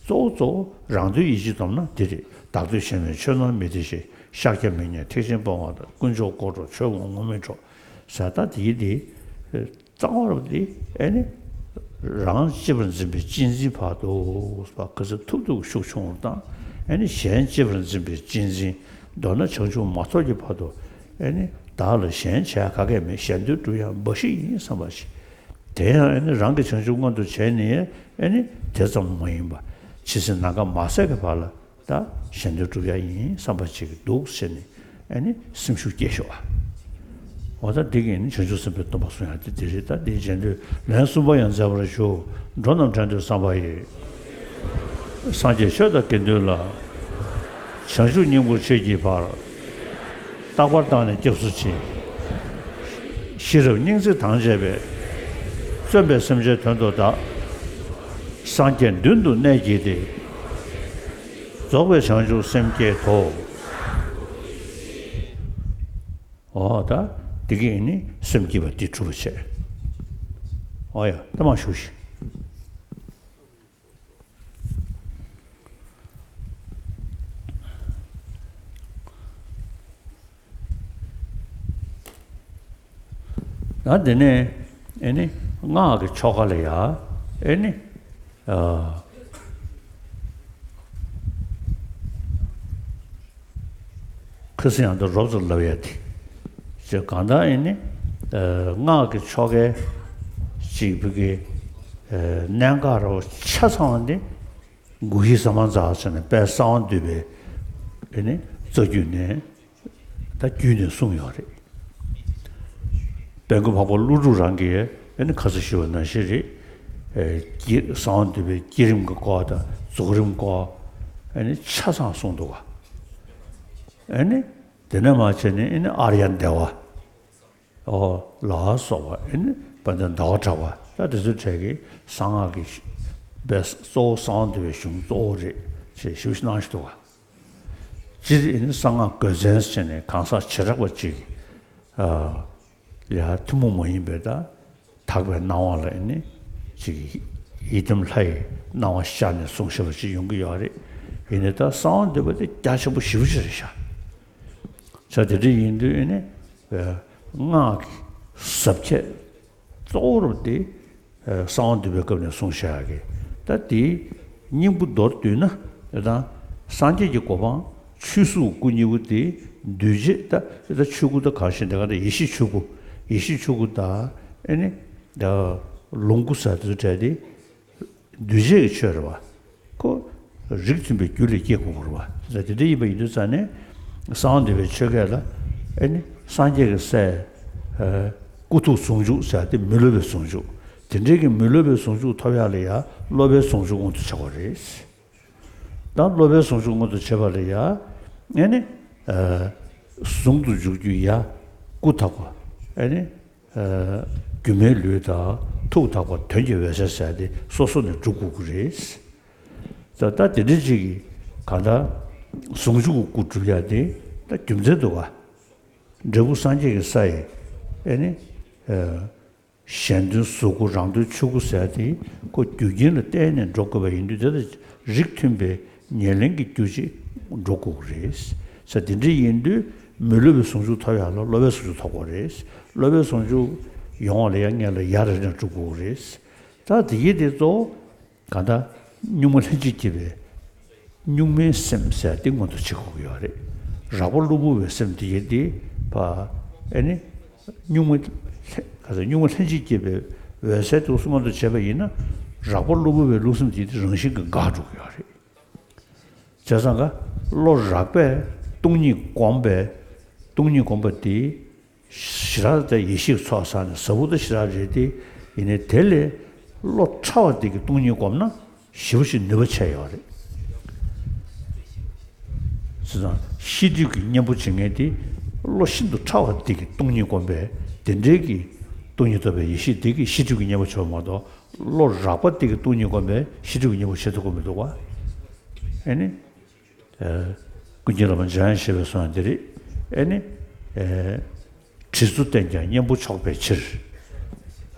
གཙོ་བོ་གཙོ་བོ་རང་དོན་ཡིད་ཀྱིས་སྡོམ་ན་འདི་རེད། བདག་དོན་གཞན་མིན་ཆོས་རྣམས་མི་བདེ་ཞིང་། ཤཱཀྱ་མི་སྙན་ཐེག་ཆེན་སྤོང་བ་དང་། དཀོན་མཆོག་དཀོར་གྲོགས་ཆོས་དབང་ངོ་མི་འཕྲོག་ཟེར། ད་དེའི་དེ། རྩ་བ་རུ་དེ་ཨེ་ནི། རང་གཅེས་པར་འཛིན་པའི་གཅེས་འཛིན་བར་དུ་བ་ག་ཚོད་ཐུབ་ཐུབ་ཤུགས་ཆུང་བར་བཏང་། ཨེ་ནི་གཞན་གཅེས་པར་འཛིན་པའི་གཅེས་འཛིན། མདོར་ན་བྱང་ཆུབ་མ་ཐོབ་ཀྱི་བར་དུ། ཨེ་ནི་བདག་ལ་གཞན་བྱ་ག་གེ་མེད། གཞན་དོན་སྒྲུབ་ཡང་འབའ་ཞིག་ཡིན་བསམ་པ་ཞིག་དེ་ཡང་ཨེ་ནི་རང་གི་བྱང་ཆུབ་མངོན་དུ་བྱས་ནས། ཨེ་ནི་དེ་ཙམ་མ་ཡིན་པ། ཇི་སྲིད་ནམ་མཁའ་མ་ཟད་ཀྱི་བར་ལ། ད་གཞན་དོན་སྒྲུབ་ཡ་ཡིན་བསམ་པ་ཅིག་འདུག་ཟེར་ནས། ཨེ་ནི་སེམས་ཤུགས་སྐྱེད་ཤོག་ཨ། འོ་ད་འདི་གིས་ནི་བྱང་ཆུབ་སེམས་དཔའི་སྡོམ་པ་གསུང་ཡ་དེ་འདི་རེད། ད་འདིའི་རྗེས་ཟློས་ལན་གསུམ་པ་ཡང་མཛད་པར་ཞུ། འགྲོ་རྣམས་འདྲེན་འདོད་བསམ་པ་ཡིས། སངས་རྒྱས་ཆོས་དང་དགེ་འདུན་ལ། བྱང་ཆུབ་སྙིང་པོར་མཆིས་ཀྱི་བར། རྟག་པར་བཏང་ནས་སྐྱབས་སུ་མཆི། ཤེས་རབ་སྙིང་བརྩེ་དང་བཅས་པས། བརྩོན་པས་སེམས་ཅན་དོན་དུ་བདག་སངས་རྒྱས་མདུན་དུ་གནས་བསྐྱེད་དེ། རྫོགས་པའི་བྱང་ཆུབ་སེམས་བསྐྱེད་དོ། འོ་ད་འདི་གིས་ནི་སེམས་བསྐྱེད་པ་འདི་གྲུབ་པ་བྱས། འོ་ཡ། ད་མར་བཞུགས་ཤིག་ད་དེ་ནས་ཨེ་ནི་སྔགས་ཀྱི་ཆོ་ག་ལ་ཡ། ཨེ་ནི། ཨ། ཁ་སང་ཡང་འདི་རོབ་ཙམ་ལབ་ཡ་དེ། ཅེས་གང་ལྟར་ཨེ་ནི། ཨ། སྔགས་ཀྱི་ཆོ་གའི་གཅིག་པུ་གི། ཨ། གནད་འགག་རོ་ཆ་ཚང་བ་འདི། འགུགས་ཤིང་ཟ་མ་འཛག་ཟེར་ནས་དཔལ་གསང་བ་འདུས་པའི། ཨེ་ནི། རྩ་རྒྱུད་ནས། ད་རྒྱུད་ནས་གསུངས་ཡོད་རེད། དཔལ་མགོན་འཕགས་པ་ཀླུ་སྒྲུབ་རང་གིས་ཨེ་ནི་ཁ་སང་ཞུས་པ་ནང་བཞིན་རེད། ཨེ། བསྐྱེད། གསང་བ་འདུས་པའི་བསྐྱེད་རིམ་གྱི་སྐོར་དང་རྫོགས་རིམ་སྐོར། ཨེ་ནི་ཆ་ཚང་གསུངས་འདུག་ག་ཨེ་ནི་དེ་ནས་མར་བྱས་ནས་ཨེ་ནི་ཨཱརྱ་དེ་བ། ཨོ། ལ་སོགས་པ་ཨེ་ནི་དཔལ་ལྡན་ཟླ་བ་གྲགས་པ། ད་དེ་ཚོའི་གྲས་ཀྱི་གསང་སྔགས་ཀྱི་དཔེ་གཙོ་བོ་གསང་བ་འདུས་པའི་གཞུང་གཙོ་བོ་རེད་ཅེས་ཞུ་གནང་ཞིག་འདུག་ག་སྤྱིར་ཨེ་ནི་གསང་སྔགས་དགོས་མཚན་ཟེར་ནས་གང་ཟག་བྱེ་བྲག་པ་གཅིག་ཨ། ཡ། ཐུན་མོང་མ་ཡིན་པའི་ད་དག་པའི་སྣང་བ་ལ་ཨེ་ནི་ཅིག་ཡི་དམ་ལྷ་ཡི་སྣང་བ་ཤར་ནས་གསུངས་བཞག་པ་ཅིག་ཡོང་གི་ཡོད་རེད། ཡིན་ནའི་ད་གསང་བ་འདུས་པ་དེ་རྒྱ་ཆེན་པོ་ཞེ་པོ་ཅིག་རེད་ཤག་ས་དེ་འདྲ་ཡིན་དུས་ཨེ་ནི། ཨ། སྔགས་ཀྱི་ཟབ་ཁྱད་གཙོ་བོ་རུ་དེ། ཨ། གསང་བ་འདུས་པའི་སྐབས་ནས་གསུངས་བཞག་གི་ད་དེའི་སྙིང་པོ་མདོར་བསྡུས་ན། དེ་དང་སངས་རྒྱས་ཀྱི་གོ་འཕང་ཆོས་གཟུགས་སྐུ་གཉིས་པོ་དེ་འདུས་བྱས། ད་དེ་ད་ཆོས་སྐུ་ད་གང་ཞིག་འདི་ག་ད་ཡེ་ཤེས་ཆོས་སྐུ། ཡེ་ཤེས་ཆོས་སྐུ་དང་ཨེ་ནི། ད་ལོངས་སྐུ་ཟེར་དེ་ཚོ་གྲས་དེ། འདུས་བྱས་ཀྱི་ཆོས་རེད་བ། ཁོ་རིགས་མཐུན་པའི་རྒྱུ་ལས་སྐྱེ་དགོས་པ་རེད་བ། དེ་འདྲ་ཡིན་པ་ཡིན་དུས་ཙང་ནས། གསང་བ་འདུས་པའི་ཆོས་སྐད་ལ་ཨེ་ནི་སངས་རྒྱས་ཀྱི་སྲས། ཨ། སྐུ་ཐུགས་ཟུང་འཇུག་ཟེར་ཡ་དེ་མི་སློབ་པའི་ཟུང་འཇུག་དེ་འདྲའི་གི་མི་སློབ་པའི་ཟུང་འཇུག་ཐོབ་ཡ་ལ་ཡ་སློབ་པའི་ཟུང་འཇུག་མངོན་དུ་བྱེད་དགོས་རེད། ད་སློབ་པའི་ཟུང་འཇུག་མངོན་དུ་བྱེད་པ་ལ་ཡ་ཨེ་ནི་ཨ་ཟུང་དུ་འཇུག་རྒྱུ་ཡ་སྐུ་དག་པ་ཨེ་ནི་ཨ་སྒྱུ་མའི་ལུས་དང་ཐུགས་དག་པ་དོན་གྱི་འོད་གསལ་ཟེར་ཡ་དེ་སོ་སོ་ནས་སྒྲུབ་དགོས་ཀྱི་རེད། ད་ད་དེ་འདྲ་ཅིག་གིས་གང་ལྟར་ཟུང་འཇུག་གི་སྐུ་སྒྲུབ་ཡ་དེ་ད་རྒྱུ་མཚན་འདུག་ག་འབྲས་བུ་སངས་རྒྱས་ཀྱི་ས་ཡི་ཨེ་ནི་ཨ་གཞན་དོན་གཟུགས་སྐུ་རང་དོན་ཆོས་སྐུ་ཟེར་ཡ་དེ་ཁོ་རྒྱུ་རྐྱེན་ལ་བརྟེན་ནས་འགྲོ་དགོས་པ་ཡིན་དུས་དེ་ལ་རིགས་མཐུན་པའི་ཉེར་ལེན་གྱི་རྒྱུ་ཅིག་འགྲོ་དགོས་ཀྱི་རེད། ས་དེ་འདྲ་ཡིན་དུས་མི་སློབ་པའི་ཟུང་འཇུག་ཐོབ་ཡག་ལ་སློབ་པའི་ཟུང་འཇུག་ཐོབ་དགོས་རེད། སློབ་པའི་ཟུང་འཇུག་ཡོང་བ་ལ་ཡང་སྔོན་ལ་ཡ་རེ་རེ་སྒྲུབ་དགོས་ཀྱི་རེད། ད་དེ་ཡི་དེ་གཙོ་བོ་གང་ལྟར་གཉུག་མ་ལྷན་ཅིག་སྐྱེས་པའི་གཉུག་མའི་སེམས་ཟེར་དེ་མངོན་དུ་བྱེད་དགོས་ཀྱི་ཡོད་རེད། རགས་པ་གློ་བུར་བའི་སེམས་དེ་ཡི་དེ་ཕ་ཨེ་ནི་གཉུག་མ་ལྷན་ག་ཚོད་གཉུག་མ་ལྷན་ཅིག་སྐྱེས་པའི་འོད་གསལ་དུ་མངོན་དུ་བྱས་པ་ཡིན་ན་རགས་པ་གློ་བུར་བའི་ལུགས་སེམས་དེ་ཡི་དེ་རང་བཞིན་གྱིས་འགག་འགྲོ་གི་ཡོད་རེད། བྱས་ཙང་ཀ་བློ་རགས་པས་སྟོང་ཉིད་བསྒོམས་པས་སྟོང་ཉིད་བསྒོམས་པ་དེ་ཞེ་དྲག་དེ་ཡེ་ཤེས་ཚོགས་བསགས་ནས་ཟབ་པོ་དེ་ཞེ་དྲག་རེད་དེ། ཡིན་ནའི་དེ་ལས་བློ་ཕྲ་བ་དེ་གིས་སྟོང་ཉིད་བསྒོམས་ན་ཞེ་པོ་ཞིག་ནུས་པ་ཆེ་ཡོད་རེད། བྱས་ཙང་ཤེས་སྒྲིབ་ཀྱི་གཉེན་པོ་བྱེད་མཁན་དེ་བློ་ཤིན་ཏུ་ཕྲ་བ་དེ་གིས་སྟོང་ཉིད་བསྒོམས་པས་དེ་འདྲའི་གི་སྟོང་ཉིད་རྟོགས་པའི་ཡེ་ཤེས་དེ་གིས་ཤེས་སྒྲིབ་ཀྱི་གཉེན་པོ་བྱེད་པ་མ་གཏོགས་བློ་རགས་པ་དེ་གིས་སྟོང་ཉིད་བསྒོམས་པས་ཤེས་སྒྲིབ་ཀྱི་གཉེན་པོ་བྱེད་ཐུབ་ཀྱི་མི་འདུག་བ། ཨེ་ནི། ཀུན་མཁྱེན་བླ་མ་འཇམ་དབྱངས་བཞད་པས་གསུངས་ཡ་འདི་རེད། ཨེ་ནི། དྲི་ཚུལ་བསྟན་ཀྱང་གཉེན་པོ་ཆོག་པའི་ཕྱིར།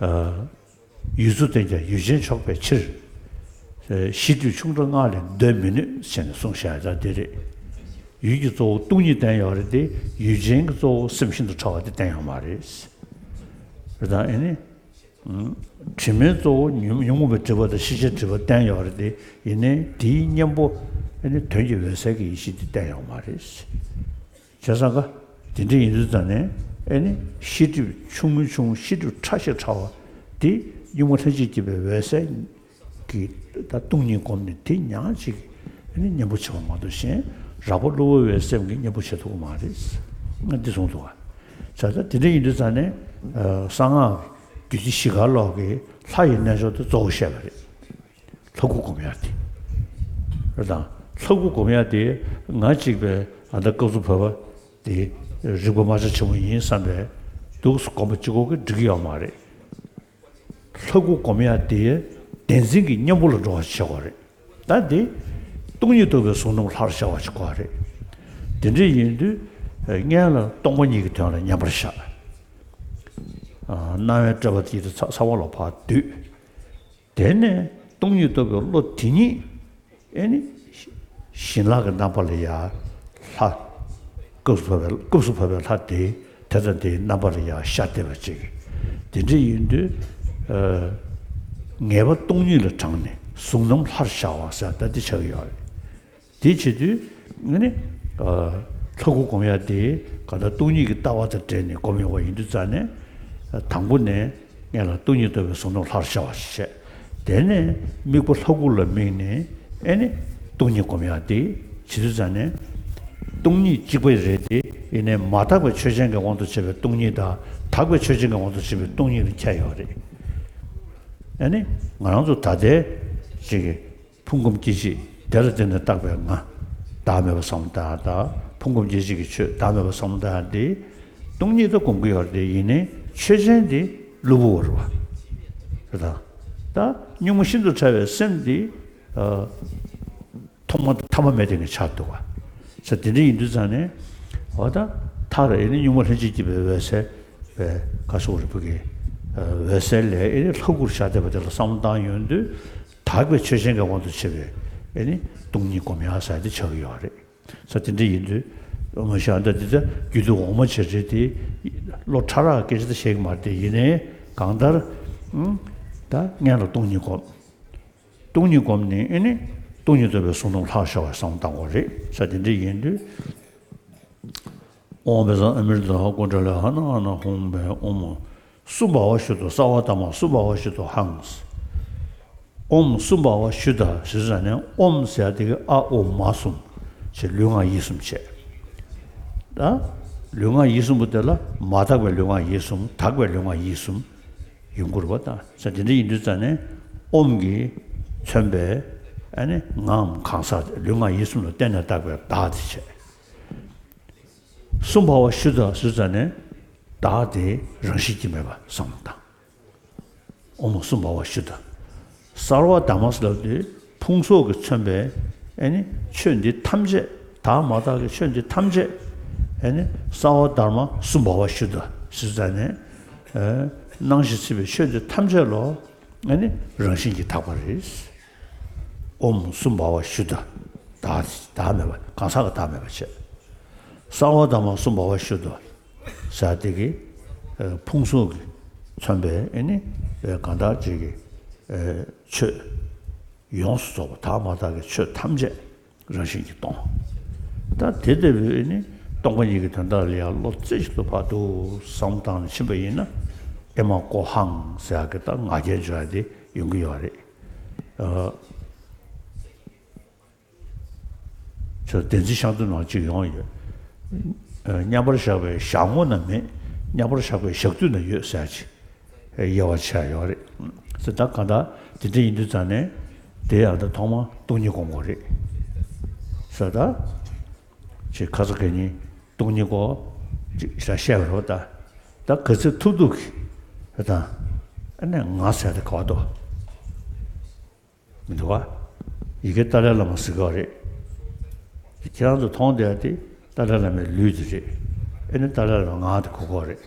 ཡུལ་ཚུལ་བསྟན་ཀྱང་ཡུལ་ཅན་ཆོག་པའི་ཕྱིར། ཤེས་སྒྲིབ་ཆུང་ཕྲ་སྔགས་ལས་འདོད་མི་ནུས་ཟེར་ནས་གསུངས་བཞག་ཡ་འདི་རེད། ཡུལ་གྱི་གཙོ་བོ་སྟོང་ཉིད་བསྟན་ཡོད་རེད་དེ་ཡུལ་ཅན་གྱི་གཙོ་བོ་སེམས་ཤིན་ཏུ་ཕྲ་བ་དེ་བསྟན་ཡོད་མ་རེད། རེད་དང་ཨེ་ནི། དྲི་མའི་གཙོ་བོ་ཉོན་ཉོན་མོངས་པའི་སྒྲིབ་པ་དང་ཤེས་བྱའི་སྒྲིབ་པ་བསྟན་ཡོད་རེད་དེ། ཡིན་ནའི་དེའི་གཉེན་པོ་ཨེ་ནི་དོན་གྱི་འོད་གསལ་གྱི་ཡེ་ཤེས་དེ་བསྟན་ཡོད་མ་རེད། བྱས་ཙང་ཀ་དེ་འདྲ་ཡིན་དུས་ཙང་ནས་ཨེ་ནི་ཤེས་སྒྲིབ་ཆུང་ངུའི་ཆུང་ཤེས་སྒྲིབ་ཕྲ་ཞིང་ཕྲ་བ་དེ་གཉུག་མ་ལྷན་ཅིག་སྐྱེས་པའི་འོད་གསལ་གྱི་ད་སྟོང་ཉིད་བསྒོམས་ནས་དེ་ཉག་གཅིག་ཨེ་ནི་གཉེན་པོ་བྱེད་པ་མ་གཏོགས་གཞན་རགས་པ་གློ་བུར་བའི་སེམས་ཀྱིས་གཉེན་པོ་བྱེད་ཐུབ་ཀྱི་མ་རེད། ང་འདི་གསུངས་འདུག་བ། བྱས་ཙང་དེ་འདྲ་ཡིན་དུས་ཙང་ནས་གསང་སྔགས་རྒྱུད་སྡེ་བཞི་ཀ་ལོག་གི་ལྷ་ཡི་རྣལ་འབྱོར་དེ་གཙོ་བོ་བཤད་པ་རེད། ལྷ་སྐུ་སྒོམ་ཡག་དེ། རེད་དང་། ལྷ་སྐུ་སྒོམ་ཡག་དེ་ང་གཅིག་པའི་ཨ་ད་སྐབས་སུ་བབ་པ་དེ་རིག་པ་མ་ཆགས་ཆེན་པོ་ཡིན་བསམ་པའི་འདུག་སྒོམ་པ་གཅིག་པོ་གིས་འགྲིག་གི་ཡོད་མ་རེད། ལྷ་སྐུ་སྒོམ་ཡག་དེ་བདེན་འཛིན་གྱི་གཉེན་པོ་ལ་འགྲོ་བ་བྱེད་དགོས་རེད། ད་དེ་སྟོང་ཉིད་རྟོགས་པའི་གཟུངས་རྣམས་ལྷར་ཤར་བ་ཞིག་དགོས་རེད། དེ་འདྲ་ཡིན་དུས་སྔོན་ལ་སྟོང་པ་ཉིད་ཀྱི་དོན་ལ་མཉམ་པར་བཞག་རྣ་བའི་སྤྲོས་པ་དེ་ཚ་ཚ་བ་ལ་ཕར་བསྡུས། དེ་ནས་སྟོང་ཉིད་རྟོགས་པའི་བློ་དེ་ཉིད་ཨེ་ནི་བྱིན་རླབས་ཀྱི་རྣམ་པ་ལ་ཡ་ལྷ་སྐབས་སུ་བབ་པའི་སྐབས་སུ་བབ་པའི་ལྷ་དེ་དེ་དང་དེའི་རྣམ་པ་ལ་ཡ་ཤར་བསྡད་པ་ཅིག་དེ་འདྲ་ཡིན་དུས་ངེས་པ་སྟོང་ཉིད་ལ་དྲངས་ནས་གཟུངས་རྣམས་ལྷར་ཤར་བ་ཟེར་ད་འདི་ཆགས་ཀྱི་ཡོད་རེད། དེ་བྱེད་དུས་ཨ་ནི་ལྷ་སྐུ་སྒོམ་ཡག་དེ་ག་ད་སྟོང་ཉིད་ཀྱི་ལྟ་བ་དང་འབྲེལ་ནས་སྒོམ་ཡོང་བ་ཡིན་དུས་ཙང་ནས་དང་པོ་ནས་སྔོན་ལ་སྟོང་ཉིད་རྟོགས་པའི་གཟུངས་རྣམས་ལྷར་ཤར་བ་ཞེས་བཤད། དེ་ནས་དམིགས་པ་ལྷ་སྐུ་ལ་དམིགས་ནས་ཨ་ནི་སྟོང་ཉིད་སྒོམ་ཡག་དེ་བྱེད་དུས་ཙང་ནས་སྟོང་ཉིད་གཅིག་པ་རེད་དེ་ཡིན་ནའི་མ་དག་པའི་ཆོས་ཅན་གྱི་དབང་དུ་བྱས་པའི་སྟོང་ཉིད་དང་དག་པའི་ཆོས་ཅན་གྱི་དབང་དུ་བྱས་པའི་སྟོང་ཉིད་ལ་ཁྱད་ཡོད་རེད། ཨ་ནི་ང་རང་ཚོ་ད་ལྟའི་ཅིག་གི་ཕུང་ཁམས་སྐྱེ་མཆེད་དེ་ལ་བརྟེན་ནས་བཏགས་པའི་ང་བདག་མེད་པ་བསམ་བློ་བཏང་ཡག་དང་ཕུང་ཁམས་སྐྱེ་མཆེད་ཀྱི་ཆོས་བདག་མེད་པ་བསམ་བློ་བཏང་ཡག་དེ་སྟོང་ཉིད་དུ་སྒོམ་གྱི་ཡོད་རེད་དེ་ཡིན་ནའི་ཆོས་ཅན་དེ་གློ་བུར་བ་རེད་བ། རེད་དང་། ད་གཉུག་མ་ཤིན་ཏུ་ཕྲ་བའི་སེམས་དེ་ཐོག་མ་དང་ཐ་མ་མེད་དེ་ནས་ཆགས་འདུག་བ། ས་དེ་འདྲ་ཡིན་དུས་ཙང་ནས་འོ་ད་མཐར་ཨེ་ནི་གཉུག་མ་ལྷན་ཅིག་སྐྱེས་པའི་འོད་གསལ་བའི་བཀའ་སོགས་རིག་པ་གི་འོད་གསལ་ལས་ཨེ་ནི་ལྷ་སྐུར་ཤར་བསྡད་པ་དེ་ལ་བསམ་བློ་བཏང་ཡོང་དུས། དག་པའི་ཆོས་ཅན་གྱི་དབང་དུ་བྱས་པའི་ཨེ་ནི་སྟོང་ཉིད་སྒོམ་ཡག་ཟེར་དེ་ཆགས་ཀྱི་ཡོད་རེད། ས་དེ་འདྲ་ཡིན་དུས་མ་ཤ་ཨ་ད་འདི་ད་རྒྱུད་སྡེ་འོག་མ་བྱས་རེད་དེ་བློ་ཕྲ་རགས་སྐད་ཆ་ད་བཤད་ཀྱི་མ་རེད་དེ་ཡིན་ནའི་གང་ལྟར་ད་སྔོན་ལ་སྟོང་ཉིད་སྒོམ། སྟོང་ཉིད་སྒོམ་ནས་ཨེ་ནི་སྟོང་ཉིད་རྟོགས་པའི་གཟུངས་རྣམས་ལྷར་ཤར་བ་བསམ་བློ་བཏང་དགོས་རེད། ས་དེ་འདྲ་ཡིན་དུས། ཨོཾ་བཛྲ་ཨ་མྲྀ་ཏ་ཀུཎྜ་ལི་ཧ་ན་ཨ་ན་ཧཱུྃ་ཕཊ་ཨོཾ། སུ་འབར་བ་ཞུ་དང་སརྦ་དྷརྨ་སུ་འབར་བ་ཞུ་དང་ཧཱུྃ། ཨོཾ་སུ་འབར་བ་ཞུ་དང་ཞེས་ཟེར་ནས་ཨོཾ་ཟེར་དེ་གི་ཨ་ཨོ་མ་གསུམ་བྱས་ལུས་ངག་ཡིད་གསུམ་བྱས། ད་ ལུས་ངག་ཡིད་གསུམ་པོ་དེ་ལ་མ་དག་པའི་ལུས་ངག་ཡིད་གསུམ། དག་པའི་ལུས་ངག་ཡིད་གསུམ་ཡོང་གི་རེད་པ། ད་ས་དེ་འདྲ་ཡིན་དུས་ཙང་ནས་ཨོམ་གྱིས་མཚོན་པའི་ཨ་ནི་ངའམ་གང་ཟག་ལུས་ངག་ཡིད་གསུམ་ལ་གཏན་ནས་བཏགས་པའི་བདག་དེ་བྱས། སུ་འབར་བ་ཞུ་དང་ཟེར་ཙང་ནས་བདག་དེ་རང་བཞིན་གྱིས་མེད་པ་བསམ་བློ་བཏང་། ཨོམ་སུ་འབར་བ་ཞུ་དང་། སརྦ་དྷརྨ་ཟེར་ལབ་དུས་ཕུང་སོགས་ཀྱིས་མཚོན་པའི་ཨེ་ནི་ཆོས་འདི་ཐམས་ཅད། བདག་མ་དག་གི་ཆོས་འདི་ཐམས་ཅད་ཨེ་ནི་སརྦ་དྷརྨ་སུ་འབར་བ་ཞུ་དང་ཟེར་ཙང་ནས། ཨེ། སྣང་ཞིང་སྲིད་པའི་ཆོས་འདི་ཐམས་ཅད་ལོ། ཨེ་ནི་རང་བཞིན་གྱིས་དག་པ་རེད། ཨོམ་སུ་འབར་བ་ཞུ་དང་། བདག་བདག་མེད་པ། གང་ཟག་གི་བདག་མེད་པ་བྱས། སརྦ་དྷརྨ་སུ་འབར་བ་ཞུ་དང་ཟེར་དེ་གི་ཨེ་ཕུང་སོགས་ཀྱིས་མཚོན་པའི་ཨེ་ནི་ཨེ་གང་དག་ཅིག་གི་ཨེ་ཆོས་ཡོངས་སུ་རྫོགས་པ། བདག་མ་དག་གི་ཆོས་ཐམས་ཅད་རང་བཞིན་གྱིས་སྟོང་། ད་དེ་ལྟ་བུའི་ནི་སྟོང་པ་ཉིད་ཀྱི་དོན་དག་ལ་ཡང་བློ་རྩེ་གཅིག་ཏུ་ཕར་འདུག་བསམ་བློ་བཏང་ནས་ཕྱིན་པ་ཡིན་ན། ཨེ་མ་ཀོ་ཧང་ཟེར་ཡག་གི་ད་ང་རྒྱལ་འཇོག་ཡག་དེ་ཡོང་གི་ཡོད་རེད། ཨ། ཁྱོད་བདེན་ཚིག་ཤར་དུས་ནང་གཅིག་ཡོང་ཡོད། ཨ། མཉམ་པར་བཞག་པའི་ཞག་ངོ་ན་མེད། མཉམ་པར་བཞག་པའི་ཞག་དུས་ན་ཡོད་ཟེར་ཡག་ཅིག་དབྱེ་བ་ཕྱེ་ཡོད་རེད། ཟེར་ད་གང་ལྟར་དེ་འདྲ་ཡིན་དུས་ཙང་ནས་དེ་ཡང་ད་ཐོག་མ་སྟོང་ཉིད་སྒོམ་དགོས་རེད། ཟེར་ད་ཅིག་ཁ་ས་ག་ཉིན་སྟོང་ཉིད་སྒོམ་ཅིག་ཞེས་བཤད་པ་རེད་པ། ད་ད་ག་ཚོད་ཐུབ་ཐུབ་ཀྱིས་ད་ཨ་ནི་ང་ཟེར་དེ་ག་བ་དོ། མི་འདུག་ག་ཡི་གེ་ཏཱ་ལའི་བླ་མ་ཟེར་གྱི་ཡོད་རེད། ཁྱེད་རང་ཚོ་མཐོང་བསྡད་ཡག་དེ་ཏཱ་ལའི་བླ་མའི་ལུས་དེ་རེད། ཨེ་ནི་ཏཱ་ལའི་བླ་མ་ངག་དེ་གོ་གི་ཡོད་རེད།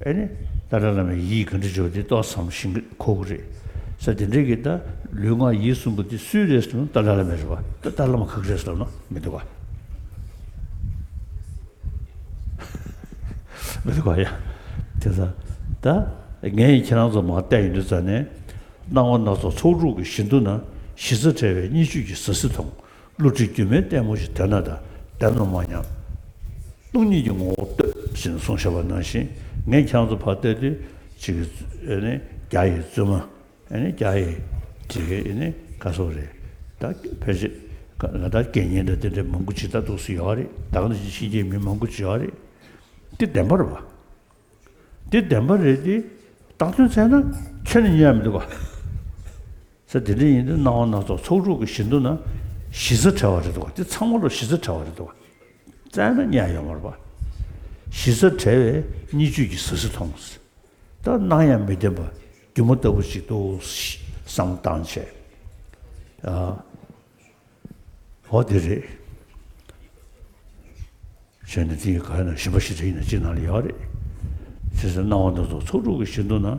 ཨ་ནི་ཏཱ་ལའི་བླ་མའི་ཡིད་ག་འདྲ་བྱེད་པ་དེ་ཏོག་ཙམ་ཤེས་ཀྱི་གོ་གི་རེད། ས་དེ་འདྲའི་གི་ད་ལུས་ངག་ཡིད་གསུམ་པོ་དེ་སུའི་རེད་ཟེར་ན་ཏཱ་ལའི་བླ་མའི་རེད་པ། ད་ཏཱ་ལའི་བླ་མ་ག་གི་རེད་ཟེར་ན་མི་འདུག་ག་མི་འདུག་ག་ཡ། དེ་ད་ད་ངས་ཁྱེད་རང་ཚོ་མར་བལྟས་ཡོང་དུས་ཙང་ནས། སྣང་བ་སྣ་ཚོགས་ཚོགས་དྲུག་གི་བཞི་མདོ་ན། གཞི་རྩ་བྲལ་བའི་གཉིས་བཅུད་ཀྱི་ཟ་ཟི་མཐོང་། བསླུ་བྲིད་སྒྱུ་མའི་ལྟད་མོ་ཞིག་དེ་ན་ད། བདེན་ནོ་མ་སྙམ། སྟོང་ཉིད་ཀྱི་ངོ་བོ་ལྟོས་ཞེས་གསུངས་བཞག་པ་ནང་བཞིན། ངས་ཁྱེད་རང་ཚོ་ཕར་བལྟས་དུས་ཅིག་ཨེ་ནི་རྒྱ་ཡི་བཙུན་མ། ཨེ་ནི་རྒྱ་ཡི་ཅིག་ཨེ་ནི་ག་སོགས་རེད། ད་ཕལ་ཆེར་ང་ད་དགེ་བསྙེན་དང་དེ་འདྲའི་མང་པོ་ཅིག་ད་འདུག་སེ་ཡོད་རེད། ད་ག་ནང་བཞིན་ཕྱི་རྒྱལ་མི་མང་པོ་ཅིག་ཡོད་རེད། དེ་བདེན་པ་རེད་པ། དེ་བདེན་པ་རེད་དེ། བཏགས་དོན་བཙལ་ན་ཁྱོན་ནས་རྙེད་ཡག་མི་འདུག་ག་ས་དེ་འདྲ་ཡིན་དུས་སྣང་བ་སྣ་ཚོགས་ཚོགས་དྲུག་གི་བཞི་མདོ་ན་གཞི་རྩ་བྲལ་བ་རེད་འདུག་ག་དེ་ཚང་མ་ལ་གཞི་རྩ་བྲལ་བ་རེད་འདུག་ག་བཙལ་ན་རྙེད་ཡག་ཡོད་མ་རེད་པ། གཞི་རྩ་བྲལ་བའི་གཉིས་བཅུད་ཀྱི་ཟ་ཟི་མཐོང་། ད་སྣང་ཡང་མི་བདེན་པ་སྒྱུ་མ་ལྟ་བུ་ཞིག་འདུག་བསམ་བཏང་བྱས། ཨ། འོ་དེ་རེད། བྱས་ནས་དེ་ཡི་ག་ན་ཞིམ་པ་ཞིག་རེད་ཡིན་ན་ཅི་ན་ལ་ཡོད་རེད། ཞེས་སོགས་སྣང་བ་སྣ་ཚོགས་ཚོགས་དྲུག་གི་བཞི་མདོ་ན།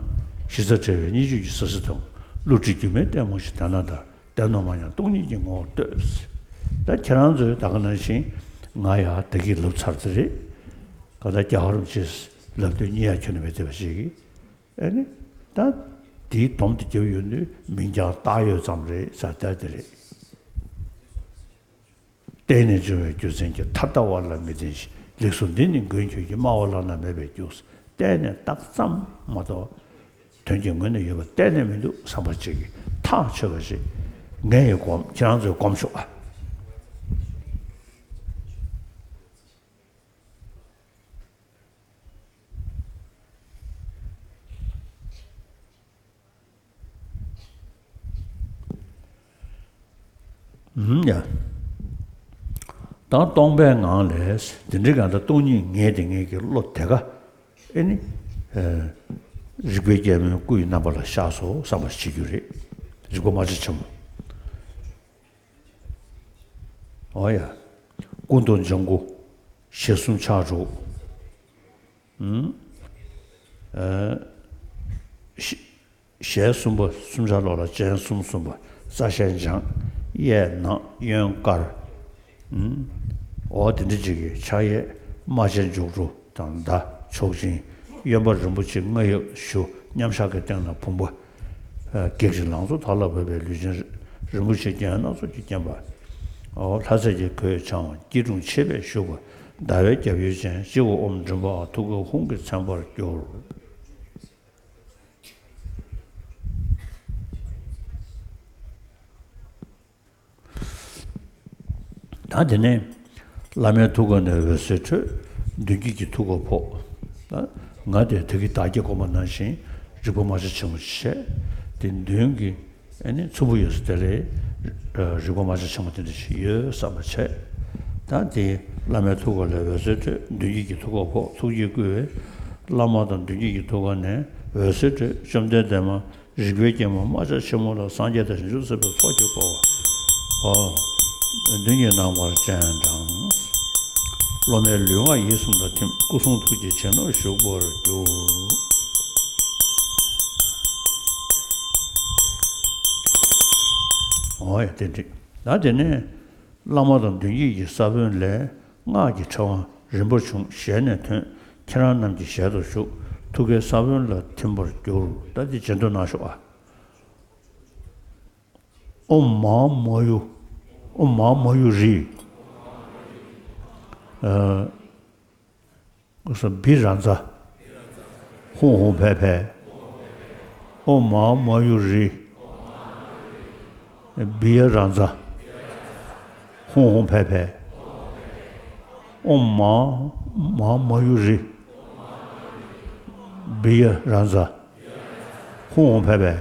གཞི་རྩ་བྲལ་བའི་གཉིས་བཅུད་ཀྱི་ཟ་ཟི་མཐོང་། བསླུ་བྲིད་སྒྱུ་མའི་ལྟད་མོ་ཞིག་དེ་ན་ད། བདེན་ནོ་མ་སྙམ་སྟོང་ཉིད་ཀྱི་ངོ་བོར་ལྟོས། ད་ཁྱེད་རང་ཚོས་ད་ག་ནང་བཞིན་ང་ཡ་ད་གིན་ལབ་ཚར་དེ་རེད། ག་ད་རྒྱལ་བ་རིན་པོ་ཆེས་ལབ་དུས་རྙེད་ཡག་ཁྱོན་ནས་མེད་བསྡད་པ་ཞིག་གིས། ཨེ་ནི། ད་དེའི་སྡོམ་དེ་རྒྱབ་ཡོང་དུས་མིང་རྐྱང་བཏགས་ཡོད་ཙམ་རེད་ཟེར་བསྡད་དེ་རེད། བརྟེན་ནས་འབྱུང་བའི་རྒྱུ་མཚན་གྱིས། ཐ་དད་པ་ལ་མི་བརྟེན་ཞིང་། ལེགས་སོ་འདི་ནི་མགོན་ཁྱོད་ཀྱིས། སྨྲ་བ་བླ་ན་མེད་པའི་རྒྱུ། གཏན་ནས་བཏགས་ཙམ་མ་གཏོགས་དོན་གྱི་ངོས་ནས་ཡོད་པ་གཏན་ནས་མི་འདུག་བསམ་པ་ཅིག་གིས་ཐག་ཆོད་པ་ཞིག་ངས་ཡི་སྒོམ། ཁྱེད་རང་ཚོས་སྒོམ་ཤོག་ཨ། ཨུམ་ཡ། ད་སྟོང་པའི་ངང་ལས་དེ་འདྲའི་གང་ལྟར་སྟོང་ཉིད་ངེས་དེ་ངེས་ཀྱི་བློ་དེ་ག་ཨེ་ནི། ཨེ། རིག་པའི་རྒྱལ་མོའི་སྐུ་ཡི་རྣམ་པ་ལ་ཤར་སོང་བསམ་པ་བྱེད་རྒྱུ་རེད། རིག་པ་རྨ་བྱ་ཆེན་མོ། འོ་ཡ། སྐུ་མདོག་ལྗང་གུ། ཞལ་གསུམ་ཕྱག་དྲུག་ཨུམ། ཨ། ཞལ་གསུམ་པ་གསུམ་ཆ་ལོགས་ལ་སྤྱན་གསུམ་གསུམ་པ། རྩ་ཞལ་འཇམ། གཡས་ནག་གཡོན་དཀར། ཨུམ། འོ་དེ་འདྲ་ཅིག་གི་ཕྱག་གཡས་རྨ་བྱའི་མཇུག་སྒྲོ་དང་མདའ་མཆོག་སྦྱིན། གཡོན་པ་རིན་པོ་ཆེ་རྔ་ཡབ་བཞུགས། མཉམ་བཞག་གི་སྟེང་ན་བུམ་པ། ཨ། བགེགས་ཀྱི་ལང་ཚོ་དག་ལ་བབས་པའི་ལུས་ཅན་རིན་པོ་ཆེ་རྒྱན་སྣ་ཚོགས་ཀྱིས་བརྒྱན་པ། འོ་ལྷ་རྫས་ཀྱི་གོས་འཆང་བ་སྐྱིལ་ཀྲུང་ཕྱེད་པས་བཞུགས་པ། ཟླ་བའི་རྒྱབ་ཡོལ་ཅན་སྤྱི་བོ་ཨོམ་མགྲིན་པའང་ཐུགས་ཀའི་ཧཱུྃ་གིས་མཚན་པར་གྱུར། ད་དེ་ནས་ བླ་མའི་ཐུགས་ཀ་ནས་འོད་ཟེར་འཕྲོས། མདུན་བསྐྱེད་ཀྱི་ཐུགས་ཀ་ཕོག་ད་ང་དེ་ད་གིན་བདག་བསྐྱེད་བསྒོམས་པ་ནང་བཞིན་རིག་པ་མར་ཆ་ཆེན་མོ་བྱས། དེ་མདུན་གྱི་ཨ་ནི་ཚོམ་བུ་ཡོད་ས་དེ་ལ་རིག་པ་མར་ཆ་ཆེན་མོ་དེ་འདྲ་ཞིག་ཡོད་བསམ་པ་བྱས། ད་དེ་བླ་མའི་ཐུགས་ཀ་ལས་འོད་ཟེར་འཕྲོས། མདུན་བསྐྱེད་ཀྱི་ཐུགས་ཀ་ཕོག་ཐུགས་རྗེས་བསྐུལ་བས། བླ་མ་དང་མདུན་བསྐྱེད་ཀྱི་ཐུགས་ཀ་ནས་འོད་ཟེར་འཕྲོས། བཅོམ་ལྡན་འདས་མ་རིག་པའི་རྒྱལ་མོ་རྨ་བྱ་ཆེན་མོ་ལ་སངས་རྒྱས་དང་བྱང་ཆུབ་སེམས་དཔའི་ཚོགས་ཀྱིས་བསྐོར་བ། ཨོ། མདུན་གྱི་རྣམ་པར་སྤྱན་དྲངས། སློབ་མའི་ལུས་ངག་ཡིད་གསུམ་དང་ཐིམ། སྐུ་གསུང་ཐུགས་ཀྱི་བྱིན་རླབས་ཞུགས་པར་གྱུར། ཨོ་ཡ་དེ་འགྲིག་ད་དེ་ནས་བླ་མ་དང་མདུན་བསྐྱེད་ཀྱི་ས་བོན་ལས་སྔགས་ཀྱི་ཕྲེང་བ་རིམ་པར་བྱུང་། ཞལ་ནས་ཐོན། ཁྱེད་རང་རྣམས་ཀྱི་ཞལ་དུ་ཞུགས། ཐུགས་ཀའི་ས་བོན་ལ་ཐིམ་པར་གྱུར། ད་འདི་རྗེས་ཟློས་གནང་ཤོག་ཨ། ཨོཾ་མ་མ་ཡུ། ཨོཾ་མ་མ་ཡུ་རི། ཨ། ས་བི་ར་ཛ། ཧཱུྃ་ཧཱུྃ་ཕཊ་ཕཊ། ཨོཾ་མ་མ་ཡུ་རི། བི་ཡ་ར་ཛ། ཧཱུྃ་ཧཱུྃ་ཕཊ་ཕཊ། ཨོཾ་མ་མ་མ་ཡུ་རི། བི་ཡ་ར་ཛ། ཧཱུྃ་ཧཱུྃ་ཕཊ་ཕཊ།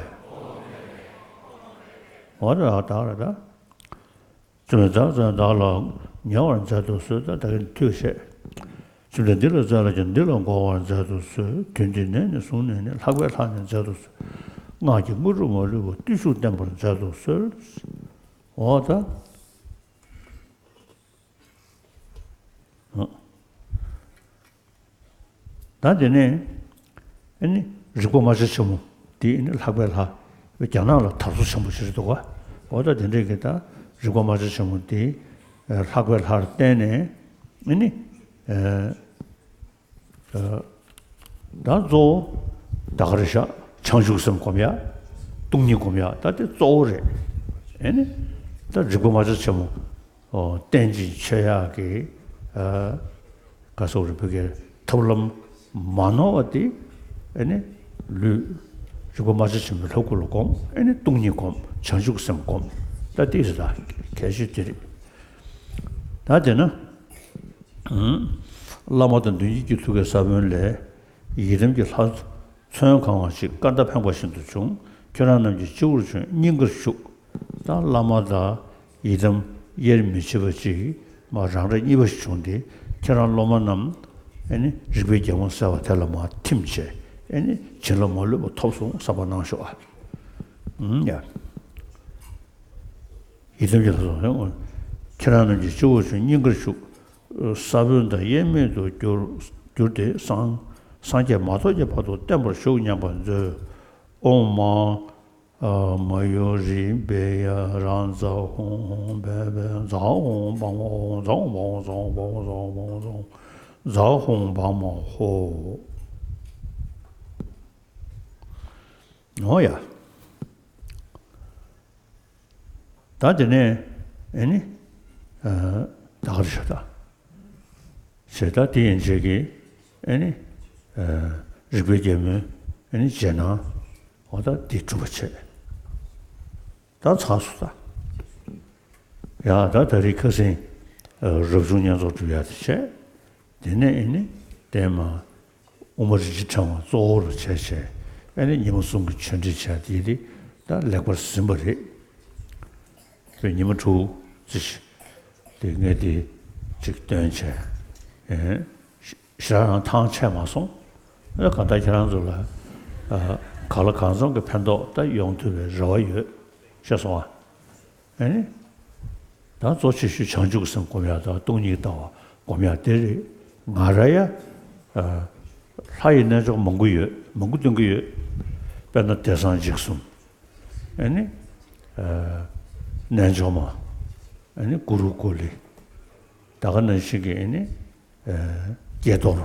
འོ་ད་ད་ར་ད། བཅོམ་ལྡན་འདས་བདག་ལ་ཉེ་བར་མཛད་དུ་གསོལ། ད་ད་གིན་ཐོས་བཤད། བཅོམ་ལྡན་འདས་འདི་ལ་མཛད་ལ་ཀྱང་འདི་ལ་འགོད་པར་མཛད་དུ་གསོལ། དུས་འདི་ནས་ནི་བཟུང་ནས་ནི། ལྷག་པའི་ལྷ་ནི་མཛད་དུ་གསོལ། སྔགས་ཀྱི་དངོས་གྲུབ་མ་ལུས་པ། བརྟུལ་ཞུགས་བརྟན་པར་མཛད་དུ་གསོལ། འོ་ད། ད་དེ་ནས་ཨ་ནི་རིག་པ་རྨ་བྱ་ཆེན་མོ་དེ་ཨ་ནི་ལྷག་པའི་ལྷ། རྒྱ་ནག་ལ་དར་སོ་ཆེན་པོ་ཞིག་རེད་འདུག་ག་འོ་ད་དེ་འདྲས་ཀྱི་ད་རིག་པ་རྨ་བྱ་ཆེན་མོ་དེ་ལྷག་པའི་ལྷར་བསྟན་ནས་ཨ་ནི་ད་གཙོ་བོ་ད་ག་རེ་བྱ། བྱང་ཆུབ་སེམས་སྒོམ་ཡ། སྟོང་ཉིད་སྒོམ་ཡ་ད་དེ་གཙོ་བོ་རེད། ཨ་ནི་ད་རིག་པ་རྨ་བྱ་ཆེན་མོ། ཨོ། རྟེན་ཅིང་མཆོད་ཡག་གི། ཨ། ག་སོགས་རེ་བོད་སྐད་ཐབས་ལམ་མ་ནོར་བ་དེ། ཨ་ནི། ལུས། རིག་པ་རྨ་བྱ་ཆེན་པོའི་ལྷ་སྐུ་ལ་སྒོམ། ཨ་ནི་སྟོང་ཉིད་སྒོམ། བྱང་ཆུབ་སེམས་སྒོམ། ད་དེ་རེད་ད། གལ་ཆེ་དེ་རེད། ད་དེ་ན། བླ་མ་དང་མདུན་བསྐྱེད་ཀྱི་ཐུགས་ཀའི་ས་བོན་ལས། ཡི་དམ་གྱི་ལྷ། ཚོན་གང་བ་ཞིག་སྐར་མདའ་འཕེན་པ་བཞིན་དུ་བྱུང་། ཁྱེད་རང་རྣམས་ཀྱི་སྤྱི་བོར་བྱོན། སྙིང་གར་ཞུགས། ད་བླ་མ་དང་ཡི་དམ་དབྱེར་མི་ཕྱེད་པ་ཅིག་མར་རང་རེ་གཉིས་པ་ཞིག་བྱུང་སྟེ། ཁྱེད་རང་སློབ་མ་རྣམས་ཨ་ནི་རིག་པའི་རྒྱལ་མོ་ཟེར་བ་དེ་ལ་མར་ཐིམ་བྱས། ཨ་ནི་བྱིན་རླབས་མ་ལུས་པ་ཐོབ་སོང་བསམ་པ་གནང་ཤོག་ཨ། ཡ། ཡི་དམ་གྱི་ལྷ་ཚོགས། ཁྱེད་རང་རྣམས་ཀྱི་སྤྱི་བོར་བྱོན། སྙིང་གར་ཞུགས། ས་བོན་དང་དབྱེར་མེད་དུ་གྱུར། གྱུར་ཏེ་སངས། སངས་རྒྱས་མ་ཐོབ་ཀྱི་བར་དུ་བརྟན་པར་བཞུགས་སྙམ་པར་མཛོད། ཨོཾ་མ། ཨ། མ་ཡུ་རི་བི་ཡ་ར་ཛ་ཧཱུྃ་ཧཱུྃ་ཕཊ་ཕཊ། ཛ་ཧཱུྃ་བ་མ་ཧོ། ཛ་ཧཱུྃ་བ་ཧོ། ཛ་ཧཱུྃ་བ་མ་ཧོ། འོ་ཡ། ད་དེ་ནས་ཨེ་ནི། ཨ། ད་ག་རེ་ཞུ་ད། ཞེས་ད་དེ་ཡན་ཆད་ཀྱི་ཨེ་ནི། ཨ། རིག་པའི་རྒྱལ་མོའི་ཨེ་ནི་རྗེས་གནང་། འོ་ད་དེ་གྲུབ་པ་བྱས། ད་ཚར་སོང་ད། ཡ་ད་ད་རེས་ཁ་སང་། ཨ། རབ་བྱུང་བསྙེན་རྫོགས་སྒྲུབ་ཡ་དེ་བྱས། དེ་ནས་ཨེ་ནི་བརྟན་མ། དབུ་མ་རིན་ཆེན་ཕྲེང་བ་གཙོ་བོར་བྱས་བྱས། ཨེ་ནི་ཉི་མ་གསུམ་གྱི་ཆོས་འབྲེལ་བྱས་དེ་དེ་ད་ལེགས་པར་ཟིན་པ་རེད། དེ་ཉི་མ་དྲུག་ཙམ་ཞིག་དེ་ངས་དེ་ཅིག་སྟོན་བྱས། ཨེ། ཞེ་དྲག་ཡང་ཐང་ཆད་མ་སོང་། ཨེ། གང་ལྟར་ཁྱེད་རང་ཚོ་ལ། ཨ། གང་ལ་གང་འཚམ་གྱི་ཕན་ཐོགས་ད་ཡོང་ཐུབ་པའི་རེ་བ་ཡོད། ཤེས་སོང་ཨ། ཨེ་ནི། ད་གཙོ་ཆེ་ཤོས་བྱང་ཆུབ་ཀྱི་སེམས་སྒོམ་ཡག་དང་སྟོང་ཉིད་ལྟ་བ་སྒོམ་ཡག་དེ་རེད། ང་ར་ཡ། ཨ། ལྷ་ཡི་རྣལ་འབྱོར་མང་པོ་ཡོད། མང་པོ་སྟོན་གྱི་ཡོད། དཔེར་ན་དེང་སང་འཇིགས་གསུམ། ཨེ་ནི། ཨ། རྣལ་འབྱོར་མ། ཨེ་ནི་གུ་རུ་ཀུ་ལི། ད་ག་ནང་བཞིན་གྱི་ཨེ་ནི། ཨ། ཀྱེ་རྡོར་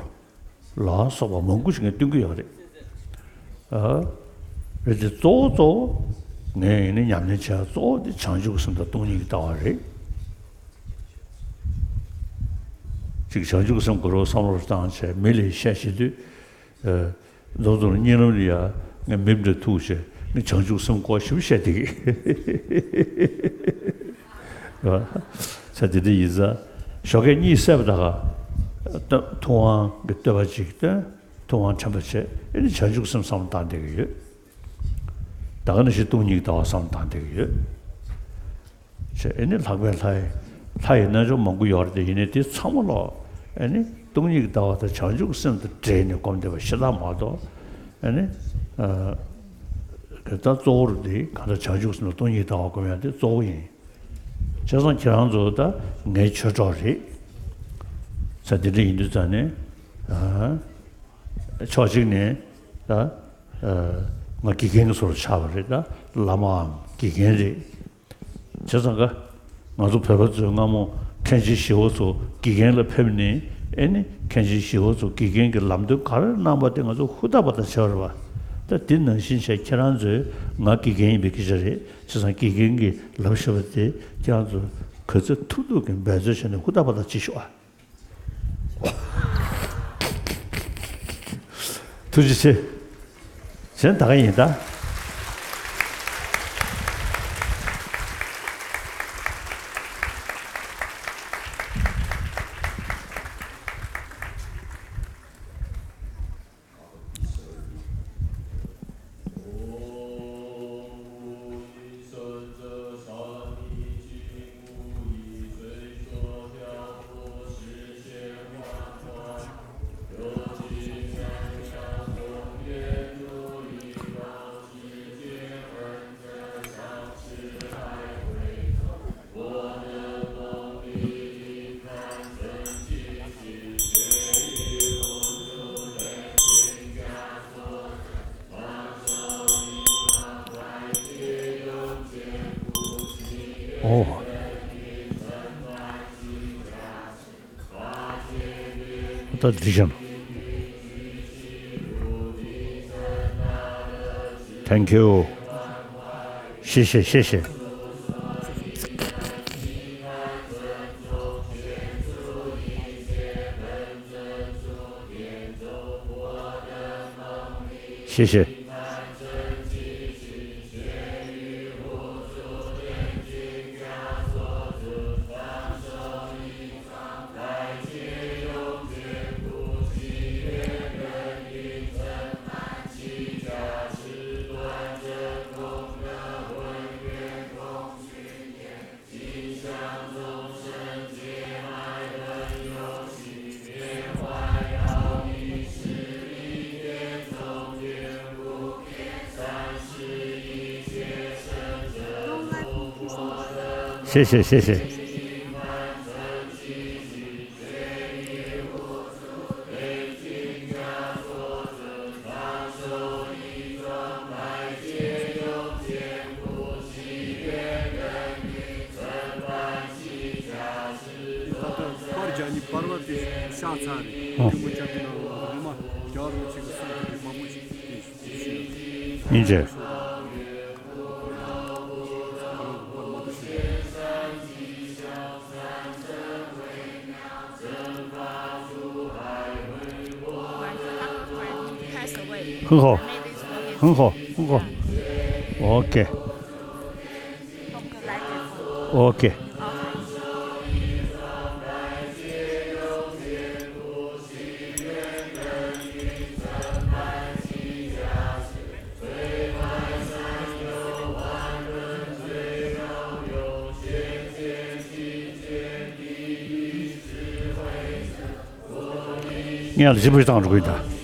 ལ་སོགས་པ་མང་པོ་ཞིག་ངས་སྟོན་གྱི་ཡོད་རེད། ཨ། རེད་དེ་གཙོ་བོ་གཙོ་བོ་ངས་ཨེ་ནི་ཉམས་ལེན་བྱེད་ཡ་གཙོ་བོ་དེ་བྱང་ཆུབ་ཀྱི་སེམས་དང་སྟོང་ཉིད་ཀྱི་ལྟ་བ་རེད། ཅིག་བྱང་ཆུབ་ཀྱི་སེམས་དགོས་རོགས་བསམ་བློ་བཏང་བྱས་མི་ལ་བཤད་བྱེད་དུས། ཨ། མདོ་ཙམ་གཉིད་ལམ་ལ་ཡ་ངས་མིབ་འདྲ་ཐུག་བྱས་ངས་བྱང་ཆུབ་སེམས་སྐོར་ཞིབ་བཤད་བསྡད་ཀྱི། ས་དེ་འདྲ་ཡིན་ཙང་ ཞོགས་ཀས་གཉིད་སད་པ་ད་ག་ཐུབ་དབང་གི་བསྟོད་པ་ཅིག་བཏོན། ཐུབ་དབང་དྲན་པ་བྱས། ཨེ་ནི་བྱང་ཆུབ་སེམས་བསམ་བློ་བཏང་བསྡད་ཀྱི་ཡོད། ད་ག་ནང་བཞིན་སྟོང་ཉིད་ཀྱི་ལྟ་བ་བསམ་བློ་བཏང་བསྡད་ཀྱི་ཡོད། བྱས་ཨེ་ནི་ལྷག་པའི་ལྷ་ཡི་ལྷ་ཡི་རྣལ་འབྱོར་མང་པོ་ཡོད་རེད་དེ། ཡིན་ནའི་དེ་ཚང་མ་ལོག་ཨེ་ནི་སྟོང་ཉིད་ཀྱི་ལྟ་བ་དང་བྱང་ཆུབ་ཀྱི་སེམས་དང་འབྲེལ་ནས་སྒོམ་བསྡད་པ་ཞེ་དྲག་མ་གཏོགས། ཨེ་ནི་ཨ་ག་ད་གཙོ་བོར་དེ་གང་ལྟར་བྱང་ཆུབ་སེམས་དང་སྟོང་ཉིད་ཀྱི་ལྟ་བ་སྒོམ་ཡ་དེ་གཙོ་བོ་ཡིན། བྱས་ཙང་ཁྱེད་རང་ཚོ་ད་ངའི་ཆོས་གྲོགས་རེད། ས་དེ་འདྲ་ཡིན་དུས་ཙང་ནས་ཨ་ཕྱོགས་གཅིག་ནས་ད་ཨ་ང་དགེ་རྒན་གྱི་བཟོ་འདྲ་ཆགས་པ་རེད། ད་བླ་མའམ་དགེ་རྒན་རེད། བྱས་ཙང་ཀ་ང་ཚོ་བོད་པ་ཚོས་སྔ་མོ་མཁན་ཆེན་ཞི་བ་འཚོ་དགེ་རྒན་ལ་ཕེབས་ནས། ཨེ་ནི་མཁན་ཆེན་ཞི་བ་འཚོ་དགེ་རྒན་གྱི་ལམ་སྟོན་ག་རེ་གནང་པ་དེ་ང་ཚོ་ཧུར་ཐག་པ་ཐག་བྱས་པ་རེད་པ། ད་དེ་ནང་བཞིན་བྱས་ཁྱེད་རང་ཚོས་ང་དགེ་རྒན་ཡིན་པའི་སྐད་ཆ་རེད། བྱས་ཙང་དགེ་རྒན་གྱི་ལམ་ཞུ་བ་དེ་ཁྱེད་རང་ཚོ་ག་ཚོད་ཐུབ་ཐུབ་ཀྱིས་འབད་རྩོལ་བྱས་ནས་ཧུར་ཐག་པ་ཐག་བྱེད་ཤོག་ཨ། ཐུགས་རྗེ་ཆེ། གཞན་ད་ག་ཡིན་ད། ཨོ། ད་འདི་བཞིན། Thank you. 谢谢，谢谢。谢谢。 谢谢，谢谢。 པར་རྒྱག་ནི་པར་བ་དེ་ཤ་ཚ་རེད། ཨོ། ཐུན་མོང་སྐྱབས་ཀྱི་ནང་ལོགས་ལ་ངོ་མ་རྒྱག་རོགས་བྱེད་གི་གསུང་གི་རེད། མང་པོ་ཞིག་དེ་ཞུ་ཞུ་ཡ། ཨིན་ཅི།很好，很好，很好。OK。 OK。 ངས་ལ་ཞིབ་པོ་བཏང་འགྲོ་གི་ཡིན་ད།